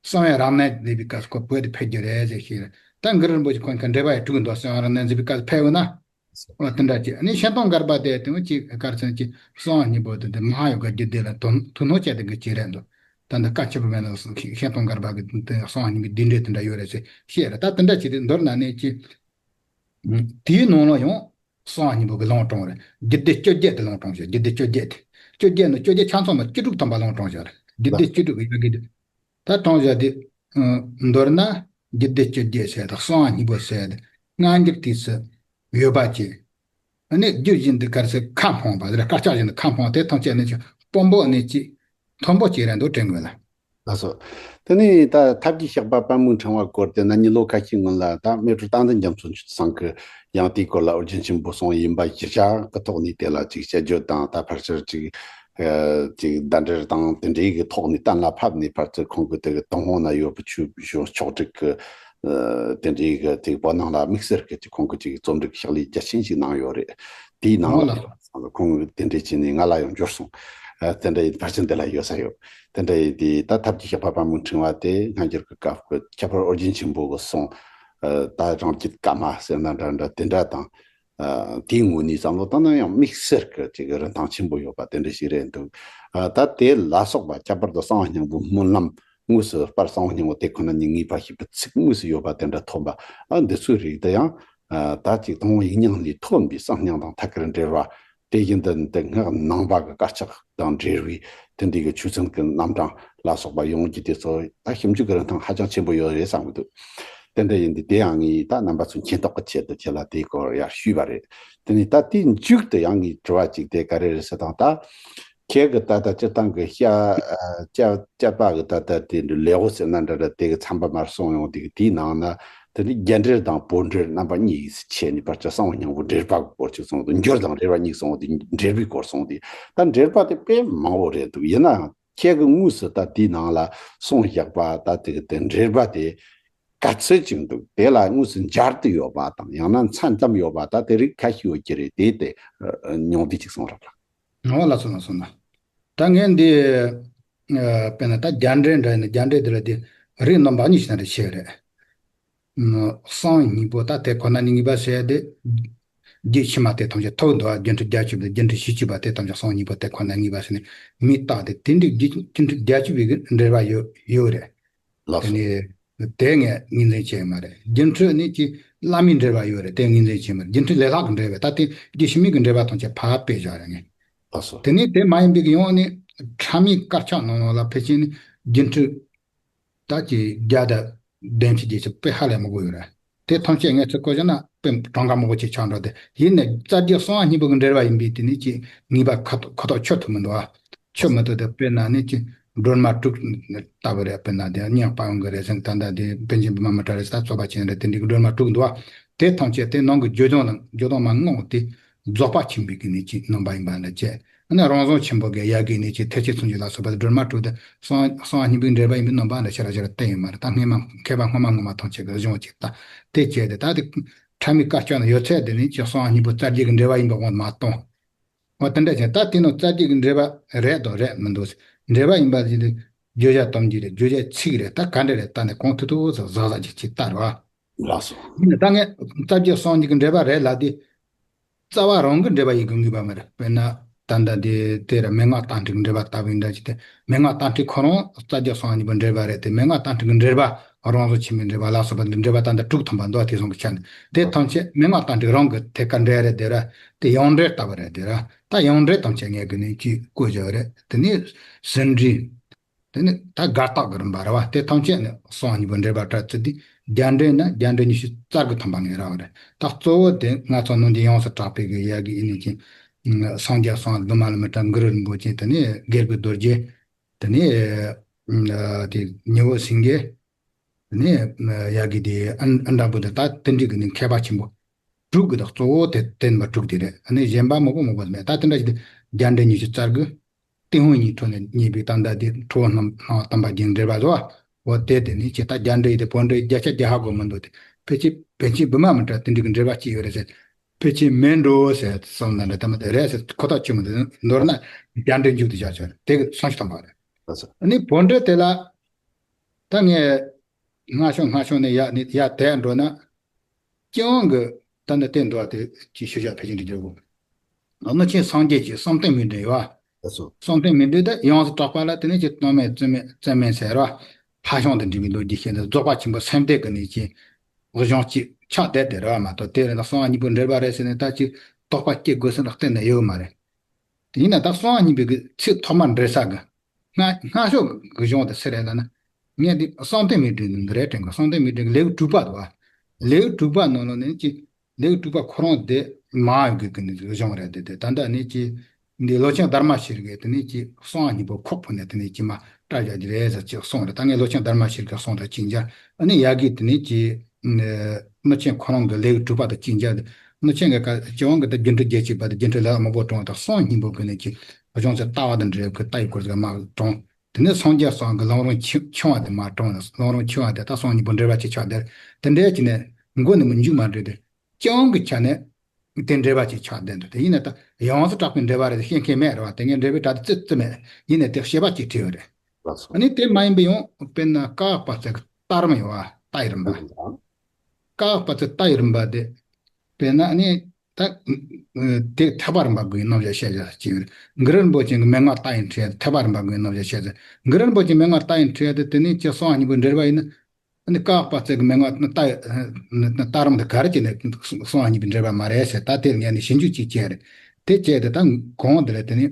གསང་བའི་རབ་གནས་མཛད་པའི་སྐབས་སུ་ཁོ་བོད་དུ་ཕེབས་རྒྱུ་རེད་ཟེར་ཞིག་རེད། ད་གུ་རུ་རིན་པོ་ཆེ་ཁོང་གི་འགྲེལ་པ་ཡང་དྲུག་འདུག་གསང་བའི་རབ་གནས་མཛད་པའི་སྐབས་སུ་ཕེབས་ཡོད་ན། འོ་དེ་འདྲ་ཅིག་ཨ་ནི་ཤན་སྟོང་མགར་པ་དེ་དེ་མོ་ཅིག་གར་ཚོན་ཅིག་གསང་བ་སྙིང་པོ་དེ་དེ་མ་ཧཱ་ཡོ་ག་རྒྱུད་སྡེ་ལ་དོ་དོ་སྣང་བྱས་ཏེ་གི་ཅིག་རེད་འདུག་ད་འདི་བཀའ་ཆེན་པོ་མེད་ན་ཤན་སྟོང་མགར་པ་གི་དེ་གསང་བ་སྙིང་པོའི་བསྡུས་འགྲེལ་དེ་འདྲ་ཡོད་རེད་ཟེར་བཤད་རེད། ད་དེ་འདྲ་ཅིག་དེ་མདོར་ན་ནི་ཅིག་དེའི་ནང་ལ་ཡང་གསང་བ་སྙིང་པོ་གི་ལུང་དྲངས་རེད། རྒྱུད་སྡེ་བཅོ་བརྒྱད་དེ་ལུང་དྲངས་བཞག་རྒྱུད་སྡེ་བཅོ་བརྒྱད་དེ། བཅོ་བརྒྱད་ནི་བཅོ་བརྒྱད་ཆ་ཚང་མ་བཅུ་དྲུག་ཐམ་པ་ལུང་དྲངས་བཞག་རེད། རྒྱུད་སྡེ་བཅུ་དྲུག་གི་ཡ་གི་དེ། ད་དྲངས་བཞག་དེ། ཨ་མདོར་ན་རྒྱུད་སྡེ་བཅོ་བརྒྱད་ཟེར་དང་གསང་བ་སྙིང་པོ་ཟེར་དེ་སྔ་འགྱུར་དུས་སུ་ཡོད་པ་ཅིག་ཨ་ནི་རྒྱུད་བཞིན་དུ་གར་ཚོན་ཁ་འཕངས་པ་དེ་རེད། དཀར་ཆག་བཞིན་དུ་ཁ་འཕངས་དེ་ཐམས་ཅད་ནི་ཅིག་དཔོན་པོ་ནི་ཅིག་མཐོན་པོ་ཅིག་རེད་འདུག་དྲན་དགོས་ལ། ལགས་སོ། དེ་ནས་ད་ཐབས་ཀྱི་ཞགས་པ་པད་མོའི་ཕྲེང་བ་སྐོར་དེ་ན་ནི་ལོ་ཁ་ཤས་སྔོན་ལ་ད་མལ་གྲོ་བསྟན་འཛིན་རྒྱ་མཚོ་ཆོས་ཚང་གི་ཡང་དེའི་སྐོར་ལ་ཨོ་རྒྱན་ཆེན་པོ་གསུངས་ཡིན་པ་གཞིར་བཞག་གི་ཐོག་ནས་དེ་ལ་ཅིག་དཔྱད་བརྗོད་དང་། ད་ཕལ་ཆེར་ཅིག་ཨ་ཅིག་གདན་འདྲེན་དང་དེ་འདྲའི་གི་ཐོག་ནས་གཏན་ལ་ཕབ་ནས་ཕལ་ཆེར་ཁོང་གི་དེ་གི་ཏུན་ཧོང་ན་ཡོད་པའི་ཆོས་ཕྱོགས་སྒྲིག་གི་ཨ་དེ་འདྲའི་གི་ཅིག་བོད་ནང་ལ་དམིགས་བསལ་གི་ཅིག་ཁོང་གི་ཅིག་རྩོམ་སྒྲིག་ཕྱག་ལས་རྒྱ་ཆེན་ཞིག་གནང་ཡོད་རེད། དེའི་ནང་ལ་ཁོང་གིས་དེ་འདྲས་བྱས་ནས་ང་ལ་ཡང་འབྱོར་སོང་། ཨ་དེ་འདྲ་ཡིན་ཕལ་ཆེར་འདི་ལ་ཡོད་ས་ཡོད། དེ་འདྲ་ཡིན་དེ་ད་ཐབས་ཀྱི་ཞགས་པ་པད་མོའི་ཕྲེང་བ་དེ་སྔ་འགྱུར་གྱི་སྐབས་ཀྱི་ཁྱད་པར་ཨོ་རྒྱན་ཆེན་པོ་གི་གསུང་། ཨ་ད་རང་རྒྱུད་བཀའ་མ་ཟེར་ན་འདྲ་འདྲ་དེ་འདྲ་དང་། ཨ་དེའི་ངོས་ནས་བསམ་བློ་བཏང་ན་ཡང་དམིགས་བསལ་གྱི་ཅིག་རིན་ཐང་ཆེན་པོ་ཡོད་པ་དེ་འདྲ་ཞིག་རེད་འདུག་ཨ་ད་དེ་ལ་སོགས་པ་ཁྱད་པར་དུ་གསང་བ་སྙིང་པོའི་སྨོན་ལམ་དངོས་སུ་དཔལ་གསང་བ་སྙིང་པོ་དེ་ཁོ་ན་ཉིད་ངེས་པ་ཞེས་པའི་ཚིག་དངོས་སུ་ཡོད་པ་དེ་འདྲ་ཐོབ་པ། ཨ་འདི་ཚོའི་རིགས་དེ་ཡང་ཨ་ད་ཅིག་དང་པོ་ཡིག་རྙིང་ལས་ཐོན་པའི་གསང་སྙིང་དང་ཐད་ཀར་འབྲེལ་བ། དེ་བཞིན་དུ་འདི་སྔགས་ནང་པ་གི་དཀར་ཆག་དང་འབྲེལ་བའི་དེ་འདྲའི་གི་ཆོས་ཚན་གྱི་རྣམ་གྲངས་ལ་སོགས་པ་ཡོང་རྒྱུ་དེ་ཚོ་ད་ཞིབ་འཇུག་གི་རིན་ཐང་ཧ་ཅང་ཆེན་པོ་ཡོད་རེད་བསམ་གྱི་འདུག་དེ་འདྲ་ཡིན་དུས་དེ་ཡང་ངས་ད་རྣམ་པ་ཚོའི་མཁྱེན་རྟོགས་ཀྱི་ཆེད་དུ་ཁྱེད་ལ་དེའི་སྐོར་ཡར་ཞུས་པ་རེད། དེ་ནས་ད་དེའི་མཇུག་ཏུ་ཡང་ངས་དྲི་བ་གཅིག་དེ་ག་རེ་རེད་ཟེར་དང་། ད་ཁྱེད་ཀྱི་ད་ལྟ་སྤྱིར་བཏང་གི་བཤད་ཨ་བཤད་བཤད་པ་གི་ད་ལྟ་དེ་འདྲ་ལེའུ་ཟེར་ན་འདྲ་འདྲ་དེ་གི་ཚན་པ་མར་གསུངས་ཡོང་དུས་དེའི་ནང་ན། དེ་ནི་རྒྱས་འགྲེལ་དང་པོད་འགྲེལ་རྣམ་པ་གཉིས་ཀྱི་ཆེད་ནས་ཕལ་ཆེར་གསང་བ་སྙིང་པོ་འགྲེལ་པ་གི་སྐོར་ཅིག་གསུངས་འདུག་འགྱུར་དང་འགྲེལ་པ་གཉིས་གསུངས་འདུག་འགྲེལ་པའི་སྐོར་གསུངས་འདུག་ད་འགྲེལ་པ་དེ་དཔེ་མང་པོ་རེད་འདུག་ཡིན་ནའང་ཁྱེད་ཀྱིས་དངོས་སུ་ད་དེའི་ནང་ལ་གསུངས་བཞག་པ་ད་དེ་གི་དེ་འགྲེལ་པ་དེ་ག་ཚོད་ཅིག་འདུག་དེ་ལ་དངོས་སུ་སྦྱར་དུ་ཡོད་པ་དང་ཡང་ན་མཚན་བཏབ་ཡོད་པ་ད་དེ་རིགས་ག་ཤེད་ཡོད་ཀྱི་རེད། དེ་དེ་ཨ་ཉུང་བསྡུས་ཅིག་གསུང་རོགས་ལ། ཨོ་ལགས་སོ་ལགས་སོ་ལགས། ད་ངས་འདི་ཨ་དཔེར་ན་ད་རྒྱས་འགྲེལ་འདྲ་ཡིན་ན་རྒྱས་འགྲེལ་འདི་ལ་དེ་རིགས་རྣམ་པ་གཉིས་ཤིག་ན་རེ་ཕྱེ་རེད། ཨ་གསང་སྙིང་པོ་ད་དེ་ཁོ་ན་ཉིད་ངེས་པ་ཟེར་དེ། རྒྱུད་ཕྱི་མ་དེ་ཐམས་ཅད་ཐོབ་འདུག་རྒྱུ་འབྲས་རྒྱས་བཅུག་པ་དེ་རྒྱུ་འབྲས་ཕྱི་བཅུག་པ་དེ་ཐམས་ཅད་གསང་སྙིང་པོ་དེ་ཁོ་ན་ཉིད་ངེས་པ་ཟེར་ནས་མི་རྟག་སྟེ། དེ་འདྲའི་རྒྱུ་རྒྱུ་འབྲས་རྒྱས་བཅུག་པའི་འགྲེལ་པ་ཡོད་ཡོད་རེད། ལགས་སོ། དེ་ནས། དེ་ངས་ངོས་འཛིན་བྱས་ཡོད་མ་རེད། སྒྱུ་འཕྲུལ་ནི་ཅིག་བླ་མའི་འགྲེལ་པ་ཡོད་རེད། དེ་ངོས་འཛིན་བྱས་མ་རེད། སྒྱུ་འཕྲུལ་ལས་ལྷག་གི་འགྲེལ་པ། ད་དེ་རྒྱུད་ཕྱི་མའི་གི་འགྲེལ་པ་ཐམས་ཅད་ཕར་དཔེ་བཞག་རེད་ངས། ལགས་སོ། དེ་ནས་དེ་མ་ཡིན་པའི་གི་ཡང་ནི་ཕྲ་མའི་དཀར་ཆག་ནང་ལོགས་ལ་ཕལ་ཆེར་ནི་སྒྱུ་འཕྲུལ་ད་ཀྱི་བརྒྱ་དང་བདུན་ཅུ་བརྒྱད་ཅུ་དཔེ་ཧ་ལས་མང་པོ་ཡོད་རེད། དེ་ཐམས་ཅད་ངས་ཚུར་བཀོད་བཞག་ན་དཔེ་གྲངས་ཀ་མང་པོ་ཅིག་ཆགས་འགྲོ། དེ་ཡིན་ནའི་རྩ་རྒྱུད་གསང་བ་སྙིང་པོ་གི་འགྲེལ་པ་ཡིན་པས་དེ་ནི་ཅིག་ངེས་པ་ཁ་ཐོག་ཁ་ཐོག་ཆོད་ཐུབ་མི་འདུག་ཨ། ཆོད་མི་ཐུབ། དེ་དཔེར་ན་ནི་ཅིག་སྒྲོལ་མ་དྲུག་ལྟ་བུ་རེད། དཔེར་ན་དེ་སྙིང་དཔལ་ཡོན་གྱི་རས་ཟུང་། ད་ལྟ་དེ་པཎ་ཆེན་བི་མ་མི་ཏྲ་རེད། ད་རྩོད་པ་ཆེན་རེད། དེ་འདྲའི་གི་སྒྲོལ་མ་དྲུག་འདུག་ཨ། དེ་ཐམས་ཅད་དེ་ནང་གི་བརྗོད་དོན་ནང་བརྗོད་དོན་མ་ངོ་དེ་རྫོགས་པ་ཆེན་པོའི་གི་ནི་ཅིག་རྣམ་པ་ཡིན་པ་འདྲ་བྱས། ཨ་ནི་རང་བྱུང་ཆེན་པོ་གི་ཡ་གི་ནི་ཅིག་ཐེག་ཆེན་སུམ་ཅུ་ལ་སོགས་པ་སྒྲོལ་མ་དྲུག་དེ་གསང་གསང་བ་སྙིང་པོའི་འགྲེལ་པ་ཡིན་པའི་རྣམ་པ་འདྲ་ཞེ་དྲག་ཞེ་དྲག་བསྟན་ཡོད་མ་རེད། ད་སྔས་མ་མཁས་པ་སྔོན་མ་སྔོན་མ་ཐམས་ཅད་གི་གཞུང་ཅིག་ད་དེ་བྱས་ཏེ། ད་དེ་ཕྲ་མའི་དཀར་ཆག་ནི་ཡོད་ཚད་དེ་ནི་ཅིག་གསང་བ་སྙིང་པོ་རྩ་རྒྱུད་ཀྱི་འགྲེལ་པ་ཡིན་པ་དབང་དུ་མ་གཏོང་། འོ་དེ་འདྲ་བྱས། ད་དེ་ནི་རྩ་རྒྱུད་ཀྱི་འགྲེལ་པ་རེད་དང་རེད་མི་འདུག། འགྲེལ་པ་ཡིན་པ་ཞིག་ནི་བརྗོད་བྱ་དམ་རྒྱུད་རེད། བརྗོད་བྱ་ཚིག་རེད། ད་ག་འདྲ་རེད། ད་ནི་གང་ཐུབ་ཐུབ་ཟག་ཟག་ཅིག་ཅིག་ལྟ་རོགས། ལགས་སོ། ཡིན་ནའི་ད་ངས་རྩ་རྒྱུད་གསང་རྒྱུད་ཀྱི་འགྲེལ་པ་རེད་ལབ་དེ། རྩ་བ་རང་གི་འགྲེལ་པ་ཡིན་དགོས་ངེས་པ་མ་རེད། དཔེར་ན་ད་ལྟ་དེ་དེ་ར་མན་ངག་རྟགས་འགྲིག་འགྲེལ་པ་ལྟ་བུའི་འདྲ་ཅིག་སྟེ། མན་ངག་རྟགས་འགྲིག་ཁོ་རང་རྩ་རྒྱུད་གསང་བ་སྙིང་པོའི་འགྲེལ་པ་རེད་དེ། མན་ངག་རྟགས་འགྲིག་གི་འགྲེལ་པ་རང་བྱུང་ཆེན་པོའི་འགྲེལ་པ་ལ་སོགས་པ་འདི་འགྲེལ་པ་ད་ལྟ་དྲུག་ཐམ་པ་འདུག། དེ་སོང་གི་ཆ་ནས་དེ་ཐམས་ཅད་མན་ངག་རྟགས་འགྲིག་རང་གི་ཐད་ཀར་འགྲེལ་རེད་དེ་ར། དེ་ཡང་འགྲེལ་ལྟ་བུ་རེད་དེ་ར། ད་ཡང་འགྲེལ་ཐམས་ཅད་ངས་གི་ནི་ཅིག་བཀོད་བཞག་རེད། དེ་ནས་ཟིན་བྲིས། དེ་ནི་ད་དགར་རྟགས་ཀྱི་རིམ་པ་རེད་བ། དེ་ཐམས་ཅད་ནི་གསང་བ་སྙིང་པོའི་འགྲེལ་པ་ལྟར་བརྩིས་ཏེ། རྒྱ་འགྲེལ་ནི་རྒྱ་འགྲེལ་ཉི་ཤུ་རྩ་དགུ་ཐམ་པ་ངས་རག་པ་རེད། ད་གཙོ་བོ་དེ་ང་ཚོ་ནང་གི་ཡོངས་སུ་གྲགས་པའི་གི་ཡ་གི་ཡིན་ནི་ཅིག། སངས་རྒྱས་གསང་བ་བི་མ་ལ་མི་ཏྲ་གུ་རུ་རིན་པོ་ཆེ། དེ་ནས་དགེ་བསྐོས་རྡོ་རྗེ། དེ་ནས་དེ་ཉི་འོད་སེང་གེ། དེ་ནས་ཡ་གི་དེ་ཨ་ཨ་འདྲ་པོ་དེ། ད་དེ་འདྲའི་གི་ནི་མཁས་པ་ཆེན་པོ་དྲུག་གི་ད་གཙོ་བོ་དེ་བསྟན་པ་དྲུག་དེ་རེད། ཨ་ནི་གཞན་པ་མང་པོ་མང་པོ་མེད། ད་དེ་འདྲ་ཞིག་དེ་རྒྱ་འགྲེལ་ཉི་ཤུ་རྩ་དགུ། ཏུན་ཧོང་གཉིས་ཁྲོད་ནས་རྙེད་པའི་ད་ལྟ་དེ་ཁྲོ་བོ་སྣང་སྣང་བ་དམ་པ་རྒྱན་འགྲེལ་པ་བཟོ་བ། འོ་དེ་དེ་ནི་ཅི་ད་རྒྱ་འགྲེལ་ཡིན་དེ་བོད་འགྲེལ་བརྒྱ་ཆ་བརྒྱ་ཧ་གོ་མི་འདུག་དེ་ཕལ་ཆེར་པཎ་ཆེན་བི་མ་མི་ཏྲ་དེ་འདྲའི་གི་འགྲེལ་པ་གཅིག་ཡོད་རེད་ཟེར། ཕལ་ཆེར་མིན་འགྲོ་ཟེར་བསམ་ན་འདྲ། ད་མ་དེ་རེད་ཟེར་ཁོ་ཐག་ཆོད་མི་འདུག། མདོར་ན་རྒྱ་འགྲེལ་མཇུག་ཏུ་བཞག་ཆོག་རེད། དེ་གི་སུམ་ཅུ་ཐམ་པ་རེད། ལགས་སོ། ཨ་ནི་བོད་འགྲེལ་དེ་ལ་ད་ངས་སྔ་ཕྱོགས་སྔ་ཕྱོགས་ནས་ཡར་ནས་ཡར་དེད་འགྲོ་ན། སྤྱི་དབང་གི་ད་ནི་བསྟན་འདུག་དེ་ཅིག་ཞུ་བྱ་ཕལ་ཆེར་འདི་འགྱུར་དགོས། ཨ་ནི་ཆེན་སངས་རྒྱས་ཀྱི་བསམ་གཏན་མིག་འདྲེན་ཡོད་པ། ལགས་སོ། བསམ་གཏན་མིག་འདྲེན་དེ་ཡོངས་སུ་གྲགས་པ་ལ་དེ་ནས་ཀྱི་གཏོར་མའི་རྩེ་མོ་རྩེ་མོ་ཟེར་བ། ལྷ་བྱང་དུ་འགྲིག་པའི་ལོ་རྒྱུས་བཤད་འདི་རྫོགས་པ་ཆེན་པོའི་སེམས་གཏད་ཀྱི་ནི་ཀྱི་གཞུང་གཅིག་ཆགས་བསྡད་དེ་རེད་བ་མ་གཏོགས། དེ་རེད་ན་གསང་བ་སྙིང་པོའི་འགྲེལ་པ་རེད་ཟེར་ནས་ད་ཅིག་དོགས་པ་སྐྱེ་དགོས་ཟེར་ན་གཏན་ནས་ཡོད་མ་རེད། དེ་ཡིན་ན་ད་གསང་བ་སྙིང་པོའི་གི་ཚིག་ཐོག་མར་འགྲེལ་ས་གི་སྔ་སྔ་ཕྱོགས་ཀྱི་གཞུང་དེ་སུ་རེད་ལབ་ན། ངས་འདི་བསམ་གཏན་མིག་འདྲེན་འདི་རེད་དྲན་གི། བསམ་གཏན་མིག་འདྲེན་གི་ལེའུ་དྲུག་པ་འདུག་བ། ལེའུ་དྲུག་པ་ནང་ལོགས་ནས་ཀྱི་ལེའུ་དྲུག་པ་ཁོ་རང་དེ་མ་ཡོད་གི་གི་ནི་གཞུང་རེད་དེ། དེ་ད་ལྟ་ནི་ཀྱི་འདི་ལོ་ཆེན་དྷརྨ་ཤྲཱི་ཀས་དེ་ནི་ཀྱི་གསང་བ་སྙིང་པོ་ཁོག་ཕུབ་ནས་དེ་ནི་ཀྱི་མ་བཀྲལ་བཞག་གི་རེད་ཟེར་ཅིག་གསུངས་རེད། ད་ངས་ལོ་ཆེན་དྷརྨ་ཤྲཱི་ཀའི་གསུང་དང་གཅིག་མཇལ། ཨ་ནི་ཡ་གི་དེ་ནི་ཀྱི་ཨ་ནི་ཆེན་ཁོ་རང་གི་ལེའུ་དྲུག་པ་དང་གཅིག་མཇལ། ཨ་ནི་ཆེན་གི་ཀ་སྤྱི་དབང་གི་ད་སྒྱུ་འཕྲུལ་རྒྱན་གཅིག་པ་དང་སྒྱུ་འཕྲུལ་ལས་མང་པོ་དྲངས་དང་གསང་བ་སྙིང་པོ་གི་ནི་ཀྱི་གཞུང་ཚད་ལྟ་བ་དང་འབྲེལ་གི་ལྟ་བའི་སྐོར་ཟིག་མ་དྲངས། དེ་ནས་སངས་རྒྱས་གསང་གི་ལམ་རིམ་ཆུང་ཆུང་བ་དེ་མ་དྲངས་ནས། ལམ་རིམ་ཆུང་བ་དེ་ད་གསང་སྙིང་པོ་འགྲེལ་པ་ཅིག་ཆགས་བསྡད། དེ་འདྲའི་ཅིག་ནས་མགོ་ནས་མཇུག་མ་འགྲིལ་ཏེ། སྤྱི་དབང་གི་ཆ་ནས་དེ་འགྲེལ་པ་ཅིག་ཆགས་བསྡད་འདུག། དེ་ཡིན་ན་ད་ཡོངས་སུ་གྲགས་པའི་འགྲེལ་པ་རེད་ཟེར་བཤད་མཁན་མེད་རེད་བ། དེ་ངས་འགྲེལ་པའི་གྲ་དེ་ཙི་ཙི་མེད། ཡིན་ནའི་དེ་བཤད་པ་ཅིག་བྲིས་ཡོད་རེད། ལགས་སོ། ཨ་ནི་དེ་མ་ཡིན་པའི་ཡང་དཔེར་ན་ཀ་དག་པ་ཚིག་གི་ལྟ་རིམ་ཡོད་བ། ལྟ་ཡི་རིམ་པ། ཀ་དག་པ་ཚིག་ལྟ་ཡི་རིམ་པ་དེ། དཔེར་ན་ཨ་ནི་ད་དེ་ཐེག་པ་རིམ་པ་དགུའི་རྣམ་གཞག་བཤད་བྱ་ཅིག་ཡོད་རེད། གུ་རུ་རིན་པོ་ཆེ་གི་མན་ངག་ལྟ་ཡི་ཁྲིད་ཡ་དེ་ཐེག་པ་རིམ་པ་དགུའི་རྣམ་གཞག་བཤད་ཚེ། གུ་རུ་རིན་པོ་ཆེ་མན་ངག་ལྟ་ཡི་ཁྲིད་ཡ་དེ་དེ་ནས་ཀྱི་གསང་བ་སྙིང་པོའི་འགྲེལ་པ་ཡིན་ན། ཨ་ནི་ཀ་དག་པ་ཚིག་གི་མན་ངག་ལྟ་ལྟ་རིམ་དེ་ག་རེ་བྱས་ནས་གསང་བ་སྙིང་པོའི་འགྲེལ་པ་མ་རེད་ཟེར། ད་དེ་ངས་ནི་ཞིབ་འཇུག་ཅིག་བྱས་རེད། དེ་བྱས་ཏེ་ད་གོང་དེ་ལ་དེ་ནི་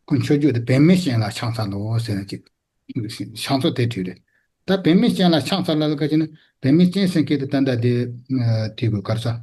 ཁོ་མཆོད་བརྗོད་དེ་པདྨའི་སྤྱན་ལ་ཕྱག་འཚལ་ལོ་ཟེར་ནས་ཅིག་ཕྱག་མཚན་དེ་བྲིས་རེད། ད་པདྨའི་སྤྱན་ལ་ཕྱག་འཚལ་ལ་ལ་ག་ཅི་ནི་པདྨའི་སྤྱན་ཟེར་མཁན་དེ་ད་ལྟ་དེ་དེ་གི་ག་རེ་ཟེར།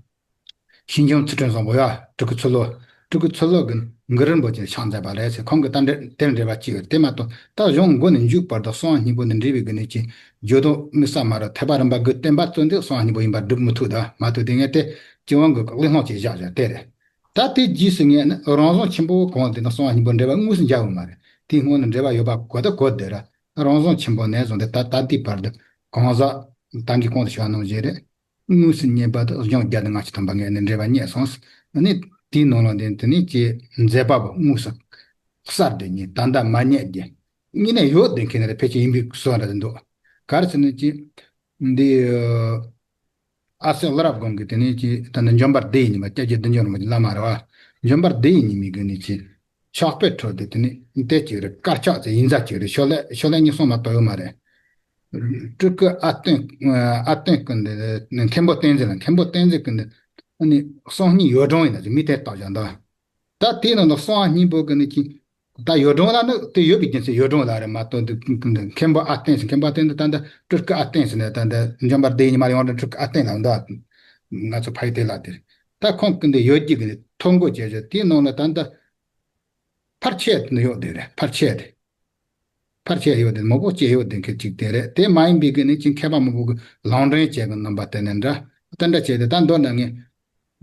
ཞིང་སྐྱོང་ཚུལ་ཁྲིམས་བཟང་པོ་ཡ། སྤྲུལ་སྐུ་ཚུལ་ལོ། སྤྲུལ་སྐུ་ཚུལ་ལོ་གིས་གུ་རུ་རིན་པོ་ཆེ་ཕྱག་མཛད་པ་རེད་ཟེར། ཁོང་གིས་ད་འདྲ་དེར་འགྲེལ་པ་གཅིག་ཡོད་དེ་མ་གཏོགས། ད་གཞུང་མགོ་ནས་མཇུག་བར་དུ་གསང་བ་སྙིང་པོ་ནས་འགྲེལ་པའི་སྒོ་ནས་ཀྱི་བརྗོད་དོན་དམིགས་བསལ་མ་རེད། ཐེག་པ་རིམ་པ་དགུ་བསྟན་པ་ཙམ་དེ་གསང་བ་སྙིང་པོ་ཡིན་པར་སྒྲུབ་མི་ཐུབ། ད་མ་ཐུབ་དེ་ངས་དེ་སྤྱི་དབང་གི་གླེང་སློང་ཅིག་བཞག་བཞག་དེ་རེད། ད་དེ་རྗེས་སུ་ངས་ནི་རང་བྱུང་ཆེན་པོ་གང་དེ་དང་གསང་བ་སྙིང་པོ་འགྲེལ་པ་དངོས་སུ་མཇལ་ཡོད་མ་རེད། དེའི་སྔོན་ནས་འགྲེལ་པ་ཡོད་པ་གོ་ད་གོ་བསྡད་ར། རང་བྱུང་ཆེན་པོ་ནས་བཟུང་སྟེ་ད་ད་ལྟའི་བར་དུ་གང་ཟག་ད་གིན་གོང་དུ་ཞུས་པ་ནང་བཞིན་རེད། དངོས་སུ་རྙེད་པ་དང་གཞུང་བརྒྱ་དང་ལྔ་བཅུ་ཐམ་པ་ངས་ནི་འགྲེལ་པ་རྙེད་སོང་། ཨ་ནི་དེའི་ནང་ལ་དེ་དེ་ནས་ཀྱི་མཛད་པ་པོ་དངོས་སུ་གསར་དུ་རྙེད། ད་ལྟ་མ་རྙེད་ཀྱི་རྙེད་ནས་ཡོད་བསྡད་མཁན་རེད། ཕལ་ཆེར་ཡིན་པའི་བཟོ་འདྲ་འདུག། ག་རེ་ཟེར་ན་ཀྱི་འདི་ཨ་སྲས་བླ་རབས་སྒང་གི་དེ་ནས་ཀྱི་ད་ནི་འབྱོན་པ་བདུན་ཡི་ཉི་མ། སྐྱབས་རྗེ་བདུད་འཇོམས་རིན་པོ་ཆེ་བླ་མ་རེད་བ། འབྱོན་པ་བདུན་ཡི་ཉི་མའི་གི་ནི་ཀྱི་ཕྱག་དཔེ་ཁྲོད་དེ་དེ་ནི་དེ་གཅིག་རེད། དཀར་ཆག་ཚེ་ཡིན་ཟ་གཅིག་རེད། ཤོ་ལོ་ཤོ་ལོ་གཉིས་གསུམ་མ་གཏོགས་ཡོད་མ་རེད། སྤྲུལ་སྐུ་ཨ་བསྟན། ཨ་བསྟན་སྐུ་འདི་མཁན་པོ་བསྟན་འཛིན་ལ། མཁན་པོ་བསྟན་འཛིན་སྐུ་འདི་ཨ་ནི་གསང་སྙིང་ཡོད་གྲོང་ཡིན་ན་མི་དེ་བཏགས་བཞག་འདུག་ད་དེའི་ནང་ལ་གསང་བ་སྙིང་པོ་གི་ནི་ཅི། ད་ཡོད་གྲོང་ལ་ནི་དེ་ཡོད་པའི་རྒྱུ་མཚན་ཡོད་གྲོང་ལ་རེད་མ་གཏོགས་འདི་མཁན་པོ་ཨ་བསྟན་ཟེར། མཁན་པོ་ཨ་བསྟན་འདི་ད་ལྟ་སྤྲུལ་སྐུ་ཨ་བསྟན་ཟེར་ནས་ད་ལྟ་འཇམ་དཔལ་སྡེ་བཞི་མར་ཡོངས་གྲགས་སྤྲུལ་སྐུ་ཨ་བསྟན་ལ་འདུག་ང་ཚོ་ཕ་ཡུལ་དེ་ལ་དེ་རེད། ད་ཁོང་གི་འདི་ཡོད་རྒྱུ་གི་ནི་ཐོ་འགོད་བྱས་བྱས་དེའི་ནང་ལ་ད་ལྟ་ཕལ་ཆེར་ནི་ཡོད་དེ་རེད། ཕལ་ཆེར་དེ། ཕལ་ཆེར་ཡོད་དེ་མང་པོ་སྐྱེས་ཡོད་དེ་མཁན་གཅིག་དེ་རེད། དེ་མ་ཡིན་པའི་གི་ནི་ཅི་མཁས་པ་མང་པོ་གི་ལུང་འདྲེན་བྱས་གི་རྣམ་པ་དེ་ནི་འདྲ། དེ་འདྲ་བྱས་ཏེ་ད་མདོར་ན་ངས་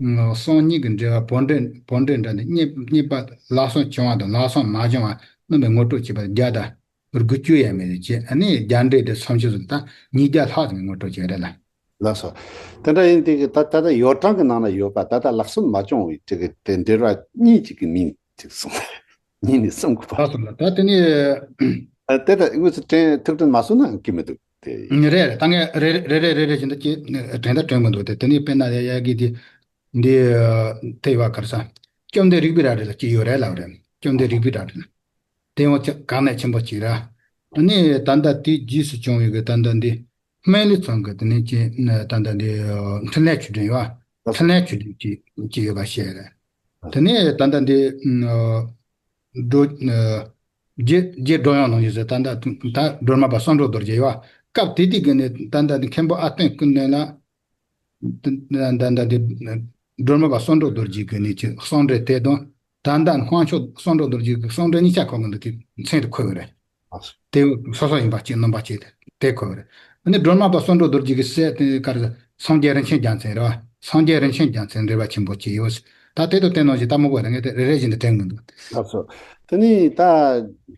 གསང་སྙིང་གི་འགྲེལ་བ་བོད་འགྲེལ། བོད་འགྲེལ་འདྲ་ནི་གཉིས་གཉིས་པ་ལག་ཟུང་བྱུང་བ་དང་ལག་ཟུང་མ་བྱུང་བ་རྣམ་པའི་ངོ་སྤྲོད་བྱས་པ་བརྒྱ་དང་དགུ་བཅུ་ཡས་མས་ཅེས། ཨ་ནི་རྒྱ་འགྲེལ་དེ་སུམ་ཅུ་ཙམ། ད་ཉིས་བརྒྱ་ལྷག་ཙམ་གྱི་ངོ་སྤྲོད་བྱས་རེད་ལ། ལགས་སོ། དེ་འདྲ་ཡིན་དུས་ཀྱི་ད་ད་ལྟ་ཡོ་བྲང་གི་ནང་ན་ཡོད་པ་ད་ལྟ་ལག་ཟུང་མ་བྱུང་བའི་ཅིག་གི་དེ་འགྲེལ་བ་གཉིས་ཅིག་གི་མིང་ཅིག་གསུངས། གཉིས་ནས་གསུང་དགོས་པ། ལགས་སོ་ལགས། ད་དེ་ནི། ཨ་དེ་ལྟ་དངོས་སུ་དྲན་ཐུགས་དྲན་མ་སོང་ན་ཀི་མི་འདུག་དེ། རེད་རེད། ད་ངས་རེ་རེ་རེ་རེ་རེ་བཞིན་དུ་ཅིག་དྲན་ད་དྲན་མི་འདུག་སྟེ། དེ་ནི་དཔེར་ན་ཡ་ཡ་གི་དེ་འདི་དེ་ཡོད་ག་རེ་ཟ། བཅོམ་ལྡན་རིག་པའི་རལ་གྲི་ལ་ཅིག་ཡོད་རེད་ལབ་རེད། བཅོམ་ལྡན་རིག་པའི་རལ་གྲི་ལ། དེ་ཡང་ཅིག་གལ་གནད་ཆེན་པོ་ཅིག་རེད། ཨ་ནི་ད་ལྟ་དེའི་རྗེས་སུ་བྱུང་བའི་གི་ད་ལྟ་འདི་སྨན་བླའི་ཚང་གི་དེ་ནས་ཅིག་ད་ལྟ་འདི་འཕྲིན་ལས་ཆོས་འབྱུང་ཡོད། འཕྲིན་ལས་ཆོས་འབྱུང་ཅིག་ཅིག་ཡོད་པ་བཤད་རེད། དེ་ནས་ད་ལྟ་འདི་སྒྲོལ་རྗེ་རྗེ་སྒྲོལ་དབྱངས་ལུང་རིགས་ཟེར། ད་ལྟ་ད་སྒྲོལ་མ་པ་གསང་སྒྲོག་རྡོ་རྗེ་ཡོད། སྐབས་དེ་དུས་གི་ནས་ད་ལྟ་འདི་མཁན་པོ་ཨ་བསྟན་སྐུ་ནས་ལ། ད་ད་ད་འདི་སྒྲོལ་མ་པ་གསང་སྒྲོག་རྡོ་རྗེ་གི་ནི་ཅིག་གསང་འགྲེལ་དེ་དང་། ད་ལྟ་སྔགས་ཕྱོགས་གསང་སྒྲོག་རྡོ་རྗེ་གི་གསང་འགྲེལ་གཉིས་ཆ་ཁོ་གི་འདི་དེ་མཚན་དུ་འཁོད་ཡོད་རེད། དེ་སོ་སོ་ཡིན་པ་གཅིག་རྣམ་པ་གཅིག་དེ་འཁོད་ཡོད་རེད། ཨ་ནི་སྒྲོལ་མ་པ་གསང་སྒྲོག་རྡོ་རྗེ་གི་སྲས་དེ་ག་རེ། སངས་རྒྱས་རིན་ཆེན་རྒྱལ་མཚན་རེད་བ། སངས་རྒྱས་རིན་ཆེན་རྒྱལ་མཚན་འབྲེལ་བ་ཆེན་པོ་གཅིག་ཡོད། ད་དེ་དང་དེ་ནང་བཞིན་ད་མང་པོ་རེད། ངས་དེ་རེ་རེ་བཞིན་དུ་དྲན་གི་འདུག་ལགས་སོ། དེ་ནི་ད་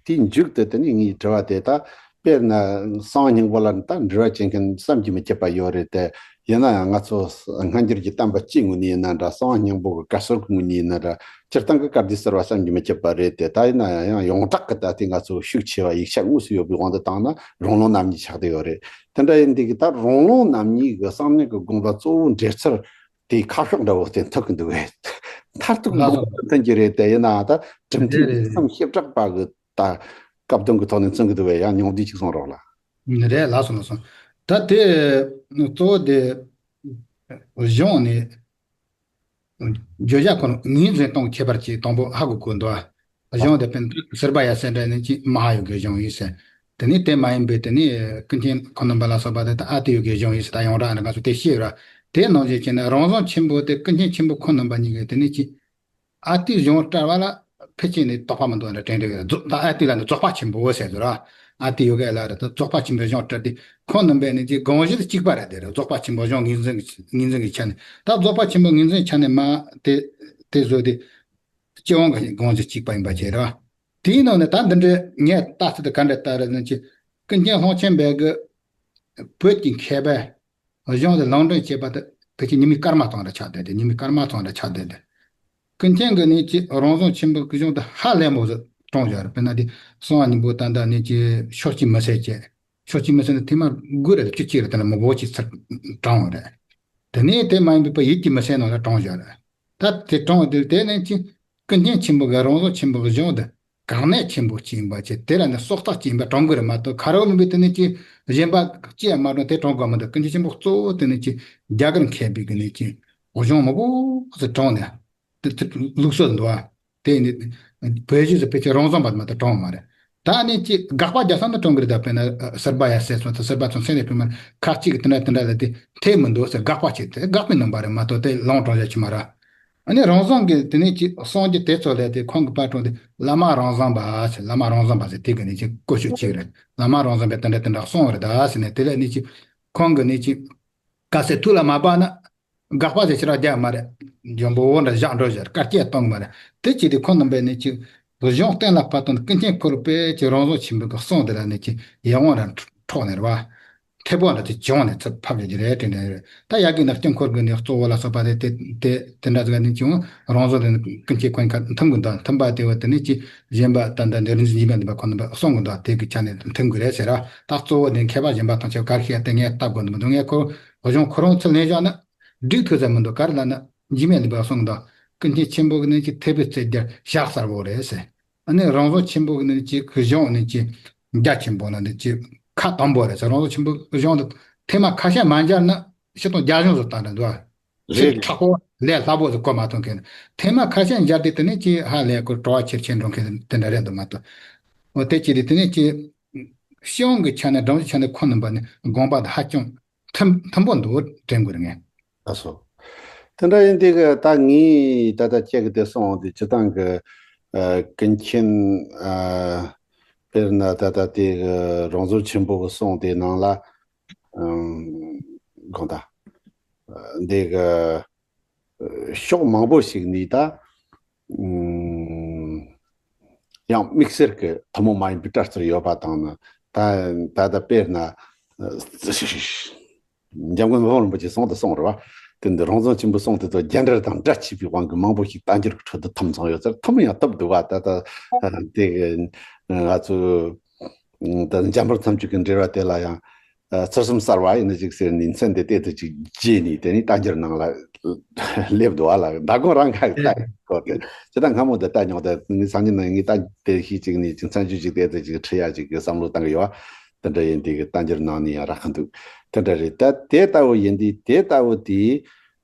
དེའི་མཇུག་ཏུ་དེ་ནི་ངའི་དྲི་བ་དེ་ད། དཔེར་ན་གསང་སྙིང་པོ་ལ་ད་འགྲེལ་བ་བྱེད་མཁན་བསམ་གྱིས་མི་ཁྱབ་པ་ཡོད་རེད་དེ། ཡིན་ན་ཡང་ང་ཚོ་སྔ་འགྱུར་གྱི་བསྟན་པ་སྤྱིའི་ངོས་ནས་ཡིན་ན་འདྲ། གསང་སྙིང་པོ་གི་བཀའ་སྲོལ་གྱི་ངོས་ནས་ཡིན་ན་འདྲ། སྤྱིར་བཏང་གི་བཀའ་བསྡུས་ཟེར་བ་བསམ་གྱིས་མི་ཁྱབ་པ་རེད་དེ། ད་ཡིན་ན་ཡང་ཡོངས་གྲགས་ཀྱི་ད་ལྟའི་ང་ཚོ་ཤུགས་ཆེ་བ་ཡིག་ཆ་དངོས་སུ་ཡོད་པའི་དབང་དུ་བཏང་ན་རོང་ལུང་རྣམ་གཉིས་ཆགས་བསྡད་ཡོད་རེད། དེ་འདྲ་ཡིན་དུས་ཀྱི་ད་རོང་ལུང་རྣམ་གཉིས་ཀྱི་གསང་སྙིང་གི་དགོངས་པ་གཙོ་བོ་འགྲེལ་ཚུལ་དེ་ཁ་ཕྱོགས་འདྲ་བོ་དེ་མཐུན་གྱི་འདུག་བས། མཐར་ཐུག་ལགས་མང་པོ་མཐུན་གྱི་རེད་དེ། ཡིན་ན་ད་གྲུབ་མཐའི་རེད་རེད་རེད། མཚམས་བྱེ་བྲག་པ་གི་ད་སྐབས་དོན་གྱི་ཐོག་ནས་མཚོན་གྱི་འདུག་བས། ཡང་ཉུང་བསྡུས་ཅིག་གསུང་རོགས་ལ། རེད། ལགས་སོ་ལགས་སོ། ད་དེ་གཙོ་བོ་དེ་གཞུང་ནས་བརྗོད་བྱ་ཁོ་ན་ངོས་འཛིན་གཏོང་ཁྱད་པར་གྱི་དང་པོ་ཧ་གོ་དགོས་འདུག་ཨ། གཞུང་དེ་དཔེར་ན་ཟུར་པ་ཡ་སེ་འདྲ་ནི་ཅི་མ་ཧཱ་ཡོ་གའི་གཞུང་ཡིན་ཟེར། དེ་ནི་དེ་མ་ཡིན་པའི་དེ་ནི་ཀུན་མཁྱེན་འཁོར་རྣམ་པ་ལ་སོགས་པ་དེ་ད་ཨ་ཏི་ཡོ་གའི་གཞུང་ཡིན་ཟེར། ད་ཡོངས་གྲགས་ཨ་འདྲ་ང་ཚོ་དེ་ཤེས་ར། དེ་ནང་བཞིན་བྱས་ན་རང་བྱུང་ཆེན་པོ་དེ་ཀུན་མཁྱེན་ཆེན་པོ་འཁོར་རྣམ་པ་གཉིས་ཀྱིས་དེ་ནི་ཅི། ཨ་ཏིའི་གཞུང་བཀྲལ་བ་ལ་ཕལ་ཆེར་ནི་དོགས་པ་མི་འདུག་ན་དྲན་འདྲ་གི་རེད། རྫོགས་ད་ཨ་ཏི་ལ་ནི་རྫོགས་པ་ཆེན་པོ་ཟེར་དུས་ར། ཨ་ཏི་ཡོ་ག་ལ་རེད། ད་རྫོགས་པ་ཆེན་པོའི་གཞུང་བཀྲལ་ཏེ་ཁོང་རྣམ་པས་ནི་ཅི་དགོངས་གཞི་གཅིག་པ་རེད་དེ་རེད། རྫོགས་པ་ཆེན་པོའི་གཞུང་ངོས་འཛིན་གྱི་ངོས་འཛིན་གྱི་ཆ་ནས། ད་རྫོགས་པ་ཆེན་པོ་ངོས་འཛིན་ཆ་ནས་མ་དེ་དེ་བཟོས་ཏེ་སྤྱི་དབང་གི་དགོངས་གཞི་གཅིག་པ་ཡིན་པ་བྱས་ར། དེའི་ནང་ནས་ད་འདི་འདྲའི་ངས་ལྟ་ཚུལ་དེ་ག་འདྲ་ལྟ་རེད་ཟེར་ན། ཅི་ཀུན་མཁྱེན་དབང་ཆེན་པའི་གི་བོད་ཀྱི་མཁས་པའི་གཞུང་དེ་ལུང་འདྲེན་བྱེད་པ་དེ་ཕལ་ཆེར་ཉི་མའི་སྐར་མ་ཙམ་རེ་ཆགས་བསྡད་དེ། ཉི་མའི་སྐར་མ་ཙམ་རེ་ཆགས་བསྡད་དེ། ཀུན་མཁྱེན་གྱིས་ནི་ཅི་རང་བྱུང་ཆེན་པོ་གི་གཞུང་དེ་ཧ་ལས་པོ་ཞིག་དྲངས་བཞག་རེད། དཔེར་ན་དེ་གསང་བ་སྙིང་པོ་ད་ལྟ་ནི་ཅི་ཕྱོགས་གཅིག་མི་ཟད་ཅེས། ཕྱོགས་གཅིག་མི་ཟད་ནི་ཐེངས་མ་དགུ་རེད། བཅུ་གཅིག་རེད། དེ་ལ་མི་འབོར་གཅིག་ཚུར་དྲངས་པ་རེད། དེ་ནས་དེ་མ་ཡིན་པའི་ཡིད་ཀྱིས་མི་ཟད་ནང་ལ་དྲངས་བཞག་རེད། ད་དེ་དྲངས་དུས་དེ་ནི་ཅི་ཀུན་མཁྱེན་ཆེན་པོ་གི་རང་བྱུང་ཆེན་པོ་གི་གཞུང་དེ་གལ་གནད་ཆེན་པོ་གཅིག་ཡིན་པ་བྱས། དེ་ལ་ནི་སྲོག་རྟགས་གཅིག་ཡིན་པ་དྲངས་དགོས་རེད་མ་གཏོགས། ཁ་རོག་མིན་པའི་དེ་ནི་ཅི་གཞན་པ་ཅི་ཡང་མ་དྲངས་དེ་དྲངས་དགོས་མི་འདུག་ཀུན་མཁྱེན་ཆེན་པོ་གཙོ་བོ་དེ་ནི་ཅི་རྒྱ་གར་མཁས་པའི་གི་ནི་ཅི་གཞུང་མང་པོ་ཞིག་དྲངས་ནས། དེ་དེ་ལུགས་སྲོལ་འདུག་ཨ། དེ་ནི་བོད་བརྒྱུད་ཟེར་ཕལ་ཆེར་རང་བྱུང་བ་མ་གཏོགས་དྲངས་མ་རེད། ད་ནི་ཅི་དགག་པ་རྒྱག་ས་ནི་དྲངས་གི་རེད། ད་དཔེར་ན་ཟུར་པ་ཡ་སེ་ཚོ་དང་ཟུར་པ་ཚོ་མཚན་ནས་དཔེར་ན་ཁ་ཅིག་གི་དེ་འདྲ་དེ་འདྲ་ལ་དེ་འཐད་མི་འདུག་ཟེར་དགག་པ་བྱེད་དེ། དགག་པའི་རྣམ་པ་རེད་མ་གཏོགས་དེ་ལུང་དྲངས་བྱ་ཆི་མ་ར། ཨ་ནི་རང་བྱུང་གི་དེ་ནས་ཅི་སངས་རྒྱས་དེ་ཚོ་ལས་དེ་ཁོང་གི་པར་དྲངས་དེ་བླ་མ་རང་བྱུང་པ་ཟེར། བླ་མ་རང་བྱུང་པ་ཟེར་དེ་གི་ནི་ཅི་བཀོལ་སྤྱོད་བྱེད་རེད། བླ་མ་རང་བྱུང་པས་དེ་འདྲ་དེ་འདྲ་གསུངས་པ་རེད་ད་ཟེར་ནས། དེ་ལས་ནི་ཅི་ཁོང་གི་ནི་ཅི་གལ་སྲིད་ཐུགས་ལ་མ་བབས་ན། དགག་པ་ཟེར་ཕྱིར་རྒྱག་མ་རེད། འཇམ་པོ་འོ་འདྲ་བཞག་འགྲོ་ཟེར་དཀའ་སྤྱད་གཏོང་མ་རེད། དེ་བྱས་ཏེ་ཁོང་རྣམ་པས་ནི་ཅིག་གཞུང་གཏན་ལ་ཕབ་དང་ཀུན་མཁྱེན་འཁོར་དཔེ་ཅིག་རང་བྱུང་ཆེན་པོའི་གི་གསུང་དེ་ལ་ནི་ཅིག་ཡིད་དབང་ར་འཕྲོག་ནས་རེད་བ། ཐེ་བོ་འདྲ་དེ་བྱུང་ནས་ཚུར་ཕབ་ཡོད་ཀྱི་རེད་དྲན་དྲན་རེད། ད་ཡ་གི་ནི་དཀྱིལ་འཁོར་གི་ནི་གཙོ་བོ་ལ་སོགས་པ་དེ་དེ་དེ་དེ་འདྲ་ཟེར་ནི་ཅིག་རང་བྱུང་དེ་ནི་ཀུན་མཁྱེན་ཁོང་ཁ་མཐུན་གི་འདུག་མཐུན་པ་དེ་བོ་དེ་ནི་ཅིག་གཞན་པ་ད་ལྟ་འདི་རིག་འཛིན་འཇིགས་མེད་བློ་ལྡན་པ་ཁོང་རྣམ་པས་གསུང་གི་འདུག་དེ་གི་ཆ་ནས་མཐུན་གི་རེད་ཟེར་ར། ད་གཙོ་བོ་དེ་མཁས་པ་གཞན་པ་དང་ཆེ་བ་གར་ཤེས་དེ་ངས་ལྟ་དགོས་འདུག་མི་འདུག་ངས་ཁོ་གཞུང་ཁོ་རང་ཚུར་ལེན་བཞག་ན། འགྲིག་ཐུབ་ས་མི་འདུག་ག་རེ་ལབ་ན། འཇིགས་མེད་བློ་ལྡན་པས་གསུངས་འདུག་ཀུན་མཁྱེན་ཆེན་པོ་གི་ནི་ཅིག་ཐེག་པའི་རྩལ་རྒྱ་ཤ་གསར་བོ་རེད་ཟེར། ཨ་ནི་རང་བྱུང་ཆེན་པོ་གི་ནི་ཅིག་གི་གཞུང་ནི་ཅིག་རྒྱ་ཆེན་པོ་ན་ནི་ཅིག་ ཁག་དང་པོ་རེད་ཟེར། རང་བྱུང་ཆེན་པོའི་གཞུང་དེ་ཐེངས་མ་ཁ་ཤས་མ་སྦྱར་ན་ཆིག་སྟོང་བརྒྱད་བརྒྱ་ཙམ་བཏང་འདྲ་འདུག་ཨ། ཞིབ་རེད། མཁྲེགས་པོ་ལས་སླ་པོ་ཟིག་གོ་མ་ཐུབ་མཁན། ཐེངས་མ་ཁ་ཤས་སྦྱར་ཏེ་དེ་ནས་ཅིག་ཧ་ལས་ཁོ་བྲོ་བ་ཆེར་ཆེར་འགྲོ་མཁན་དེ་འདྲ་རེད་འདུག་མ་གཏོགས། འོ་དེ་ཅི་རེད། དེ་ནས་ཅིག་སྤྱི་ཡོངས་ཀྱི་ཆ་ནས་སྒྲོམ་གཞི་ཆ་ནས་ཁོ་རྣམ་པ་ནི་དགོངས་པ་དང་ཧ་ཅང་མཐུན་མཐུན་པོ་འདུག་དྲན་དགོས་རེད་ངས། ལགས་སོ། དེ་འདྲ་ཡིན་དུས་ཀྱི་ད་ངས་ད་ལྟ་ཁྱེད་ཀྱི་དེ་གསུངས་དེ་སྤྱི་བཏང་གི་ཨ་ཀུན་མཁྱེན་ཨ་དཔེར་ན་ད་ལྟ་དེ་གི་རང་བྱུང་ཆེན་པོ་གི་གསུངས་དེ་ནང་ལ་ཨམ་དགོངས་དག་འདི་གི་ཕྱོགས་མང་པོ་ཞིག་ནས་ད་ཨམ་ཡང་དམིགས་བསལ་གྱི་ཐུན་མོང་མ་ཡིན་པའི་སྐྲ་བཙིར་ཡོད་པ་དང་ནི་ད་ད་ལྟ་དཔེར་ན་འཇམ་མགོན་མི་ཕམ་རིན་པོ་ཆེ་གསུང་དུ་གསུངས་རེད་བ། དེ་འདི་རང་བྱུང་ཆེན་པོའི་གསུང་དེ་ཚོ་རྒྱ་འགྲེལ་དང་འདྲ་ཆེས་པའི་དབང་གིས་མང་པོ་ཞིག་བསྟན་འགྱུར་གྱི་ཁྲོད་དུ་ཐིམ་སོང་ཡོད་ཚར། ཐིམ་ཡང་ཐུབ་འདུག་བ། ད་ལྟ་དེ་གི་ང་ཚོ་ད་འཇམ་དཔལ་མཚམས་གཅོད་ཀྱི་འགྲེལ་བ་དེ་ལ་ཡང་ཚུལ་གསུམ་གསལ་བ་ཡིན་ན་ཅིག་ཟེར་ནས་མཚན་དེ་ཏོག་ཙམ་ཅིག་བརྗེས་ནས་དེ་ནས་བསྟན་འགྱུར་ནང་ལ་སླེབས་འདུག་བ་ལ། མདང་དགོང་རང་ཁ་ལྟ་ཡི་སྐོར་དེ་ཇི་ལྟར་སྔ་མོ་འདི་ལྟ་མྱོང་། ད་ངའི་སང་ཉིན་ནང་ངས་ད་དེ་ཤེས་ཅིག་ནས་ཅིག་མཚན་གཅོད་ཅིག་ཏོག་ཙམ་ཅིག་ཁྲིད་ཡ་ཅིག་གི་བསམ་བློ་བཏང་གི་ཡོད་བ། དེ་འདྲ་ཡིན་དུས་ཀྱི་བསྟན་འགྱུར་ནང་ནས་ཡང་རག་གི་འདུག་དེ་འདྲ་རེད། ད་དེ་ལྟ་བུ་ཡིན་དུས་དེ་ལྟ་བུ་དེ་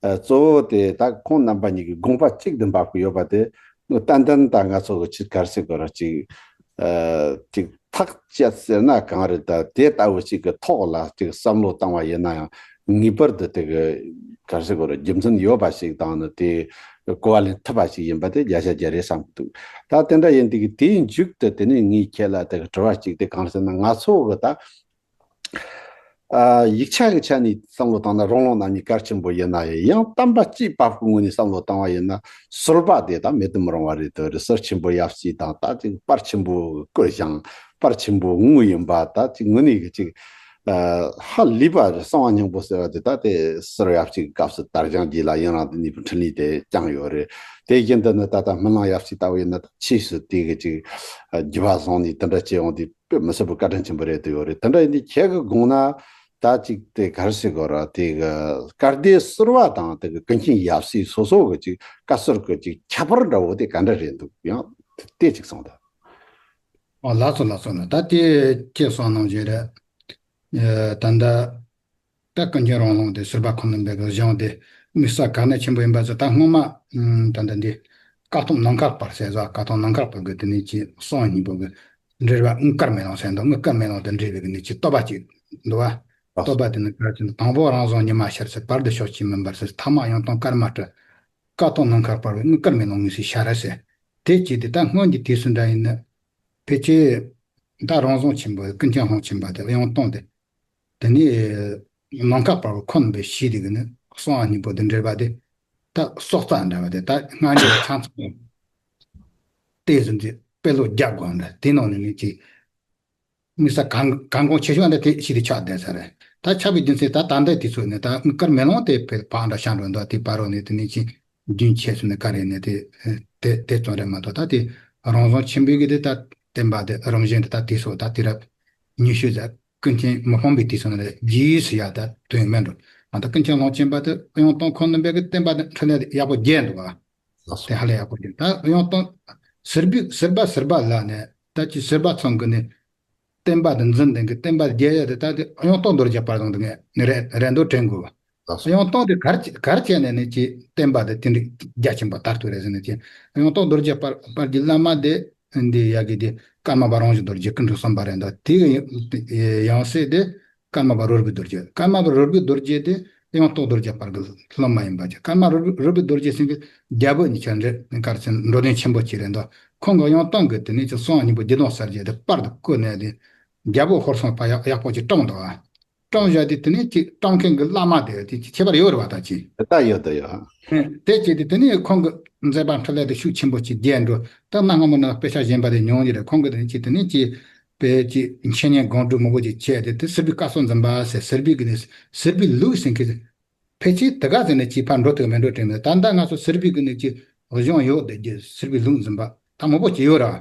ཨ་གཙོ་བོ་དེ་ད་ཁོང་རྣམ་པ་གཉིས་ཀྱི་དགོངས་པ་གཅིག་ཏུ་འབབ་ཀྱི་ཡོད་པ་དེ་ཏན་ཏན་ད་ང་ཚོ་གི་ཆེད་ག་རེ་ཟེར་དགོས་རེད། ཅིག་ཨ་ཅིག་ཐག་བཅད་ཟེར་ན་གང་རེད། ད་དེ་ལྟ་བུ་ཅིག་གི་ཐོག་ལ་ཅིག་བསམ་བློ་བཏང་བ་ཡིན་ན་ཡང་ངེས་པར་དུ་དེ་གི་ག་རེ་ཟེར་དགོས་རེད། རྒྱུ་མཚན་ཡོད་པ་ཞིག་དང་ནི་དེ་གོ་བ་ལེན་ཐུབ་པ་ཞིག་ཡིན་པ་དེ་བརྒྱ་ཆ་བརྒྱ་རེད་བསམ་གྱི་འདུག་ད་དེ་འདྲ་ཡིན་དུས་ཀྱི་དེའི་མཇུག་ཏུ་དེ་ནས་ངས་ཁྱེད་ལ་དེ་གི་དྲི་བ་གཅིག་དེ་གང་རེད་ཟེར་ན། ང་ཚོ་གི་ད་ཨ་ཡིག་ཆ་གི་ཆ་ནས་བསམ་བློ་བཏང་ན་རོང་ལུང་རྣམ་གཉིས་གལ་ཆེན་པོ་ཡིན་ན་ཡང་། ཡང་བསྟན་པ་སྤྱིའི་བབ་ཀྱི་ངོས་ནས་བསམ་བློ་བཏང་བ་ཡིན་ན་ཟུར་པ་དེ་ད་མེད་དུ་མི་རུང་བ་རེད། དེ་རེད། ཟུར་ཆེན་པོ་ཡབ་སྲས་དང་ད་ཅིག་པར་ཆེན་པོ་བཀོད་ཞིང་པར་ཆེན་པོ་དངོས་ཡིན་པ། ད་ཅིག་དངོས་གནས་ཀྱི་ཅིག་ཨ་ཧ་ལས་པ་རེད། གསང་བ་སྙིང་པོ་ཟེར་བ་དེ་ད་དེ་ཟུར་ཡབ་སྲས་ཀྱི་སྐབས་སུ་དར་ཞིང་རྒྱས་ལ་ཡུན་རིང་དུ་གནས་པའི་འཕྲིན་ལས་དེ་བསྐྱངས་ཡོད་རེད། དེ་བཞིན་དུ་ནི་ད་ལྟ་སྨིན་གླིང་ཡབ་སྲས་ལྟ་བུ་ཡིན་ན་ད་ཕྱིས་སུ་དེ་གི་ཅིག་ཨ་བརྒྱུད་པ་བཟུང་ནས་དེ་འདྲ་བྱས་ཡོང་དུས་དཔེ་མི་སྲིད་པའི་བཀའ་དྲིན་ཆེན་པོ་རེད་དུ་ཡོད་རེད། དེ་འདྲ་ཡིན་དུས་ཁྱེད་ཀྱི་དགོངས་ན་ད་ཅིག་དེ་ག་རེ་ཟེར་དགོས་ར། དེ་གི་སྐལ་ལྡན་ཟུར་པ་དང་དེ་གི་ཀུན་མཁྱེན་ཡབ་སྲས་སོ་སོ་གི་ཅིག་བཀའ་ཟུར་གི་ཅིག་ཁྱད་པར་འདྲ་བོ་དེ་ག་འདྲ་རེད་འདུག་ཡང་དེ་ཅིག་གསུངས་དང་། ཨོ་ལགས་སོ་ལགས་སོ་ལགས། ད་དེ་ཁྱེད་གསུངས་གནང་བཞིན་རེད། ཨེ་ད་ལྟ་ད་ཀུན་མཁྱེན་རོང་ལུང་དེ་ཟུར་པ་ཁོང་རྣམ་པས་གི་སྦྱངས་དེ་དམིགས་བསལ་གལ་གནད་ཆེན་པོ་ཡིན་པ་ཚོ་ད་སྔོན་མ་ཨམ་ད་ལྟ་འདི་བཀའ་ཐང་ནམ་མཁའི་དཔལ་ཟེར་ཟ། བཀའ་ཐང་ནམ་མཁའི་དཔལ་གི་དེ་ནས་ཀྱི་གསུང་སྙིང་པོ་གི་འགྲེལ་པ་དངུལ་དཀར་མེ་ལོང་ཟེར་འདུག་དངུལ་དཀར་མེ་ལོང་དུ་འགྲེལ་བའི་གི་ནས་ཀྱི་བསྟོད་པ་ཅིག་འདུག་བ། ལགས་བསྟོད་སོ། པ་དེ་ནི་ག་རེ་ཟེར་ན། དང་པོ་རང་བྱུང་ཉི་མ་ཤར་ཚེ། བར་དུ་ཕྱོགས་གཅིག་མུན་པར་སེལ། ཐ་མ་གཡུང་དྲུང་ཀརྨ་སྤྲུལ། བཀའ་ཐང་ནམ་མཁའི་དཔལ་བའི། དངུལ་དཀར་མེ་ལོང་དངོས་སུ་ཤར་ཟེར། དེ་བྱས་ཏེ་ད་སྔོན་གྱི་དུས་སུ་འདྲ་ཡིན་ན། ཕལ་ཆེར་ད་རང་བྱུང་ཆེན་པོ་ཀུན་མཁྱེན་ལྷུན་ཆེན་པ་དེ་གཡུང་དྲུང་དེ། དེ་ནས་ནམ་མཁའི་དཔལ་བ་ཁོ་རྣམ་པས་ཞུས་དེ་གི་ནི་གསང་བ་སྙིང་པོ་དེ་འགྲེལ་པ་དེ་ད་སྲོག་རྩ་འདྲ་བ་དེ་ད་སྔ་འགྱུར་ཚང་ཚང་དེ་བཞིན་གྱི་དཔེ་ལོ་བརྒྱ་དགོངས་འདྲ། དེ་ནང་ནས་ནི་ཅིག་དམིགས་བསལ་གལ་གལ་འགངས་ཆེ་ཤོས་འདྲ་དེ་ཞིག་ཏུ་ཆགས་བསྡད་ས་རེད། ད་ཆགས་པའི་རྒྱུ་མཚན་ད་ད་ལྟའི་དུས་ཚོད་ནས་ད་དངུལ་དཀར་མེ་ལོང་དེ་ཕལ་ཕར་འདྲ་ཤར་འགྲོ་འདུག་དེ་བར་རོ་ནས་དེ་ནས་ཅིག་རྒྱུན་ཆད་སོང་ནས་ག་རེ་ནས་དེ་དེ་དེ་ཙམ་རེད་མ་གཏོགས། ད་དེ་རང་བྱུང་ཆེན་པོའི་གི་དེ་ད་བསྟན་པ་དེ་རིམ་བཞིན་དུ་ད་དུས་སུ་ད་དུས་རབས་ཉི་ཤུ་ཙམ་ཀུན་མཁྱེན་མི་ཕམ་པའི་དུས་སུ་ནས་རྗེས་སུ་ཡར་ད་དོན་མེད་འགྲོ། ཨ་ད་ཀུན་མཁྱེན་ལྷུན་ཆེན་པ་དེ་གཡུང་དྲུང་ཁོང་རྣམ་པས་གི་བསྟན་པ་དེ་འཕྲིན་ལས་ཡག་པོ་རྒྱས་འདུག་ཨ། ལགས་སོ། དེ་ཧ་ལས་ཡག་པོ་རྒྱས། ད་གཡུང་དྲུང་ཟུར་པའི་ཟུར་པ་ཟུར་པ་ལ་ནས་ད་ཅི་ཟུར་པ་ཚང་གི་ནས་བསྟན་པ་དེ་འཛིན་དེ་གི་བསྟན་པ་རྒྱས་ཡ་དེ་ད་དེ་གཡུང་དྲུང་རྡོ་རྗེ་དཔལ་བཟང་དེ་ངས་ནི་རེད་རེད་འདུག་དྲན་དགོས། ལགས་སོ། གཡུང་དྲུང་དེ་གར་གར་བྱས་ནས་ནི་ཅི་བསྟན་པ་དེ་དེ་འདྲའི་རྒྱ་ཆེན་པོ་དར་ཐུབ་རེད་ཟེར་ནས་ཅི། གཡུང་དྲུང་རྡོ་རྗེ་དཔལ་དཔལ་གྱི་བླ་མ་དེ་འདི་ཡ་གི་དེ་ཀརྨ་པ་རང་བྱུང་རྡོ་རྗེ་སྐུ་ཕྲེང་གསུམ་པ་རེད་འདུག་དེ་གི་ཡང་སྲིད་དེ་ཀརྨ་པ་རོལ་པའི་རྡོ་རྗེ། ཀརྨ་པ་རོལ་པའི་རྡོ་རྗེ་དེ་གཡུང་དྲུང་རྡོ་རྗེ་དཔལ་གྱི་སློབ་མ་ཡིན་པ་ཅི། ཀརྨ་རོལ་པའི་རྡོ་རྗེ་ཟེར་མཁན་རྒྱལ་པོ་གཉིས་ཆར་འདྲེ་གར་ཚན་འགྲོ་དོན་ཆེན་པོ་ཅིག་རེད་འདུག་ཁོང་གི་གཡུང་དྲུང་གི་དེ་ནས་ཀྱི་གསང་བ་སྙིང་པོ་བདེ་སྟོང་གསལ་རྒྱས་དེ་པར་དུ་བརྐོས་ནས་དེ་རྒྱལ་པོ་ཧོར་སྲུང་པ་ཡག་ཡག་པོ་ཅིག་བཀྲོངས་འདུག་ཨ། བཀྲོངས་བཞག་དེ་དེ་ནས་ཅིག་བཀྲོངས་མཁན་གྱི་བླ་མ་དེ་དེ་ཅིག་ཁྱད་པར་ཡོད་རེད་བ། ད་ཅིག་ད་ཡོད་ད་ཡོད། དེ་ཅིག་དེ་དེ་ནས་ཁོང་གི་མཛད་པ་འཕྲིན་ལས་དེ་ཤུགས་ཆེན་པོ་ཅིག་རྒྱས་འགྲོ། ད་གནའ་སྔ་མོ་ནང་དཔེ་ཆ་གཞན་པ་དེ་ཉུང་ཉུང་རེད། ཁོང་གི་དེ་ནས་ཅིག་དེ་ནས་ཅིག་དཔེ་ཅིག་འཆད་ཉན་སྒོམ་སྒྲུབ་མང་པོ་ཅིག་བྱས་ཏེ་དེ་ཟུར་པའི་བཀའ་སྲོལ་འཛིན་པ་ཟེར། ཟུར་པའི་གི་ནས་ཟུར་པའི་ལུགས་ཟེར་མཁན་ཕལ་ཆེར་དེ་ག་ཟེར་ནས་ཅིག་ཕར་འགྲོ་ཐུབ་མི་འགྲོ་དྲན་མེད། ད་ལྟ་ང་ཚོ་ཟུར་པའི་གི་ནས་ཅིག་གཞུང་ཡོད་དེ་རྒྱུ་ཟུར་པའི་ལུགས་འཛིན་པ་ད་མང་པོ་ཅིག་ཡོད་ར།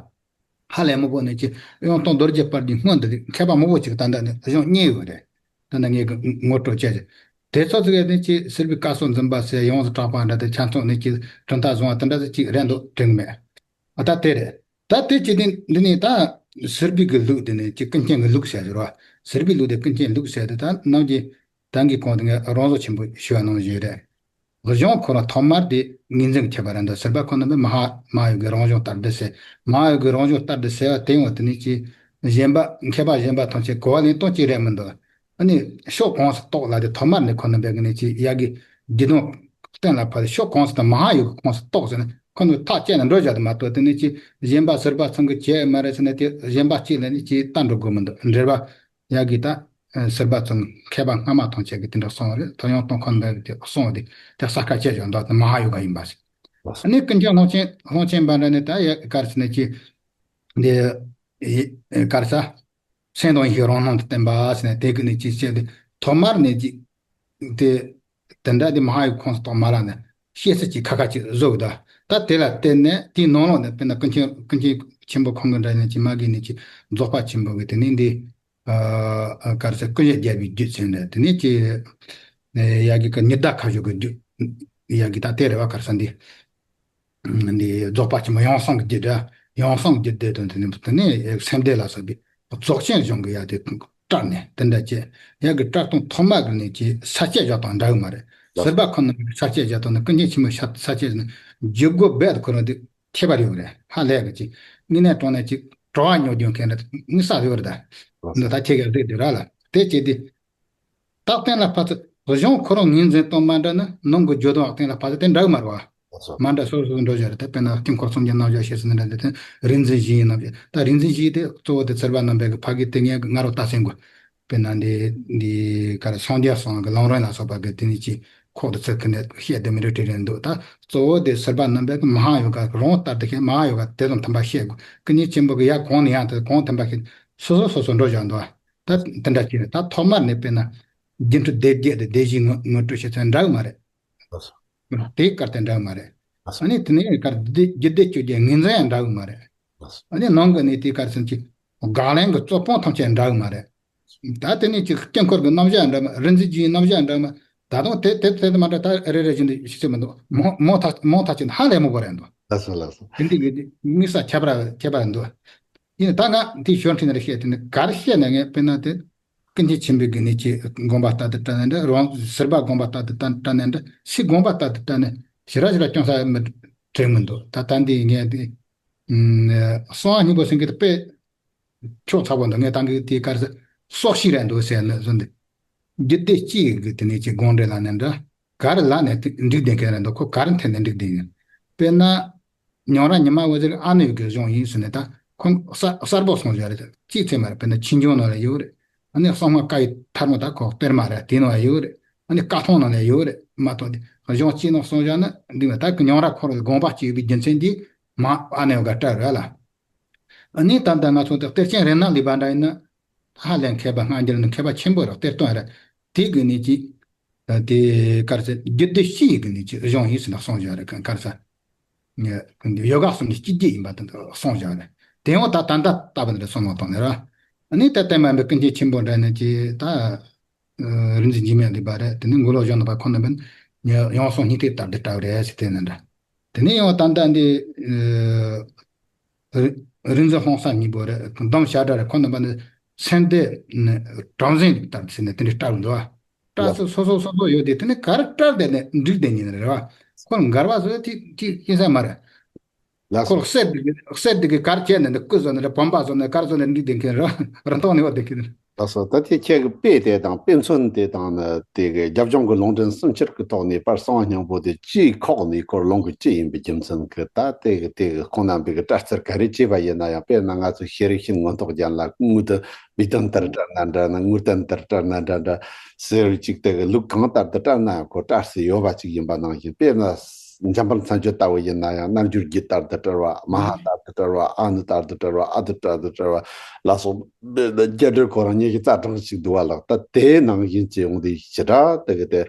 ཧ་ལས་མང་པོ་ནས་ཀྱི་གཡུང་དྲུང་རྡོ་རྗེ་དཔལ་གྱི་སྔོན་དུ་མཁས་པ་མང་པོ་ཅིག་ད་ལྟ་ནས་གཞུང་རྙེད་ཡོད་རེད། ད་ལྟ་ངས་ངོ་སྤྲོད་བྱས་ཏེ། དེ་ཚོ་ཚིག་ནས་ཀྱི་ཟུར་པའི་བཀའ་སྲོལ་འཛིན་པ་ཟེར་ཡོངས་སུ་གྲགས་པ་འདྲ་དེ་ཆ་ཚང་ནས་ཀྱི་གྲུབ་མཐའ་བཟུང་བ་དེ་འདྲ་ཚོ་ཅིག་རེད་འདུག་དྲན་གི་མེད། ཨ་ད་དེ་རེད། ད་དེ་ཅི་སྟེ་འདི་ནས་ད་ཟུར་པའི་གི་ལུགས་དེ་ནས་ཀྱི་ཀུན་མཁྱེན་གི་ལུགས་ཟེར་ཟེར་བ། ཟུར་པའི་ལུགས་དེ་ཀུན་མཁྱེན་ལུགས་ཟེར་དེ་ད་ནམ་གྱི་ད་གིན་གོང་དུ་ངས་རང་བཟོ་ཆེན་པོ་ཞུ་བ་ནང་བཞིན་རེད། གཞུང་ཁོ་རང་ཐོག་མར་དེ་ངོས་འཛིན་གྱི་ཁྱད་པར་རེད་འདུག་ཟུར་པ་ཁོ་རྣམ་པས་མ་ཧཱ་མ་ཧཱ་ཡོ་གའི་རང་བྱུང་ལྟར་སྡུད་ཟེར། མ་ཧཱ་ཡོ་གའི་རང་བྱུང་ལྟར་སྡུད་ཟེར་བ་དེ་ཡང་དེ་ནི་ཅི་གཞན་པ་མཁས་པ་གཞན་པ་ཐམས་ཅད་གོ་བ་ལེན་སྟངས་གཅིག་རེད་མི་འདུག་ཨ་ནི་ཕྱོགས་གང་སུ་གཏོགས་ལ་དེ་ཐོག་མར་ནས་ཁོ་རྣམ་པས་གི་ནི་ཅི་ཡ་གི་རྒྱུ་དོན་གཏན་ལ་ཕབ་སྟེ་ཕྱོགས་གང་སུ་དང་མ་ཧཱ་ཡོ་གའི་ཁོངས་སུ་གཏོགས་ཟེར་ན་ཁོ་ནི་ཐག་བཅད་ནས་འགྲོ་བཞག་དེ་མ་གཏོགས་དེ་ནི་ཅི་གཞན་པ་ཟུར་པ་ཚང་གི་བྱས་མ་རེད་ཟེར་ན་དེ་གཞན་པ་གཅིག་ལ་ནི་ཅི་ལྟ་འགྲོ་དགོས་མི་འདུག་འགྲེལ་པ། ཡ་གི་ད་ཟུར་པ་ཚང་མཁས་པ་སྔ་མ་ཐམས་ཅད་ཀྱིས་དེ་འདྲ་གསུངས་པ་རེད། ཐོ་ཡང་སྟོང་ཁོ་ནས་དེ་གསུངས་པ་དེ་དེ་གསལ་ཁ་བཅད་བཞག་འདུག་དེ་མ་ཧཱ་ཡོ་ག་ཡིན་པ་ཟེར། ཨ་ནི་ཀུན་མཁྱེན་ལྷུན་ཆེན་ལྷུན་ཆེན་པ་འདྲ་ནི་ད་ཡ་ག་རེ་ཟེར་ན་ཅི་འདི་ག་རེ་ཟ་སེམས་དང་ཡིད་ཀྱི་རང་སྣང་དུ་བསྟན་པ་ཟེར་ནས་དེ་གི་ནི་ཅི་བཤད་དེ་ཐོག་མར་ནས་ཅི་དེ་དེ་འདྲ་དེ་མ་ཧཱ་ཡོ་ག་ཁོངས་སུ་གཏོགས་མ་ལ་ནས་བཤད་ཚུལ་གྱི་ཁ་ཁ་ཅིག་བཟོ་གི་འདུག་ད་དེ་ལ་བརྟེན་ནས་དེའི་ནང་ལོགས་ནས་དཔེར་ན་ཀུན་མཁྱེན་ཀུན་མཁྱེན་ཆེན་པོ་ཁོང་གི་འདྲ་ནས་ཅི་མ་གི་ནི་ཅི་རྫོགས་པ་ཆེན་པོ་གི་དེ་ནི་འདི། ཨ་ག་རེ་ཟེར་སྐུ་བཞི་རྒྱལ་བའི་རྒྱུད་ཟེར་ནས་དེ་ནས་ཀྱི་ཡ་གི་ཀ་ཉི་ཟླ་ཁ་བཞུགས་ཀྱི་རྒྱུད། ཡ་གི་ད་དེ་རེད་བ་ག་རེ་ཟེར་འདི། འདི་རྫོགས་པ་ཆེན་པོ་ཡང་གསང་གི་རྒྱུད་དེ་ཡང་གསང་གི་རྒྱུད་དེ་དང་དེ་ནས་དེ་ནས་སེམས་སྡེ་ལ་སོགས་པའི་རྫོགས་ཆེན་གཞུང་གི་ཡ་དེ་བཀྲལ་ནས་དེ་འདྲ་བྱས་ཡ་གི་བཀྲལ་སྟངས་ཐོག་མ་གི་ནས་ཀྱི་ས་བཅད་བཞག་སྟངས་འདྲ་གི་མ་རེད། ཟུར་པ་ཁོ་ན་ས་བཅད་བཞག་སྟངས་ནི་ཀུན་མཁྱེན་ཆེན་པོའི་ས་བཅད་ནི་བརྒྱུད་སྒོ་རྦད་དེ་ཁོ་རང་དེ། ཁྱད་པར་ཡོད་རེད། ཧ་ལས་གི་ཅིག་དངོས་གནས་དྲང་གནས་ཅིག་གྲོགས་ཉོ་རྒྱུ་མཁན་རེད་དངོས་ས་ཡོད་རེད་ད། འདི་ད་ཁྱེད་ཀྱི་རེད་དེ་ར་ལ་དེ་བྱས་ཏེ། རྟགས་གཏན་ལ་ཕབ་ཚུལ་གཞུང་ཁོ་རང་ངོས་འཛིན་སྟངས་མ་འདྲ་ན་ནང་གི་བརྗོད་དོན་རྟགས་གཏན་ལ་ཕབ་ཚུལ་དེ་འདྲ་གི་མ་རེད་བ། མ་འདྲ་སོ་སོ་འགྲོ་བཞག་རེད་ད་དཔེར་ན་དཀྱིལ་འཁོར་སུམ་བརྒྱ་རྣམ་བཞག་བཤད་ཚུལ་འདི་འདྲ་འདི་དེ་རིག་འཛིན་བཞིའི་རྣམ་བཞག་ད་རིག་འཛིན་བཞི་དེ་གཙོ་བོ་དེ་ཚུར་པ་རྣམ་པའི་གི་ཕ་གི་དེ་ངས་ང་རོ་ལྟ་སེང་གོ་དཔེར་ན་འདི་འདི་ག་རེ་སངས་རྒྱས་སོགས་ཀྱི་ལམ་རིམ་ལ་སོགས་པ་གི་དེ་ནི་ཅི་ཁོག་ཏུ་ཚུར་ཁུར་ནས་བཤད་དེ་མི་འདྲ་བྲིས་རེད་འདུག་ད་གཙོ་བོ་དེ་ཟུར་པ་རྣམ་པའི་གི་མ་ཧཱ་ཡོ་ག་རང་ལྟར་དུ་བཤད་མ་ཧཱ་ཡོ་ག་དེ་དང་མཐུན་པ་བཤད་དགོས་ཀུན་མཁྱེན་ཆེན་པོ་གི་ཡ་གོང་ནས་ཡང་དེ་གོང་མཐུན་པ་བཤད་སོ་སོ་སོ་སོ་འགྲོ་བཞག་འདུག་ད་དེ་འདྲ་བྱས་ནས་ད་ཐོག་མར་ནས་དཔེར་ན་སྒྱུ་འཕྲུལ་སྡེ་བརྒྱད་དེ་སྡེ་བཞིའི་ངོ་ངོ་སྤྲོད་བྱེད་ཚུལ་འདྲ་གི་མ་རེད། དེའི་སྐར་དེ་འདྲ་གི་མ་རེད། ཨ་ནི་དེ་ནས་སྐར་སྡེ་རྒྱུད་སྡེ་བཅུ་བརྒྱད་ངོས་འཛིན་ཡང་འདྲ་གི་མ་རེད། ཨ་ནི་ནང་གི་ནི་དེའི་སྐར་ཚུན་གྱི་དགག་ལན་གྱི་རྩོད་སྤོང་ཐམས་ཅད་འདྲ་གི་མ་རེད། ད་དེ་ནས་ཅིག་དཀྱིལ་འཁོར་གྱི་རྣམ་གཞག་འདྲ་མ་རིག་འཛིན་རྒྱུའི་རྣམ་གཞག་འདྲ་མ་ད་དུང་དེ་དེ་དེ་མ་འདྲ་ད་རེ་རེ་བཞིན་དུ་ཤེས་ཚོད་མི་འདུག་མོ་མོ་ཐག་མོ་ཐག་ཆོད་ཧ་ལས་མོ་གོ་རེད་འདུག་ལགས་སོ་ལགས་སོ། དེ་འདི་གི་དམིགས་ས་ཁྱད་པར་ཁྱད་པར་འདུག་ཡིན་ད་ང་དེ་ཞོར་འཕྲིན་ནས་བཤད་དེ་ནི་གར་བཤད་ན་ངས་དཔེར་ན་དེ་ཀུན་མཁྱེན་ཆེན་པོའི་གི་ནི་ཅི་དགོངས་པ་ལྟར་དུ་བཀྲལ་ནས་འདྲ་རང་ཟུར་པ་དགོངས་པ་ལྟར་དུ་བཀྲལ་ནས་འདྲ་སུའི་དགོངས་པ་ལྟར་དུ་བཀྲལ་ནས་ཞེ་དྲག་ཞེ་དྲག་སྐྱོན་ས་མི་དྲན་མི་འདུག་ད་ད་འདི་ངས་དེ་གསང་བ་སྙིང་པོ་ཟེར་མཁན་དེ་དཔེ་ཁྱོག་ཚ་པོ་འདུག་ངས་ད་གི་དེ་གར་སོག་ཤིག་རེད་འདུག་ཟེར་ནས་བཟོ་འདི་རྒྱུད་སྡེ་གཅིག་གི་དེ་ནས་ཅི་དགོངས་འགྲེལ་ལ་ནས་འདྲ་གར་ལ་ནས་འགྲིག་བསྡད་མཁན་རེད་འདུག་ཁོ་གར་འཐེན་ནས་འགྲིག་བསྡད་ཡོད། དཔེར་ན། ཉང་ར་ཉི་མ་འོད་ཟེར་ཨ་ནུ་གི་གཞུང་ཡིན་ཟེར་ནས་ད་ཁོང་གསར་གསར་པོ་གསུངས་བཞག་རེད། གཅིག་ཚད་མ་རེད། དཔེར་ན་ཆོས་འབྱུང་ནང་ལ་ཡོད་རེད། ཨ་ནི་གསང་སྔགས་བཀའ་ཡི་ཐལ་མོ་ད་ཁོ་གཏེར་མ་རེད། དེ་ནང་ལ་ཡོད་རེད། ཨ་ནི་བཀའ་ཐང་ནང་ལ་ཡོད་རེད་མ་གཏོགས་དེ་གཞུང་གཅིག་ནང་གསུངས་བཞག་ན་འདི་མ་ད་གི་ཉང་ར་ཁོ་རང་གི་དགོངས་པ་གཅིག་ཡོད་པའི་རྒྱུ་མཚན་འདི་མ་ཨ་ནུ་ག་སྤྲད་རེད་ལ། ཨ་ནི་ད་ལྟ་ང་ཚོ་དེ་གཏེར་ཆེན་རཏྣ་ལི་པ་འདྲ་ཡིན་ན། ཧ་ལས་མཁས་པ་སྔ་འགྱུར་ནི་མཁས་པ་ཆེན་པོ་རེད། གཏེར་སྟོན་རེད། དེ་གི་ནི་ཅི། དེ་གར་ཚེ་རྒྱུད་སྡེ་སྤྱི་ཡི་གི་ནི་ཅི་གཞུང་ཡིན་ཟེར་ན་གསུངས་བཞག་རེད། གང་གར་ཚེ། ཡོ་ག་གསུམ་ནི་སྤྱི་རྒྱུད་ཡིན་པ་དེ་འདྲ་གསུངས་བཞག་རེད། དེ་ཡང་ད་ད་ལྟ་ལྟ་བུ་འདི་འདྲ་གསུངས་ལ་བཏང་ནས་ར། ཨ་ནི་ད་ལྟ་མ་འབད་ཀུན་མཁྱེན་ཆེན་པོ་འདྲ་ནི་ཅི་ད། རིག་འཛིན་འཇིགས་མེད་ལེགས་པ་རེད། དེ་ནི་མགོ་ལོག་གཞོན་ནུ་པ་ཁོང་རྣམ་པས་ཡང་སོང་སྙིང་ཐིག་ལྟར་དུ་བཀྲལ་བ་རེད་ཟེར་དེ་ནི་འདྲ། དེ་ནས་ཡང་ད་ལྟ་འདི་རིག་འཛིན་ཧོང་སང་གཉིས་པོ་རེད། སྡོམ་བྱ་སྒྲ་རེད། ཁོང་རྣམ་པ་ནི་སེམས་སྡེ་གྲངས་འཛིན་ལྟར་ཟེར་ནས་དེ་འདྲ་བཀྲལ་འདུག་ད་སོ་སོ་སོ་སོ་ཡོད་དེ་དེ་ནི་ག་རེ་བཀྲལ་བསྡད་ནས་འགྲིག་བསྡད་ཉིན་རེད་བ། ཁོ་འགལ་བ་བཟོས་དེ་དེ་ཡིན་ས་མ་རེད། ལགས་སོ། ཁོར་གསེར་དེ་གི་གསེར་དེ་གི་གར་བྱས་ནས་འདི་སྐུ་བཟོ་ནས་རེད། བུམ་པ་བཟོ་ནས་གར་བཟོ་ནས་འདི་བསྡད་མཁན་རེད། རིན་ཐང་ནི་བ་བསྡད་མཁན་རེད། ལགས་སོ། ད་དེ་ཁྱེད་ཀྱི་དཔེ་དེ་དང་དཔེ་མཚོན་དེ་དང་ནི་དེ་གི་རྒྱབ་ལྗོངས་ཀྱི་ལུང་འདྲེན་གསུམ་ཆར་གྱི་ཐོག་ནས་པར་གསང་བ་སྙིང་པོ་དེ་གཅིག་ཁོག་ནས་སྐོར་ལུང་གི་གཅིག་ཡིན་པའི་རྒྱུ་མཚན་གྱིས་ད་དེ་གི་དེ་གི་ཁོང་རྣམ་པའི་གི་བཀྲལ་ཚུལ་ག་རེ་བྱས་པ་ཡིན་ན་ཡང་དཔེར་ན་ང་ཚོ་ཤེས་རིག་ཤེས་མངོན་རྟོགས་ཅན་ལ་དངུལ་དུ་མིག་དོན་ལྟར་བཀྲལ་ན་འདྲ་ན་དངུལ་དོན་ལྟར་བཀྲལ་ན་འདྲ་འདྲ་ཟེར་བའི་གཅིག་དེ་གི་ལུགས་གང་ལྟར་དུ་བཀྲལ་ན་ཡང་ཁོ་བཀྲལ་སྲོལ་ཡོད་པ་གཅིག་ཡིན་པ་ནང་བཞིན་དཔེར་ན། འཇམ་དཔལ་མཚན་བརྗོད་ལྟ་བུ་ཡིན་ན་ཡང་རྣལ་འབྱོར་རྒྱུད་ལྟར་དུ་བཀྲལ་བ། མ་ཧཱ་ལྟར་དུ་བཀྲལ་བ། ཨ་ནུ་ལྟར་དུ་བཀྲལ་བ། ཨ་ཏི་ལྟར་དུ་བཀྲལ་བ་ལ་སོགས་པའི་རྒྱ་འགྲེལ་ཁོ་རང་ཉིད་ཀྱི་རྩ་གྲངས་ཤིག་འདུག་བ་ལགས། ད་དེའི་ནང་བཞིན་གྱི་ཡོང་དུས་ཞེ་དྲག་དེ་གི་དེ་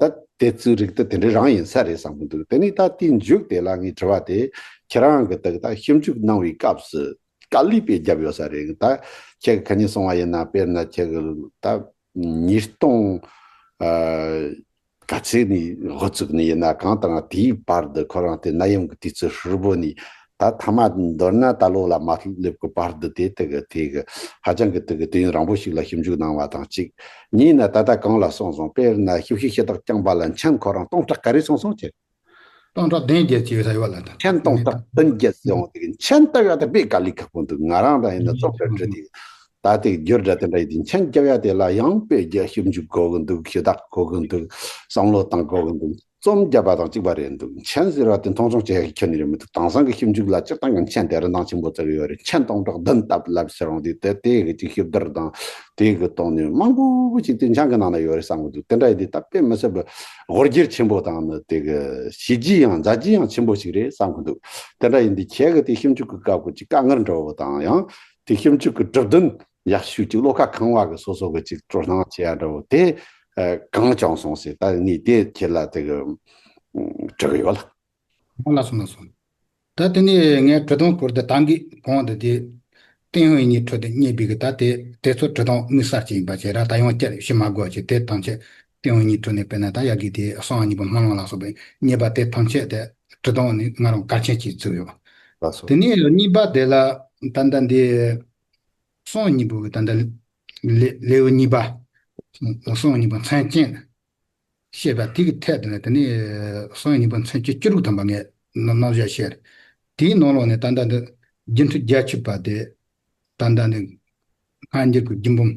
ད་དེ་ཚོའི་རིགས་དེ་དེ་འདྲའི་རང་ཡིན་ས་རེད་བསམ་གྱི་འདུག་དེ་ནས་ད་དེའི་མཇུག་དེ་ལ་ངའི་དྲི་བ་དེ་ཁྱེད་རང་གི་དེ་གི་ད་ཞིབ་འཇུག་གནང་བའི་སྐབས་སུ་དཀའ་ལས་དཔེ་བརྒྱབ་ཡོད་ས་རེད། ད་ཁྱེད་ཀྱི་ཁ་ཉིན་སོང་བ་ཡིན་ན་དཔེར་ན་ཁྱེད་ཀྱི་ད་ཉིས་སྟོང་ཨ། ག་ཚོད་ནས་འགོ་བཙུགས་ནས་ཡིན་ན་གང་དང་དེའི་བར་དུ་ཁོ་རང་དེ་ནད་ཡམས་ཀྱི་དུས་ཚོད་ཧྲིལ་པོ་ནས་ད་ ད་ཐ་མ་མདོར་ན་ད་ལོ་ལ་མ་སླེབས་གི་བར་དུ་དེ་དེ་གི་དེ་གི་ཧ་ཅང་གི་དེ་གི་དུས་ཡུན་རིང་པོ་ཞིག་ལ་ཞིབ་འཇུག་གནང་བ་དང་གཅིག་གཉིས་ནི་ད་ལྟ་གོང་ལ་གསུངས་སོང་། དཔེར་ན་ཤུག་ཤུག་ཤི་དག་རྐྱང་པ་ལ་མཆན་ཁོ་རང་སྟོང་ཕྲག་ག་རེ་སོང་སོང་ཅེས། སྟོང་ཕྲག་བདུན་བརྒྱད་ཅིག་ཡོད་ས་ཡོད་ལ་ད། མཆན་སྟོང་ཕྲག་བདུན་བརྒྱད་སོང་དེ་གི་མཆན་ལྟ་ག་ད་དཔེ་དཀའ་ལས་ཁག་པོ་འདུག་ང་རང་ད་ཡིན་ན་རྩོམ་པ་འབྲི་དེ་ད་དེ་བསྒྱུར་འདྲ་དེ་འདྲ་ཡིན་དེ་མཆན་རྒྱབ་ཡ་དེ་ལ་ཡང་དཔེ་རྒྱ་ཞིབ་འཇུག་དགོས་གི་འདུག་ཞུ་དག་དགོས་གི་འདུག་བསམ་བློ་བཏང་དགོས་གི་འདུག་རྩོམ་བརྒྱབ་པ་དང་གཅིག་པ་རེད་འདུག་མཆན་ཟེར་བ་དེ་མཐོང་ཆུང་བྱེད་ཡག་གི་ཁྱོན་ནས་རེད་མི་འདུག་དེང་སང་གི་ཞིབ་འཇུག་ལ་སྤྱིར་བཏང་གི་མཆན་དེ་རིན་ཐང་ཆེན་པོ་བརྩི་གི་ཡོད་རེད། མཆན་སྟོང་ཕྲག་བདུན་བཏབ་ལབ་ཟེར་འོང་དུས་དེ་དེ་གི་ཅིག་ཞིབ་བསྡུར་དང་དེ་གི་སྟེང་ནས་མང་པོ་ཅིག་དེ་མཆན་གི་ནང་ན་ཡོད་རེད་བསམ་གི་འདུག་དེ་འདྲ་ཡིན་དུས་ད་དཔེ་མི་སྲིད་པའི་དབུལ་རྒྱུ་ཆེན་པོ་དང་ནི་དེ་གི་བྱས་རྗེས་ཡང་མཛད་རྗེས་ཡང་ཆེན་པོ་ཞིག་རེད་བསམ་གི་འདུག་དེ་འདྲ་ཡིན་དུས་ཁྱེད་གི་དེ་ཞིབ་འཇུག་གི་སྐབས་གི་ཅིག་དཀའ་ངལ་འདྲ་བོ་དང་ཡང་དེ་ཞིབ་འཇུག་གི་གྲུབ་དོན་ཡག་ཤོས་ཅིག་བློ་ཁ་ཁེངས་བ་གི་སོ་སོ་གི་ཅིག་སྤྲོ་སྣང་བྱེད་ཡ་འདྲ་བོ་དེ་ཨ་གང་བྱུང་སོང་ཟེར། ད་ངས་དེ་ཁྱེད་ལ་དེ་གི་ཨ་དྲི་གི་ཡོད་ལ། ལགས་སོ་ལགས་སོ། ད་དེ་ནས་ངས་བྲི་དོན་སྐོར་དུ་ད་གིན་གོང་དུ་དེ་ཏིང་ཧོང་གཉིས་ཁྲོད་དུ་རྙེད་པའི་གི་ད་དེ་དེ་ཚོ་བྲི་དོན་དམིགས་བསལ་ཅིག་ཡིན་པ་བྱས་ར། ད་ཡང་བསྐྱར་ཞུ་མ་དགོས་ཅིག་དེ་ཐམས་ཅད་ཏིང་ཧོང་གཉིས་ཁྲོད་ནས་དཔེར་ན་ད་ཡ་གི་དེ་གསང་བ་གཉིས་པོ་སྨོན་ལམ་ལ་སོགས་པའི་རྙེད་པ་དེ་ཐམས་ཅད་དེ་བྲི་དོན་ནི་ང་རང་གལ་ཆེན་ཅིག་བརྩིས་ཡོད། ལགས་སོ། དེ་ནས་གཉིས་པ་དེ་ལ་ད་ལྟ་འདི་གསང་བ་གཉིས་པོ་གི་ད་ལྟ་ལེའུ་གཉིས་པ་གསང་བ་གཉིས་པོ་མཚན་ཅན། བཤད་པ་དེ་གི་ཐད་དུ་ནི་དེ་ནི་གསང་བའི་ཉིན་པ་མཚན་བཅུ་བཅུ་དྲུག་ཐམ་པ་ངས་རྣམ་གཞག་བཤད། དེའི་ནང་ལོགས་ནས་ད་ལྟ་འདི་སྒྱུ་འཕྲུལ་རྒྱ་ཆེ་བ་དེ་ད་ལྟ་ནི་སྔ་འགྱུར་གྱི་རྒྱུད་འབུམ།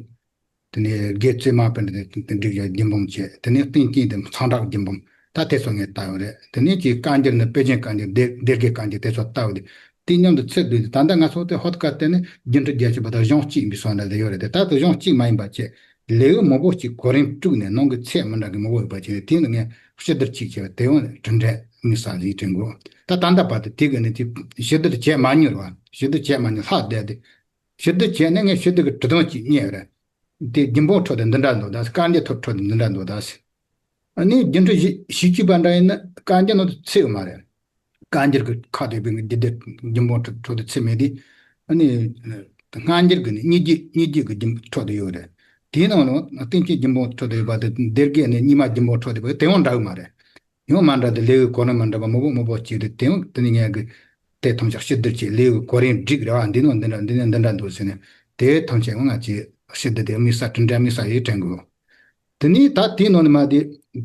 དེ་ནས་དགེ་ཚུལ་མ་པཎྜི་ཏས་བསྒྲིགས་ཡ་རྒྱུད་འབུམ་བྱས། དེ་ནས་བསྟན་སྐྱེས་དེ་མཚང་གྲགས་རྒྱུད་འབུམ། ད་དེ་ཚོ་ངས་བལྟ་ཡོད་རེད། དེ་ནས་ཀྱི་བཀའ་འགྱུར་ནི་དཔེ་རྒྱན་བཀའ་འགྱུར་སྡེ་སྡེ་དགེ་བཀའ་འགྱུར་དེ་ཚོ་བལྟ་ཡོད་དེ། དེ་མཉམ་དུ་ཚེ་བསྡུས་ཏེ་ད་ལྟ་ང་ཚོ་དེ་ཧོད་ཀ་དེ་ནི་རྒྱུན་འཕྲོད་རྒྱ་ཆེ་བ་དང་གཞུང་གཅིག་ཡིན་པའི་བསམ་བློ་དེ་ཡོད་རེད་དེ། ད་དུ་གཞུང་གཅིག་མ་ཡིན་པ་བྱས་ལེའུ་མང་པོ་གཅིག་གོ་རིམ་དཀྲུགས་ནས་ནང་གི་ཚད་མི་འདྲ་གི་མང་པོ་ཡོད་པ་བྱས་ནས་དེ་ནི་ངས་ཕྱི་བསྡུར་གཅིག་བྱས་པ་དེ་ཡང་གྲུབ་འབྲས་དམིགས་བསལ་ཞིག་དྲན་དགོས། ད་ད་ལྟ་བར་དུ་དེ་གི་ནི་དེ་ཕྱི་བསྡུར་བྱས་མ་མྱོང་རེད་བ། ཕྱི་བསྡུར་བྱས་མ་མྱོང་ལྷག་བསྡད་དེ། ཕྱི་བསྡུར་བྱས་ནས་ངས་ཕྱི་བསྡུར་གི་བྲི་དོན་གཅིག་རྙེད་རེད། དེ་རྒྱུན་འབུམ་ཁྲོད་དུ་འདི་འདྲ་འདུག་ད་བཀའ་འགྱུར་ཐོག་ཁྲོད་དུ་འདི་འདྲ་འདུག་ད། ཨ་ནི་རྒྱུན་འཕྲོད་བཞི་བཞི་བཅུ་པ་འདྲ་ཡིན་ན་བཀའ་འགྱུར་ནང་དུ་ཚུད་ཡོད་མ་རེད། བཀའ་འགྱུར་གྱི་ཁ་དོད་པའི་རྒྱུད་སྡེ་རྒྱུན་འབུམ་ཁྲོད་ཁྲོད་དུ་ཚུད་མེད་དེ། ཨ་ནི་སྔ་འགྱུར་གྱི་ནི་སྙིང་རྗེ་སྙིང་རྗེ་གི་རྒྱུན་ཁྲོད་དུ་ཡོད་རེད། དེའི་ནང་ལ་བསྟན་སྐྱེས་རྒྱུན་འབུམ་ཁྲོད་དུ་ཡོད་པ་དེ་སྡེ་དགེ་ནས་རྙིང་མ་རྒྱུན་འབུམ་ཁྲོད་དུ་ཡོད་པ་དེ་ཡང་འདྲ་བོ་མ་རེད། ཡང་མ་འདྲ་དེ་ལེའུའི་གོ་རིམ་མ་འདྲ་བ་མང་པོ་མང་པོ་བྱས་ཏེ་དེ་ཡང་དེ་ནི་ངས་གི་དེ་ཐམས་ཅད་ཕྱིར་བསྡུར་བྱས། ལེའུའི་གོ་རིམ་བསྒྲིགས་རེད་བ། འདི་ནང་འདི་འདྲ་འདི་ནས་འདི་འདྲ་འདུག་ཟེར་ནས་དེ་ཐམས་ཅད་ཡང་ང་ཚོས་ཕྱིར་བསྡུར་དེ་དམིགས་བསལ་གྲུབ་འབྲས་དམིགས་བསལ་ཡིན་དྲན་དགོས། དེ་ནས་ད་དེའི་ནང་ནས་མ་དེ་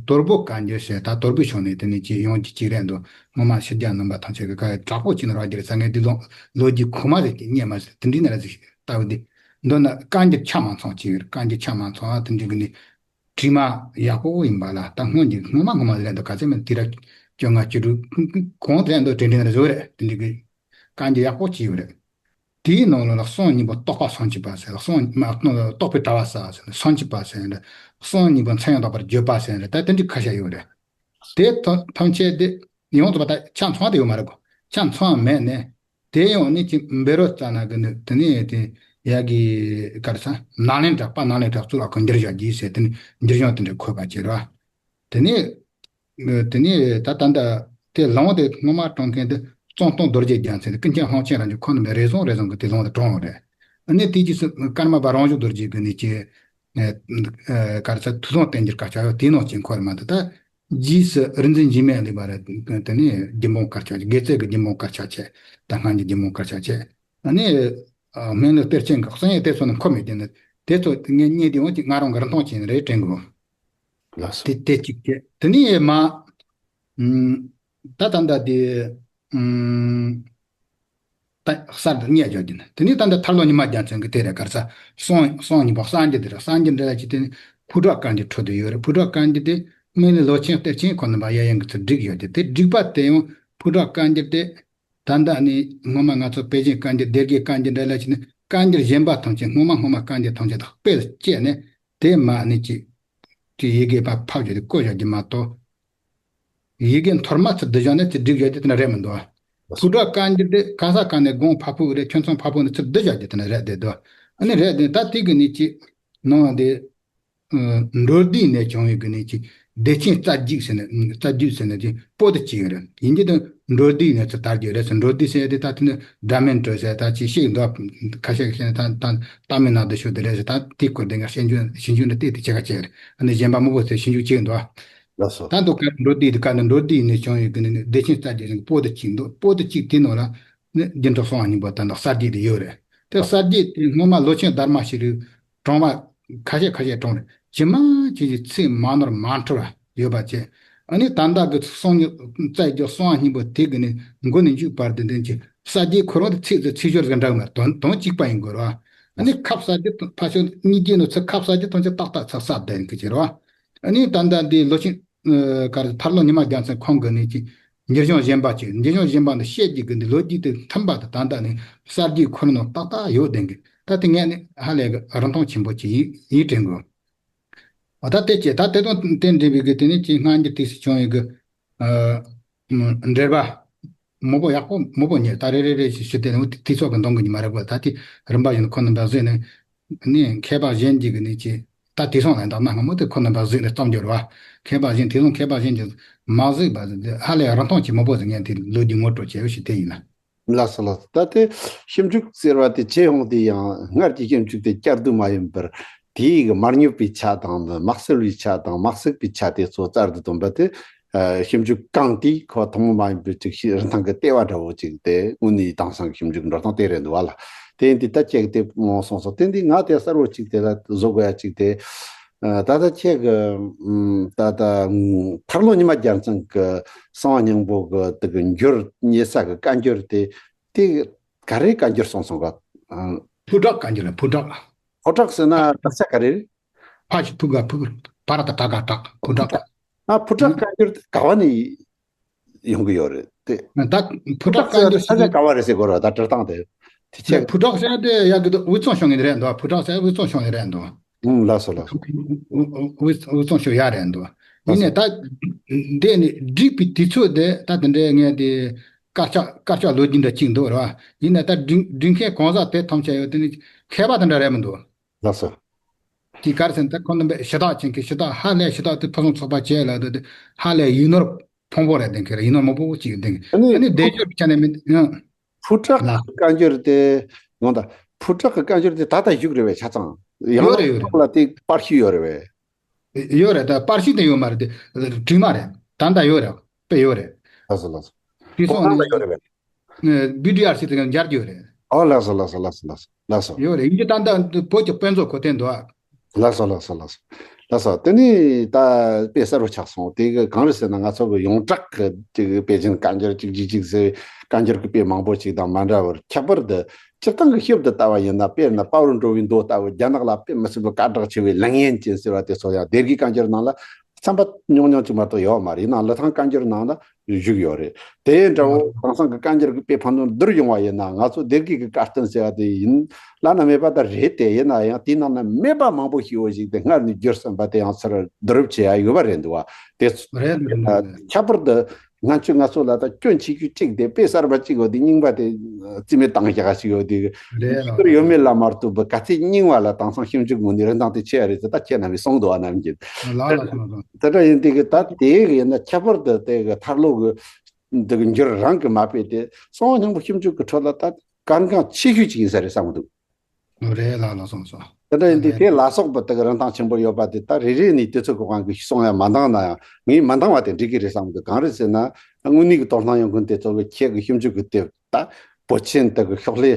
དོལ་པོ་བཀའ་འགྱུར་ཟེར། ད་དོལ་པོའི་ཕྱོགས་ནས་དེ་ནས་ཅིག་ཡོང་རྒྱུ་ཅིག་རེད་འདུག་སྔོན་མ་ཕྱི་རྒྱལ་རྣམ་པ་ཐམས་ཅད་ཀྱི་ཁ་དྲག་པོ་ཅིག་ནས་རག་རྒྱུ་རེད་ཟེར། ངས་འདི་ལོ་ལོ་རྒྱུས་གོང་མ་རེད་ཅིག་རྙེད་མ་ཟེར། དེ་འདྲའི་ནས་ར་ཅིག་ལྟ་བུ་འདི་མདོར་ན་བཀའ་འགྱུར་ཆ་མ་ཚང་ཅིག་ཡོད་རེད། བཀའ་འགྱུར་ཆ་མ་ཚང་བ་དེ་འདྲའི་གི་ནི། བྲིས་མ་ཡག་པོ་ཡིན་པ་ལ་ད་སྔོན་གྱི་སྔོན་མ་སྔོན་མ་ལས་འདུག་ག་ཚད་མིན་དུས་རབས་བཅོ་ལྔ་བཅུ་དྲུག་གོང་དེ་འདུག་དྲན་དྲན་རེ་བཟོ་རེད། དེ་འདྲའི་གི་བཀའ་འགྱུར་ཡག་པོ་བྲིས་ཡོད་རེད། དེའི་ནང་ལ་གསང་སྙིང་པོ་རྟོགས་པ་སུམ་ཅུ་པ་ཟེར། གསང་མ་རྟོགས་པའི་གྲྭ་པ་ཟེར་ཟེར་སུམ་ཅུ་པ་ཟེར་རེད། གསང་སྙིང་པོ་མཚན་ཡང་དག་པར་བརྗོད་པ་ཟེར་རེད། ད་དེ་འདྲའི་ཁ་ཤས་ཡོད་རེད། དེ་ཐམས་ཅད་དེ་ཡོངས་སུ་པ་ད་ཆ་ཚང་དེ་ཡོད་མ་རེད་གོ། ཆ་ཚང་མེད་ནས། དེ་ཡང་ནི་ཅི་འབད་རོ་ཙ་ན་གི་ནི་དེ་ནི་དེ་ཡ་གི་གར་ས་ནཱ་ལེནྡྲ་པ་ནཱ་ལེནྡྲ་གཙུག་ལག་ཁང་འགྱུར་བཞག་གིས་ཟེར། དེ་ནི་འགྱུར་བཞག་དེ་འདྲ་འཁོད་པ་བྱེད་རོ། དེ་ནི་དེ་ནི་ད་ད་ད་དེ་ལུང་དེ་སྔོན་མ་དྲངས་མཁན་དེ་གཙང་སྟོང་རྡོ་རྗེ་རྒྱལ་མཚན་དེ་ཀུན་མཁྱེན་ཧོང་ཆེན་རང་གི་ཁོ་ནི་མེད་རེ་ཟུང་རེ་ཟུང་གི་དེ་ལུང་དེ་དྲངས་ཡོད་རེད། ཨ་ནི་དེ་རྗེས་སུ་ཀརྨ་པ་རང་བྱུང་རྡོ་རྗེ་གི་ནི་ཅི་གར་ས་ཐུགས་བཟང་བསྟན་འགྱུར་དཀར་ཆག་ཡོད་དེའི་ནང་ཅི་འཁོད་མ་འདུག་ད། རྗེས་སུ་རིག་འཛིན་འཇིགས་མེད་ལེགས་པ་རེད། དེ་ནས་རྒྱུད་འབུམ་དཀར་ཆག་བྱས། དགེ་རྩེ་གི་རྒྱུད་འབུམ་དཀར་ཆག་བྱས། ད་སྔ་འགྱུར་རྒྱུད་འབུམ་དཀར་ཆག་བྱས། ཨ་ནི་སྨན་བློའི་གཏེར་ཆེན་གྱི་གསང་ཡིག་དེ་ཚོ་ནི་འཁོད་མེད་ཀྱི་ནི་དེ་ཚོ་ངས་རྙེད་དེ་འོང་ཅིག་ང་རང་གི་རིན་ཐང་ཆེན་རེད་དྲན་དགོས། ལགས་སོ། དེ་དེ་གཅིག་བྱས། དེ་ནས་མ་ད་ད་ལྟ་དེ་ད་གསར་དུ་རྙེད་བྱུང་གི་ནི། དེ་ནས་ད་ལྟ་ཐར་ལོ་ཉི་མ་རྒྱལ་མཚན་གྱི་དེ་རེད། གར་ས་གསང་གསང་སྙིང་པོ་གསང་རྒྱུད་དེ་རེད། གསང་རྒྱུད་འདྲ་ལ་ཅི་དེ་ནི་ཕུག་གྲགས་བཀའ་འགྱུར་ཁྲོད་དུ་ཡོད་རེད། ཕུག་གྲགས་བཀའ་འགྱུར་དེ་སྨན་བློའི་ལོ་ཆེན་གཏེར་ཆེན་ཁོ་ན་པ་ཡ་ཡང་གི་ཚུལ་བསྒྲིགས་ཡོད་དེ། དེ་བསྒྲིགས་པ་དེ་ཡང་ཕུག་གྲགས་བཀའ་འགྱུར་དེ་ད་ལྟ་ནི་སྔོན་མ་ང་ཚོ་དཔེ་རྒྱན་བཀའ་འགྱུར་སྡེ་དགེ་བཀའ་འགྱུར་འདྲ་ལ་ཅི་ནི་བཀའ་འགྱུར་གཞན་པ་ཐམས་ཅད་སྔོན་མ་སྔོན་མ་བཀའ་འགྱུར་ཐམས་ཅད་དག་དཔེ་བཅད་ནས་དེ་མ་ནི་ཅི་དེ་ཡི་གེ་པ་ཕབ་བྱས་ཏེ་བརྐོས་བཞག་རྒྱུ་མ་གཏོགས། ཡི་གེ་མཐོ་དམན་ཚུར་བསྡུ་བཞག་ནས་དེ་བསྒྲིགས་བཞག་རྒྱུ་དེ་འདྲ་རེད་མི་འདུག་ཕུག་གྲགས་བཀའ་འགྱུར་དེ་ག་ས་ག་ནས་དགོངས་ཕ་ཕུག་རེད། ཁྱོད་ཚང་ཕ་ཕུག་ནས་ཚུར་བསྡུ་བཞག་རྒྱུ་དེ་འདྲ་རེད་དེ་འདུག་ཨ་ནི་རེད་དེ་ད་དེ་གི་ནི་ཅི་ནང་དེ་འགྲོ་བསྡུས་ནས་བྱུང་བའི་གི་ནི་ཅི་བདེ་ཆེན་རྩ་རྒྱུད་ཟེར་ནས་རྩ་རྒྱུད་ཟེར་ནས་ཅི་པོ་དེ་ཅི་ཡོད་རེད། ཡིན་གྱི་དེ་འགྲོ་བསྡུས་ནས་ཚུར་དར་རྒྱུ་རེད་ཟེར། འགྲོ་བསྡུས་ཟེར་དེ་ད་དེ་ནི་སྒྲ་མེད་གྲོལ་ཟེར་ད་ཅི་ཤེས་འདུག་ཁ་ཤས་ཀྱིས་བཤད་ན་ད་ད་ད་མི་ན་དུ་ཤོད་དེ་རེད་ཟེར། ད་དེ་སྐོར་དེ་ང་ཞིབ་འཇུག་ཞིབ་འཇུག་འདྲ་བལྟས་ཏེ་བྱེད་ཀ་བྱས་རེད། ཨ་ནི་གཞན་པ་མང་པོ་ཚོས་ཞིབ་འཇུག་བྱས་འདུག་ལགས་སོ། ད་འདུག་ག་འགྲོ་བསྡུས་དེ་ག་ནི་འགྲོ་བསྡུས་ནས་བྱུང་ཡོད་གི་ནི་བདེ་ཆེན་རྩ་རྒྱུད་ཟེར་གི་པོ་དེ་གཅིག་འདུག་པོ་དེ་གཅིག་དེ་ནང་ལ་ ནི་རྒྱུན་དུ་གསང་བ་སྙིང་པོ་དེ་འདྲ་གསར་བརྗེ་དེ་ཡོད་རེད། དེ་གསར་བརྗེ་དེ་སྔོན་མ་ལོ་ཆེན་སྡར་མ་ཞིག་རེད། གྲོང་པ་ཁ་ཤས་ཁ་ཤས་གྲོང་རེད། ཇི་མ་ཇི་བཞིན་ཚིག་མ་ནོར་མ་འཁྲུལ་བ་ཡོད་པ་བྱས། ཨ་ནི་ད་ལྟ་གི་གསང་སྙིང་བཙལ་རྒྱུ་གསང་བ་སྙིང་པོ་དེ་གི་ནི་མགོ་ནས་མཇུག་བར་དུ་འདོན་གྱི་གསར་བརྗེ་ཁོ་རང་དེ་ཚིག་དེ་ཚིག་སྦྱོར་གྱི་འདྲ་མ་དོན་དོན་གཅིག་པ་ཡིན་དགོས་རེད་བ། ཨ་ནི་ཁབ་གསར་བརྗེ་ཕ་ཤོ་གཉིས་རྗེས་ནི་ཚིག་ཁབ་གསར་བརྗེ་དོན་ཚིག་ཏག་ཏག་ཚིག་གསར་ལྡན་གི་བྱེད་རེད་བ། ཨ་ནི་ད་ལྟ་འདི་ལོ་ཆེན་ཨ་ག་རེ་ཐར་ལོ་ཉི་མ་རྒྱལ་མཚན་ཁོང་གི་ནི་ཅི་འགྱུར་བྱུང་གཞན་པ་ཅིག་འགྱུར་བྱུང་གཞན་པ་འདི་བཤད་རྒྱུ་གི་འདི་ལོ་རྒྱུས་དེ་མཐུན་པ་དང་ད་ལྟ་ནི་གསར་བརྗེ་ཁོ་ན་ཏག་ཏག་ཡོད་བསྡད་གི། ད་དེ་ངས་ནི་ཧ་ལས་གི་རིན་ཐང་ཆེན་པོ་ཅིག་ཡིན་ཡིན་དྲན་དགོས། འོ་ད་དེ་ཅི་ད་དེ་དང་དེ་འབྲེལ་བའི་གི་དེ་ནི་ཅི་སྔ་འགྱུར་དུས་སུ་བྱུང་བའི་གི་ཨ་འགྲེལ་པ་མང་པོ་ཡག་པོ་མང་པོ་རྙེད། ད་རེ་རེ་རེ་ཞིག་ཞུ་དེ་ནི་དུས་ཚོད་གི་འདང་གི་ཉི་མ་རེད་པ། ད་དེ་རིམ་པ་བཞིན་ཁོ་རྣམ་པ་གཟིགས་ནས་ནི་མཁས་པ་གཞན་གྱི་གི་ནི་ཅི། ད་དེང་སང་ལ་འདང་ན་སྔ་མོ་དེ་ཁོ་རྣམ་པ་གཟིགས་ནས་བརྩམས་རྒྱུ་རེད་བ། མཁས་པ་གཞན་དེང་སང་མཁས་པ་གཞན་གྱིས་མ་གཟིགས་པ་ཧ་ལས་རིན་ཐང་ཆེ་མང་པོ་ཟིག་ངས་དེ་ལོ་རྒྱུས་ངོ་སྤྲོད་བྱས་ཡོད་ཞུ་དེ་ཡིན་ལ། ལགས་སོ་ལགས་སོ། ད་དེ་ཞིབ་འཇུག་ཟེར་བ་དེ་བྱེད་ཡོང་དུས་ཡང་སྔར་གྱི་ཞིབ་འཇུག་དེ་བསྐྱར་ཟློས་མ་ཡིན་པར་དེའི་གི་མ་རྙེད་པའི་ཆ་དང་མ་གསལ་བའི་ཆ་དང་མ་གཟིགས་པའི་ཆ་དེ་ཚོ་བཙལ་དུ་བཏོན་པ་དེ། ཨ་ཞིབ་འཇུག་གང་དེས་ཁོ་ཐུན་མོང་མ་ཡིན་པའི་ཅིག་ཤེས་རིན་ཐང་གི་ལྟེ་བ་འདྲ་བོ་ཅིག་དེ་དངོས་གནས་དེང་སང་གི་ཞིབ་འཇུག་འགྲོ་སྟངས་དེ་རེད་འདུག་བ་ལ། དེ་ཡིན་དུས་ད་ཁྱེད་ཀྱིས་དེ་མང་སོང་སོང་། དེ་འདི་ང་དེ་གསལ་བོ་ཅིག་དེ་ལ་བཟོ་དགོས་ཡ་ཅིག་དེ། ཨ་ད་ལྟ་ཁྱེད་ཀྱི་ཨམ་ད་ལྟ་ཨམ་ཐར་ལོ་ཉི་མ་རྒྱལ་མཚན་གྱི་གསང་བ་སྙིང་པོ་གི་དེ་གི་འགྱུར་རྙེད་ས་གི་བཀའ་འགྱུར་དེ་དེ་ག་རེ་བཀའ་འགྱུར་གསུངས་སོང་ག་ཨ་ཕུ་བྲག་བཀའ་འགྱུར་ལ་ཕུ་བྲག་ཕུ་བྲག་ཟེར་ན་དག་ས་ག་རེ་རེད། ཕ་ཞིག་ཕུ་ག་ཕུ་ག་ཕ་ར་ད་ག་ག་བྲག་ཕུ་བྲག་ཨ་ཕུ་བྲག་བཀའ་འགྱུར་དེ་ག་བ་ནས་ཡོང་གི་ཡོད་རེད་དེ། ད་ཕུ་ཕུ་བྲག་བྲག་ཟེར་བཀའ་འགྱུར་ས་ཞིག་ཆ་ག་བ་རེད་ཟེར་དགོས་རེད་ད་འབྲི་སྟངས་དེ། དེ་ཆེ་ཕུ་བྲག་ཟེར་དེ་ཡ་གི་དབུས་གཙང་ཕྱོགས་ནས་རེད་འདུག་ཕུ་བྲག་ཟེར་དབུས་གཙང་ཕྱོགས་ནས་རེད་འདུག་ཨུམ་ལགས་སོ་ལགས་སོ། དབུས་དབུས་གཙང་ཕྱོགས་ཡ་རེད་འདུག་ཡིན་ནས་ད་འདི་ནི་བསྒྲིགས་པའི་དུས་ཚོད་དེ་ད་དེ་འདྲའི་ངས་དེ་དཀར་ཆག་དཀར་ཆག་ལོ་རྒྱུས་འདྲ་གཅིག་འདུག་ར། ཡིན་ནས་ད་བསྒྲིགས་བསྒྲིགས་མཁན་གང་ཟག་དེ་ཐམས་ཅད་ཡོད་དེ་ནི་མཁས་པ་དེ་འདྲ་རེད་མི་འདུག་ལགས་སོ། དེ་ག་རེ་ཟེར་ན་ད་ཁོ་རྣམ་པས་ཞུ་དག་བྱེད་མཁན་ཞུ་དག་ཧ་ལས་ཞུ་དག་དེ་ཕུན་སུམ་ཚོགས་པ་བྱས་ལ་དེ་དེ་ཧ་ལས་ཡིག་ནོར་ཕུང་པོ་རེད་ལྡན་མཁན་རེད། ཡིག་ནོར་མང་པོ་ཅིག་ལྡན་མཁན་ཨ་ནི་ཨ་ནི་བཟླས་བརྗོད་ཀྱི་ཆ་ནས་མིན་ཡང་ཕུ་བྲག་ལ་གི་བཀའ་འགྱུར་དེ་ཡོང་ད་ཕུ་བྲག་གི་བཀའ་འགྱུར་དེ་ད་ལྟ་བཞུགས་རེད་བས་ཆ་ཚང་ཡང་ཡོད་རེད་ཡོད་རེད། ཐོག་ལ་དེ་པར་ཤུ་ཡོད་རེད་བས། ཡོད་རེད་ད་པར་ཤུ་དེ་ཡོད་མ་རེད་དེ་བྲིས་མ་རེད་ད་ད་ཡོད་རེད་དཔེ་ཡོད་རེད། ལགས་སོ་ལགས་སོ། དེ་ཐོག་སོང་ཁང་ལ་ནས་ཡོད་རེད་བས། བི་ཌི་ཨར་སི་དེ་ག་མཇལ་རྒྱུ་ཡོད་རེད། ཨོ་ལགས་སོ་ལགས་སོ་ལགས་སོ་ལགས་སོ་ལགས་སོ། ཡོད་རེད་ཡིན་གྱི་ད་ལྟ་བོད་ཀྱི་དཔེ་མཛོད་ཁོ་དེ་འདུག་ཨ། ལགས་སོ་ལགས་སོ་ལགས་སོ། ལགས་སོ་དེ་ནི་ད་དཔེ་གསལ་པོ་ཆགས་སོང་། དེ་གི་གང་རེད་ཟེར་ན་ང་ཚོ་གི་ཡོངས་གྲགས་ཀྱི་དེ་གི་པེ་ཅིན་བཀའ་འགྱུར་གཅིག་གཅིག་གཅིག་ཟེར་བཀའ་འགྱུར་གྱི་དཔེ་མང་པོ་ཞིག་དང་མ་འདྲ་བར་ཁྱད་པར་དུ་སྤྱིར་བཏང་གི་ཞིབ་ཏུ་ལྟ་བ་ཡིན་ན་དཔེར་ན་དཔའ་བོ་འགྲོ་བའི་མདོ་ལྟ་བུ་རྒྱ་ནག་ལ་དཔེ་མི་སྲིད་པའི་དཀའ་དྲག་ཆེ་བའི་ལིང་ཡན་ཅིན་ཟེར་བ་དེ་ཚོ་ཡང་སྡེ་དགེའི་བཀའ་འགྱུར་ནང་ལ་ཚན་པ་ཉུང་ཉུང་ཅིག་མ་གཏོགས་ཡོད་མ་རེད། ཡིན་ནའང་ལི་ཐང་བཀའ་འགྱུར་ནང་ལ་བཞུགས་ཡོད་རེད། དེ་འདྲ་བོ་དེང་སང་གི་བཀའ་འགྱུར་གྱི་དཔེ་ཕན་ཚུན་བསྡུར་ཡོང་བ་ཡིན་ན་ང་ཚོ་སྡེ་དགེ་གི་བཀའ་བསྟན་ཟེར་བ་དེ་ཡིན་བླ་ན་མེད་པ་ད་རེད་དེ། ཡིན་ན་ཡང་དེའི་ནང་ན་མེད་པ་མང་པོ་ཞིག་ཡོད་ཞིག་དེ་སྔར་ནས་བསྒྱུར་ཟིན་པ་དེ་ཡང་ཚུར་བསྡུ་རུབ་བྱེད་ཡ་ཡོད་པ་རེད་འདུག་བ། དེ་རེད་རེད། ཁྱད་པར་དུ་ང་ཚོས་ང་ཚོ་ལ་ད་སྐྱོན་ཆེ་ཤོས་གཅིག་དེ་དཔེ་གསར་པ་གཅིག་ཡོད་དེ་རྙིང་པ་དེ་རྩིས་མེད་བཏང་བཞག་ཞིག་ཡོད་དེ་བསྡུར་ཡོད་མེད་ལ་མ་ལྟོས་པར་ག་ཚད་རྙིང་བ་ལ་དེང་སང་ཞིབ་འཇུག་ངོས་ནས་རིན་ཐང་དེ་ཆེ་བ་རེད་ཟེར་ད་ཁྱེད་རྣམ་པས་གསུངས་འདུག་བ་ནམ་རྒྱུན། ལགས་ལགས་སོ་ལགས་སོ། དེ་འདྲ་ཡིན་དུས་ཀྱི་ད་དེ་གི་ཡིན་ན་ཁྱད་པར་དུ་དེ་གི་ཐར་ལོ་གི་འདི་གི་འགྱུར་རང་གི་མ་དཔེ་དེ་གསང་བ་སྙིང་པོ་ཞིབ་འཇུག་གི་ཁྲོད་ལ་ད་གལ་འགངས་ཆེ་ཤོས་ཅིག་ཡིན་ས་རེད་བསམ་གི་འདུག་རེད་ལགས་ལགས་སོ་སོ། དེ་འདྲ་ཡིན་དུས་རེད། དེ་ལ་སོགས་པ་དེ་གི་རིན་ཐང་ཆེན་པོ་ཡོད་པ་དེ་ད་རེ་རེ་ནས་དུས་ཚོད་གི་དབང་གིས་གསུང་ཡ་མ་འདང་ན་ཡང་ངས་མ་འདང་བ་དེ་འགྲིག་གི་རེད་བསམ་གི། གང་རེད་ཟེར་ན་དངོས་གནས་གི་དོ་སྣང་ཡོང་མཁན་དེ་ཚོ་གི་ཁྱེད་ཀྱི་ཞིབ་འཇུག་གི་དེབ་ད་བོད་ཆེན་དེ་གི་ཤོག་ལྷེ་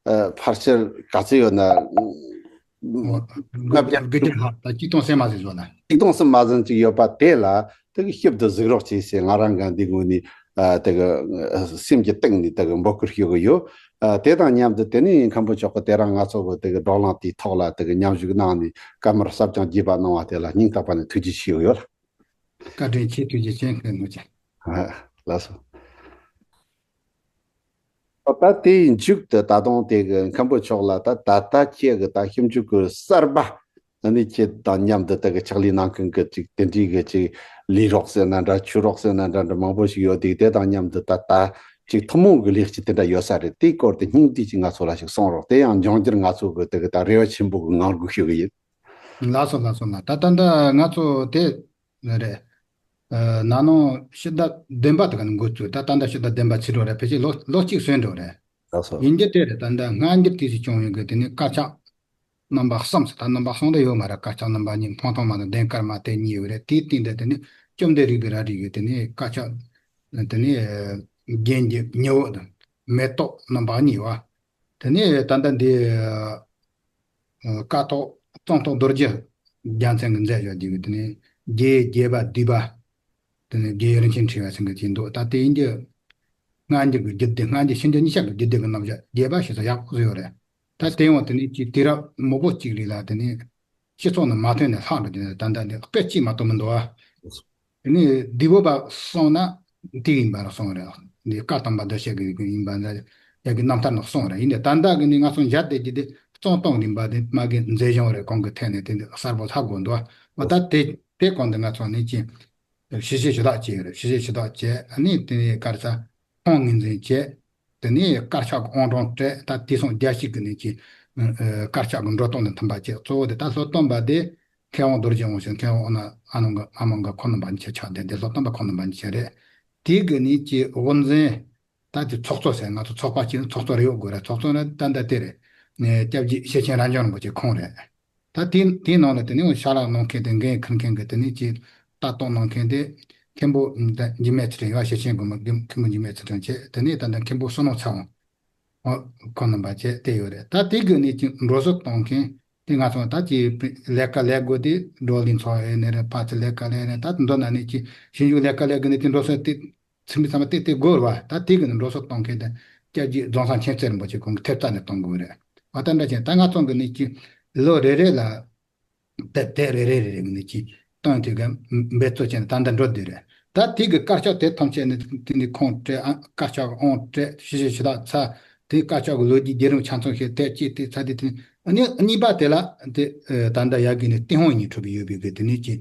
ཨ་ཕལ་ཆེར་ག་ཚོད་ཡོད་ན། ལྔ་བརྒྱ་དགུ་བརྒྱ་ལྷག་ད་གཅིག་སྟོང་ཟིན་མ་ཟིན་བཟོ་ན། གཅིག་སྟོང་ཟིན་མ་ཟིན་ཅིག་ཡོད་པ་དེ་ལ་དེ་གི་ཞིབ་ཏུ་གཟིགས་རོགས་གྱིས་ཟེར་ང་རང་གི་འདི་ངོས་ནས་ཨ་དེ་གི་སེམས་ཀྱི་གཏིང་ནས་དེ་གི་འབོད་སྐུལ་ཞུ་གི་ཡོད། ཨ་དེ་དང་མཉམ་དུ་དེ་ནས་མཁན་པོ་མཆོག་གིས་དེ་རིང་ང་ཚོ་གི་དེ་གི་བགྲོ་གླེང་དེའི་ཐོག་ལ་དེ་གི་མཉམ་ཞུགས་གནང་ནས་བཀའ་མོལ་ཟབ་ཅིང་རྒྱས་པ་གནང་བ་དེ་ལ་སྙིང་ཐག་པ་ནས་ཐུགས་རྗེ་ཆེ་ཞུ་གི་ཡོད། བཀའ་དྲིན་ཆེ། ཐུགས་རྗེ་ཆེ། ལགས་སོ། ད་དེའི་མཇུག་ཏུ་ད་དུང་དེ་གི་མཁན་པོ་མཆོག་ལ་ད་ད་ལྟ་ཁྱེད་ཀྱི་ད་ཞིབ་འཇུག་གི་གསར་པ་ཨ་ནི་ཁྱེད་དང་མཉམ་དུ་དེ་གི་ཕྱག་ལས་གནང་མཁན་གྱི་ཅིག་དེ་འདྲའི་གི་ཅིག་ལས་རོགས་ཟེར་ན་འདྲ་ཆོས་རོགས་ཟེར་ན་འདྲ་འདྲ་མང་པོ་ཞིག་ཡོད་དེ་དེ་དང་མཉམ་དུ་ད་ད་ཅིག་ཐུན་མོང་གི་ལས་ཀྱི་དེ་འདྲ་ཡོད་ས་རེད། དེའི་སྐོར་དུ་སྙིང་བསྡུས་ཅིག་ང་ཚོ་ལ་ཞིག་གསུང་རོགས། དེ་ཡང་འབྱུང་འགྱུར་ང་ཚོ་གི་དེ་གི་ད་རེ་བ་ཆེན་པོ་གི་ངང་སྒུག་ཞུ་གི་ཡིན། ལགས་སོ་ལགས་སོ་ལགས། ད་ད་ལྟ་ང་ཚོ་དེ་རེད། ཨ་ན་ནིང་ཕྱི་ཟླ་བདུན་པ་དེ་ག་ནས་འགོ་བཙུགས། ད་ད་ལྟ་ཕྱི་ཟླ་བདུན་པ་ཚེས་དྲུག་རེད། ཕལ་ཆེར་ལོ་ལོ་གཅིག་སོན་འགྲོ་རེད། ལགས་སོ། ཡིན་གྱི་དེ་རེད། ད་ལྟ་སྔ་འགྱུར་དུས་སུ་བྱུང་ཡོད་གི་དེ་ནི་དཀར་ཆག་རྣམ་པ་གསུམ་ཟེར། ད་རྣམ་པ་གསུམ་དེ་ཡོད་མ་རེད། དཀར་ཆག་རྣམ་པ་གཉིས་འཕང་ཐང་མ་དང་ལྡན་དཀར་མ་དེ་གཉིས་ཡོད་རེད། དེའི་སྟེང་དུ་དེ་ནི་བཅོམ་ལྡན་རིག་པའི་རལ་གྲི་ཡོད། དེ་ནི་དཀར་ཆག་དེ་ནི་རྒྱན་གྱི་ཉི་འོད་དང་། མེ་ཏོག་རྣམ་པ་གཉིས་པ། དེ་ནས་ད་ལྟ་འདི་ཀཿཐོག་གཙང་ཐོག་རྡོ་རྗེ་རྒྱལ་མཚན་གྱིས་མཛད་ཡོད་དེ་གི་དེ་ནས་རྒྱལ་བའི་རྒྱལ་པ་བསྡུས་པ། དེ་ནས་རྒྱལ་བའི་རིན་ཆེན་ཕྲེང་བ་ཟེར་མཁན་ཅིག་འདུག་ད་དེ་ཡིན་གྱི་སྔ་འགྱུར་གྱི་རྒྱུད་སྡེ། སྔ་འགྱུར་ཕྱི་འགྱུར་གཉིས་ཆ་གི་རྒྱུད་སྡེ་གི་རྣམ་གཞག་རྒྱས་པ་ཞིག་ཚོ་ཡག་པོ་བཟོས་ཡོད་རེད། ད་དེ་ཡང་དེ་ནས་ཅིག་དུས་རབས་མང་པོ་ཅིག་རིང་ལ་དེ་ནས་སྤྱི་ཚོགས་ནང་མ་ཐོན་ནས་ལྷག་འགྲོ་དེ་ནས་ད་ལྟ་འདི་སྐད་ཅིག་མ་གཏོགས་མི་འདུག་ཨ། དེ་ནས་བདུད་པོ་པ་སོང་ན་དེ་ཡིན་པ་ར་སོང་རེད། འདི་བཀའ་དམ་པ་འདི་བཤད་གི་ཡིན་པ་འདྲ་ཡ་གི་རྣམ་ཐར་ནང་གསུངས་རེད། ཡིན་ནའི་ད་ལྟ་གི་ནི་ང་ཚོ་མཇལ་བསྡད་ཀྱི་དེ་གཙང་སྟོང་རིམ་པ་དེ་མ་གི་མཛེས་ལྗོངས་རེད། གོང་གི་ཐད་ནས་དེ་འདི་གསལ་པོ་ལྷག་དགོས་འདུག་ཨ། ད་དེ་དེ་གོང་དུ་ང་ཚོ་ནི་ཅི་ཞི་བྱེད་ཞུ་དག་བྱས་ཡོད་རེད། ཞི་བྱེད་ཞུ་དག་བྱས། ཨ་ནི་དེ་ནས་ག་རེ་ཟ། ཁོང་ངོས་འཛིན་བྱས། དེ་ནས་དཀར་ཆག་གི་དབང་དྲང་སྤྲད། ད་དེ་སོང་རྒྱལ་སྲས་ཀྱི་ནི་ཅི་དཀར་ཆག་གི་འགྲོ་སྟངས་དང་མཐུན་པ་བྱས། གཙོ་བོ་དེ་ད་སློབ་སྟོན་པ་དེ་མཁས་དབང་རྡོ་རྗེ་འོད་ཟེར། མཁས་དབང་ཨ་ནང་གི་ཨ་མ་འགའ་ཁོང་རྣམ་པ་གཉིས་ཆ་ཆགས་བསྡད་དེ། སློབ་སྟོན་པ་ཁོང་རྣམ་པ་གཉིས་ཆ་རེད། དེ་གི་ནི་ཅི་དབུ་འཛིན་ད་དེ་ཚོགས་གཙོ་ཟེར། ང་ཚོ་ཚོགས་པ་གཅིག་ནི་ཚོགས་གཙོ་རེ་ཡོད་དགོས་རེད། ཚོགས་གཙོ་ནི་ད་ལྟ་དེ་རེད། ནས་སྐྱབས་རྗེ་ཤེར་ཕྱིན་རབ་འབྱམས་རིན་པོ་ཆེ་ཁོང་རེད། ད་དེ་དེའི་ནང་ལ་དེ་ནས་ཕྱག་ལས་གནང་མཁན་དེ་འགན་འཁུར་མཁན་གྱི་དེ་ནས་ཅིག་ལྟ་རྟོག་གནང་མཁན་དེ་མཁན་པོ་འཇིགས་མེད་ཚུལ་ཁྲིམས་ཡོད། ཤེར་ཕྱིན་དགོན་པ་མཁན་པོ་འཇིགས་མེད་ཚུལ་ཁྲིམས་བྱས། དེ་ནས་ད་ལྟ་མཁན་པོ་བསོད་ནམས་ཚེ་དབང་ཁོང་རྣམ་པ་བྱས་བསྡད་ཡོད་རེད། ད་དེ་གི་ནས་ཅིག་འགྲོ་སོང་གཏོང་མཁན་དེ་ང་ཚོ་ད་ཅིག་ལས་ཀ་ལས་དགོས་དེ་བགྲོ་གླེང་ཚོགས་ཡས་ནས་རེད། ཕར་ཚུར་ལས་ཀ་ལས་ནས་ད་མདོར་ན་ནས་ཅིག་ཞིབ་འཇུག་ལས་ཀ་ལས་དགོས་ནས་དེ་འགྲོ་སོང་དེ། ཚིག་མི་ཚང་མ་ཏེ་ཏེ་སྒོར་བ། ད་དེ་གི་ནི་འགྲོ་སོང་གཏོང་མཁན་དེ་སྐྱབས་རྗེ་རྫོང་སར་མཁྱེན་བརྩེ་རིན་པོ་ཆེ་ཁོང་གི་ཐེབས་རྩ་ནས་གཏོང་དགོས་རེད། འོ་ད་འདྲ་བྱས་ད་ང་ཚོ་གི་ནི་ཅི་ལོ་རེ་རེ་ལ་དེབ་དེབ་རེ་རེ་རེ་རེ་གི་ནི་ཅི་གཏོང་དུས་ག་འབད་རྩོལ་བྱས་ནས་ད་ལྟ་འགྲོ་བསྡད་རེད། ད་དེ་གི་དཀར་ཆག་དེ་ཐམས་ཅད་ནི་དེ་ནི་ཁོང་སྤྲད། ཨ་དཀར་ཆག་གི་དབང་སྤྲད། ཞི་བྱེད་ཞུ་དག་ཚར། དེ་དཀར་ཆག་གི་ལོ་རྒྱུས་བརྒྱུད་རིམ་ཆ་ཚང་ཞིག་དེབ་གཅིག་དེ་ཚར། དེ་དེ་ཨ་ནི་གཉིས་པ་དེ་ལ་དེ་ད་ལྟ་ཡ་གི་ནི་ཏེ་ཧོང་གཉིས་གྲུབ་ཡོད་པའི་གི་དེ་ནི་ཅི།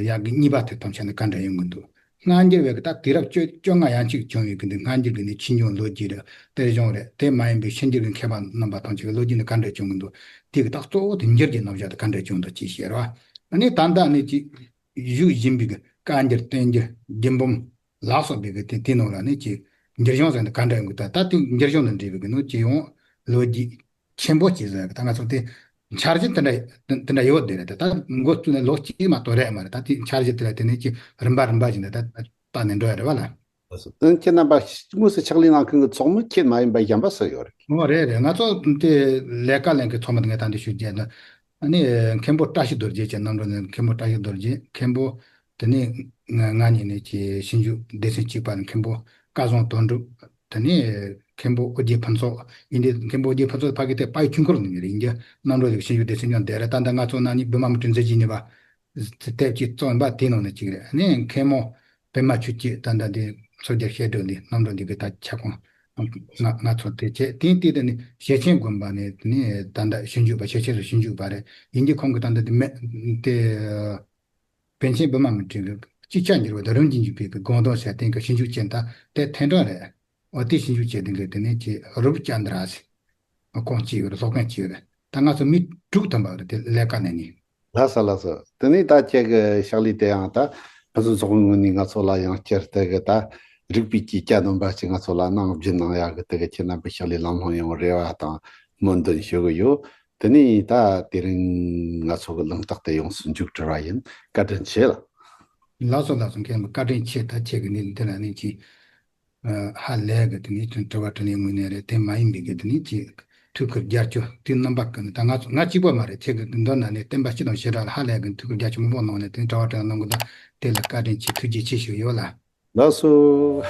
ཡག་གི་གཉིས་པ་དེ་ཐམས་ཅད་ནི་ག་འདྲ་ཡོང་གི་འདུག་སྔ་འགྱུར་བའི་གི་ད་དུས་རབས་བཅོ་བཅོ་ལྔ་ཡན་ཆད་བྱུང་བའི་གི་འདི་སྔ་འགྱུར་གི་ནི་ཆོས་འབྱུང་ལོ་རྒྱུས་རེད། གཏེར་གཞུང་རེད། དེ་མ་ཡིན་པའི་ཕྱི་འགྱུར་གི་མཁས་པ་རྣམ་པ་ཐམས་ཅད་ཀྱི་ལོ་རྒྱུས་ནི་ག་འདྲ་བྱུང་གི་འདུག་དེ་གི་ད་གཙོ་བོ་དེ་འགྱུར་གྱི་རྣམ་གཞག་དེ་ག་འདྲ་བྱུང་འདུག་ཅེས་བཤད་རོགས། ཨ་ནི་ད་ལྟ་ནི་ཅིག་བཞུགས་བཞིན་པའི་གི་བཀའ་འགྱུར་བསྟན་འགྱུར་རྒྱུད་འབུམ་ལ་སོགས་པའི་གི་དེ་དེ་ནང་ལ་ནི་ཅིག་འགྱུར་བྱུང་ཟེར་ནི་ག་འདྲ་ཡོང་གི། ད་ད་དེ་འགྱུར་བྱུང་དང་འབྲེལ་བའི་གི་ནི་ཅིག་ཡང་ལོ་རྒྱུས་ཆེན་པོ་ཅིག་ཟེར་གི། ད་ང་ཚོ་དེ་འཆར་གཞི་དེ་འདྲ་དེ་འདྲ་ཡོད་དེ་རེད། ད་ད་འགོ་བཙུགས་ནས་ལོ་གཅིག་མ་གཏོགས་རེད་མ་རེད། ད་དེ་འཆར་གཞི་དེ་ལ་དེ་ནས་ཅིག་རིམ་པ་རིམ་པ་བཞིན་དུ་ད་བལྟས་ནས་འགྲོ་ཡ་རེད་བ་ལ། ཨ་ཁྱེད་རྣམ་པ་དངོས་སུ་ཕྱག་ལས་གནང་མཁན་གྱི་ཚོགས་མི་ཁྱེད་མ་ཡིན་པ་གཞན་པ་སུ་ཡོད་རེད། ཨོ་རེད་རེད། ང་ཚོ་དེ་ལས་ཀ་ལེན་མཁན་ཚོགས་མི་དེ་ངས་ད་འདི་ཞུ་རྒྱུ་ན། ཨ་ནི་མཁན་པོ་བཀྲ་ཤིས་རྡོ་རྗེ་བྱས། རྣམ་གྲོལ་ནས་མཁན་པོ་བཀྲ་ཤིས་རྡོ་རྗེ། མཁན་པོ་དེ་ནས་ང་ང་གཉིས་ནས་ཀྱི་ཞིབ་འཇུག་སྡེ་ཚན་གཅིག་པ་ནི་མཁན་པོ་སྐལ་བཟང་དོན་གྲུབ། དེ་ནས་མཁན་པོ་ཨོ་རྒྱན་ཕུན་ཚོགས་ཡིན་ཏེ། མཁན་པོ་ཨོ་རྒྱན་ཕུན་ཚོགས་ཕ་གི་དེ་དཔལ་ཡུལ་ཆོས་འཁོར་ནས་རེད། ཡིན་རྒྱུ་རྣམ་གྲོལ་ཞིབ་འཇུག་སྡེ་ཚན་ཡང་དེ་རེད། ད་ལྟ་ང་ཚོ་ན་ནི་བི་མ་མི་ཏྲའི་མཛད་རྗེས་གཉིས་པ་དེབ་ཅིག་བརྩམས་པ་དེ་ནང་ནས་གཅིག་རེད། ཨ་ནི་མཁན་མོ་པད་མ་ཆོས་སྐྱིད། ད་ལྟ་འདི་མཚོ་རྒྱལ་བཤད་སྒྲོས་འདི་རྣམ་གྲོལ་འདི་གི་ད་ཁྱབ་ཁོངས་ང་ང་ཚོ་དེ་བྱས། དེ་དེ་དེ་ནི་ཞེ་ཆེན་དགོན་པ་ནས་དེ་ནི་ད་ལྟ་ཞིབ་འཇུག་པ་ཞེ་ཆེན་སུ་ཞིབ་འཇུག་པ་རེད། ཡིན་གྱི་ཁོང་གི་ད་ལྟ་དེ་མེ་དེ་པཎ་ཆེན་བི་མ་མི་ཏྲའི་གི་ཅིག་ཆ་འགྱུར་བ་དང་རིམ་གྱིས་འཇུག་པའི་གི་དགོངས་དོན་ཟེར་སྟེང་གི་ཞིབ་འཇུག་བྱས། ད་དེ་ཐེངས་གྲངས་རེད། འོ་དེ་ཞིབ་འཇུག་བྱས་དེ་གི་དེ་ནི་ཅི་རུབ་ཅན་དྲ་ཟེར། ཁོང་གཅིག་ཡོད་རེད། སློབ་མཁན་གཅིག་ཡོད་རེད། ད་ང་ཚོ་མི་དྲུག་ཐམ་པ་རེད། དེ་ལས་ཀ་ནས་ནི། ལགས་སོ་ལགས་སོ། དེ་ནས་ད་ཁྱེད་ཀྱི་ཕྱག་ལས་དེ་ཡང་ད་ཕུན་སུམ་ཚོགས་པའི་ངོས་ནས་ང་ཚོ་ལ་ཡང་བསྐྱར་དེ་གི་ད་རིག་པའི་སྐྱེས་སྐྱ་སྣོན་པ་ཅིག་ང་ཚོ་ལ་གནང་བརྒྱུད་གནང་ཡག་གི་དེ་གི་ཁྱེད་རྣམ་པའི་ཕྱག་ལས་ལམ་ལྷོང་ཡོང་རེ་བ་དང་སྨོན་འདུན་ཞུ་གི་ཡོད། དེ་ནས་ད་དེ་རིང་ང་ཚོ་གི་གླེང་སྟེགས་དེ་ཡོངས་སུ་མཇུག་སྒྲིལ་བ་ཡིན། བཀའ་དྲིན་ཆེ་ལགས། ལགས་སོ་ལགས་སོ། མཁན་པོ་བཀའ་དྲིན་ཆེ། ད་ཁྱེད་ཀྱི་ནི་འདི་ལ་ནི་ཅི། ཧ་ལས་གི་དེ་ནི་དྲི་བ་དྲིས་ལན་དངོས་གནས་རེད། དེ་མ་ཡིན་པའི་གི་དེ་ནི་ཅི་ཐུགས་ཁུར་རྒྱག་རྒྱུ་དེ་རྣམ་པ་ཀུན་ནི་ད་ང་ཚོ་ང་གཅིག་པོ་མ་རེད། ཁྱེད་ཀྱི་མདོར་ན་ནི་བསྟན་པ་སྤྱི་དང་བྱེ་བྲག་ལ་ཧ་ལས་གི་ཐུགས་ཁུར་རྒྱག་རྒྱུ་མང་པོ་གནང་ནས་དེ་ནི་དྲི་བ་དྲིས་ལན་གནང་གི་འདུག་དེ་ལ་བཀའ་དྲིན་ཆེ། ཐུགས་རྗེ་ཆེ་ཞུ་ཡོད་ལ། ལགས་སོ།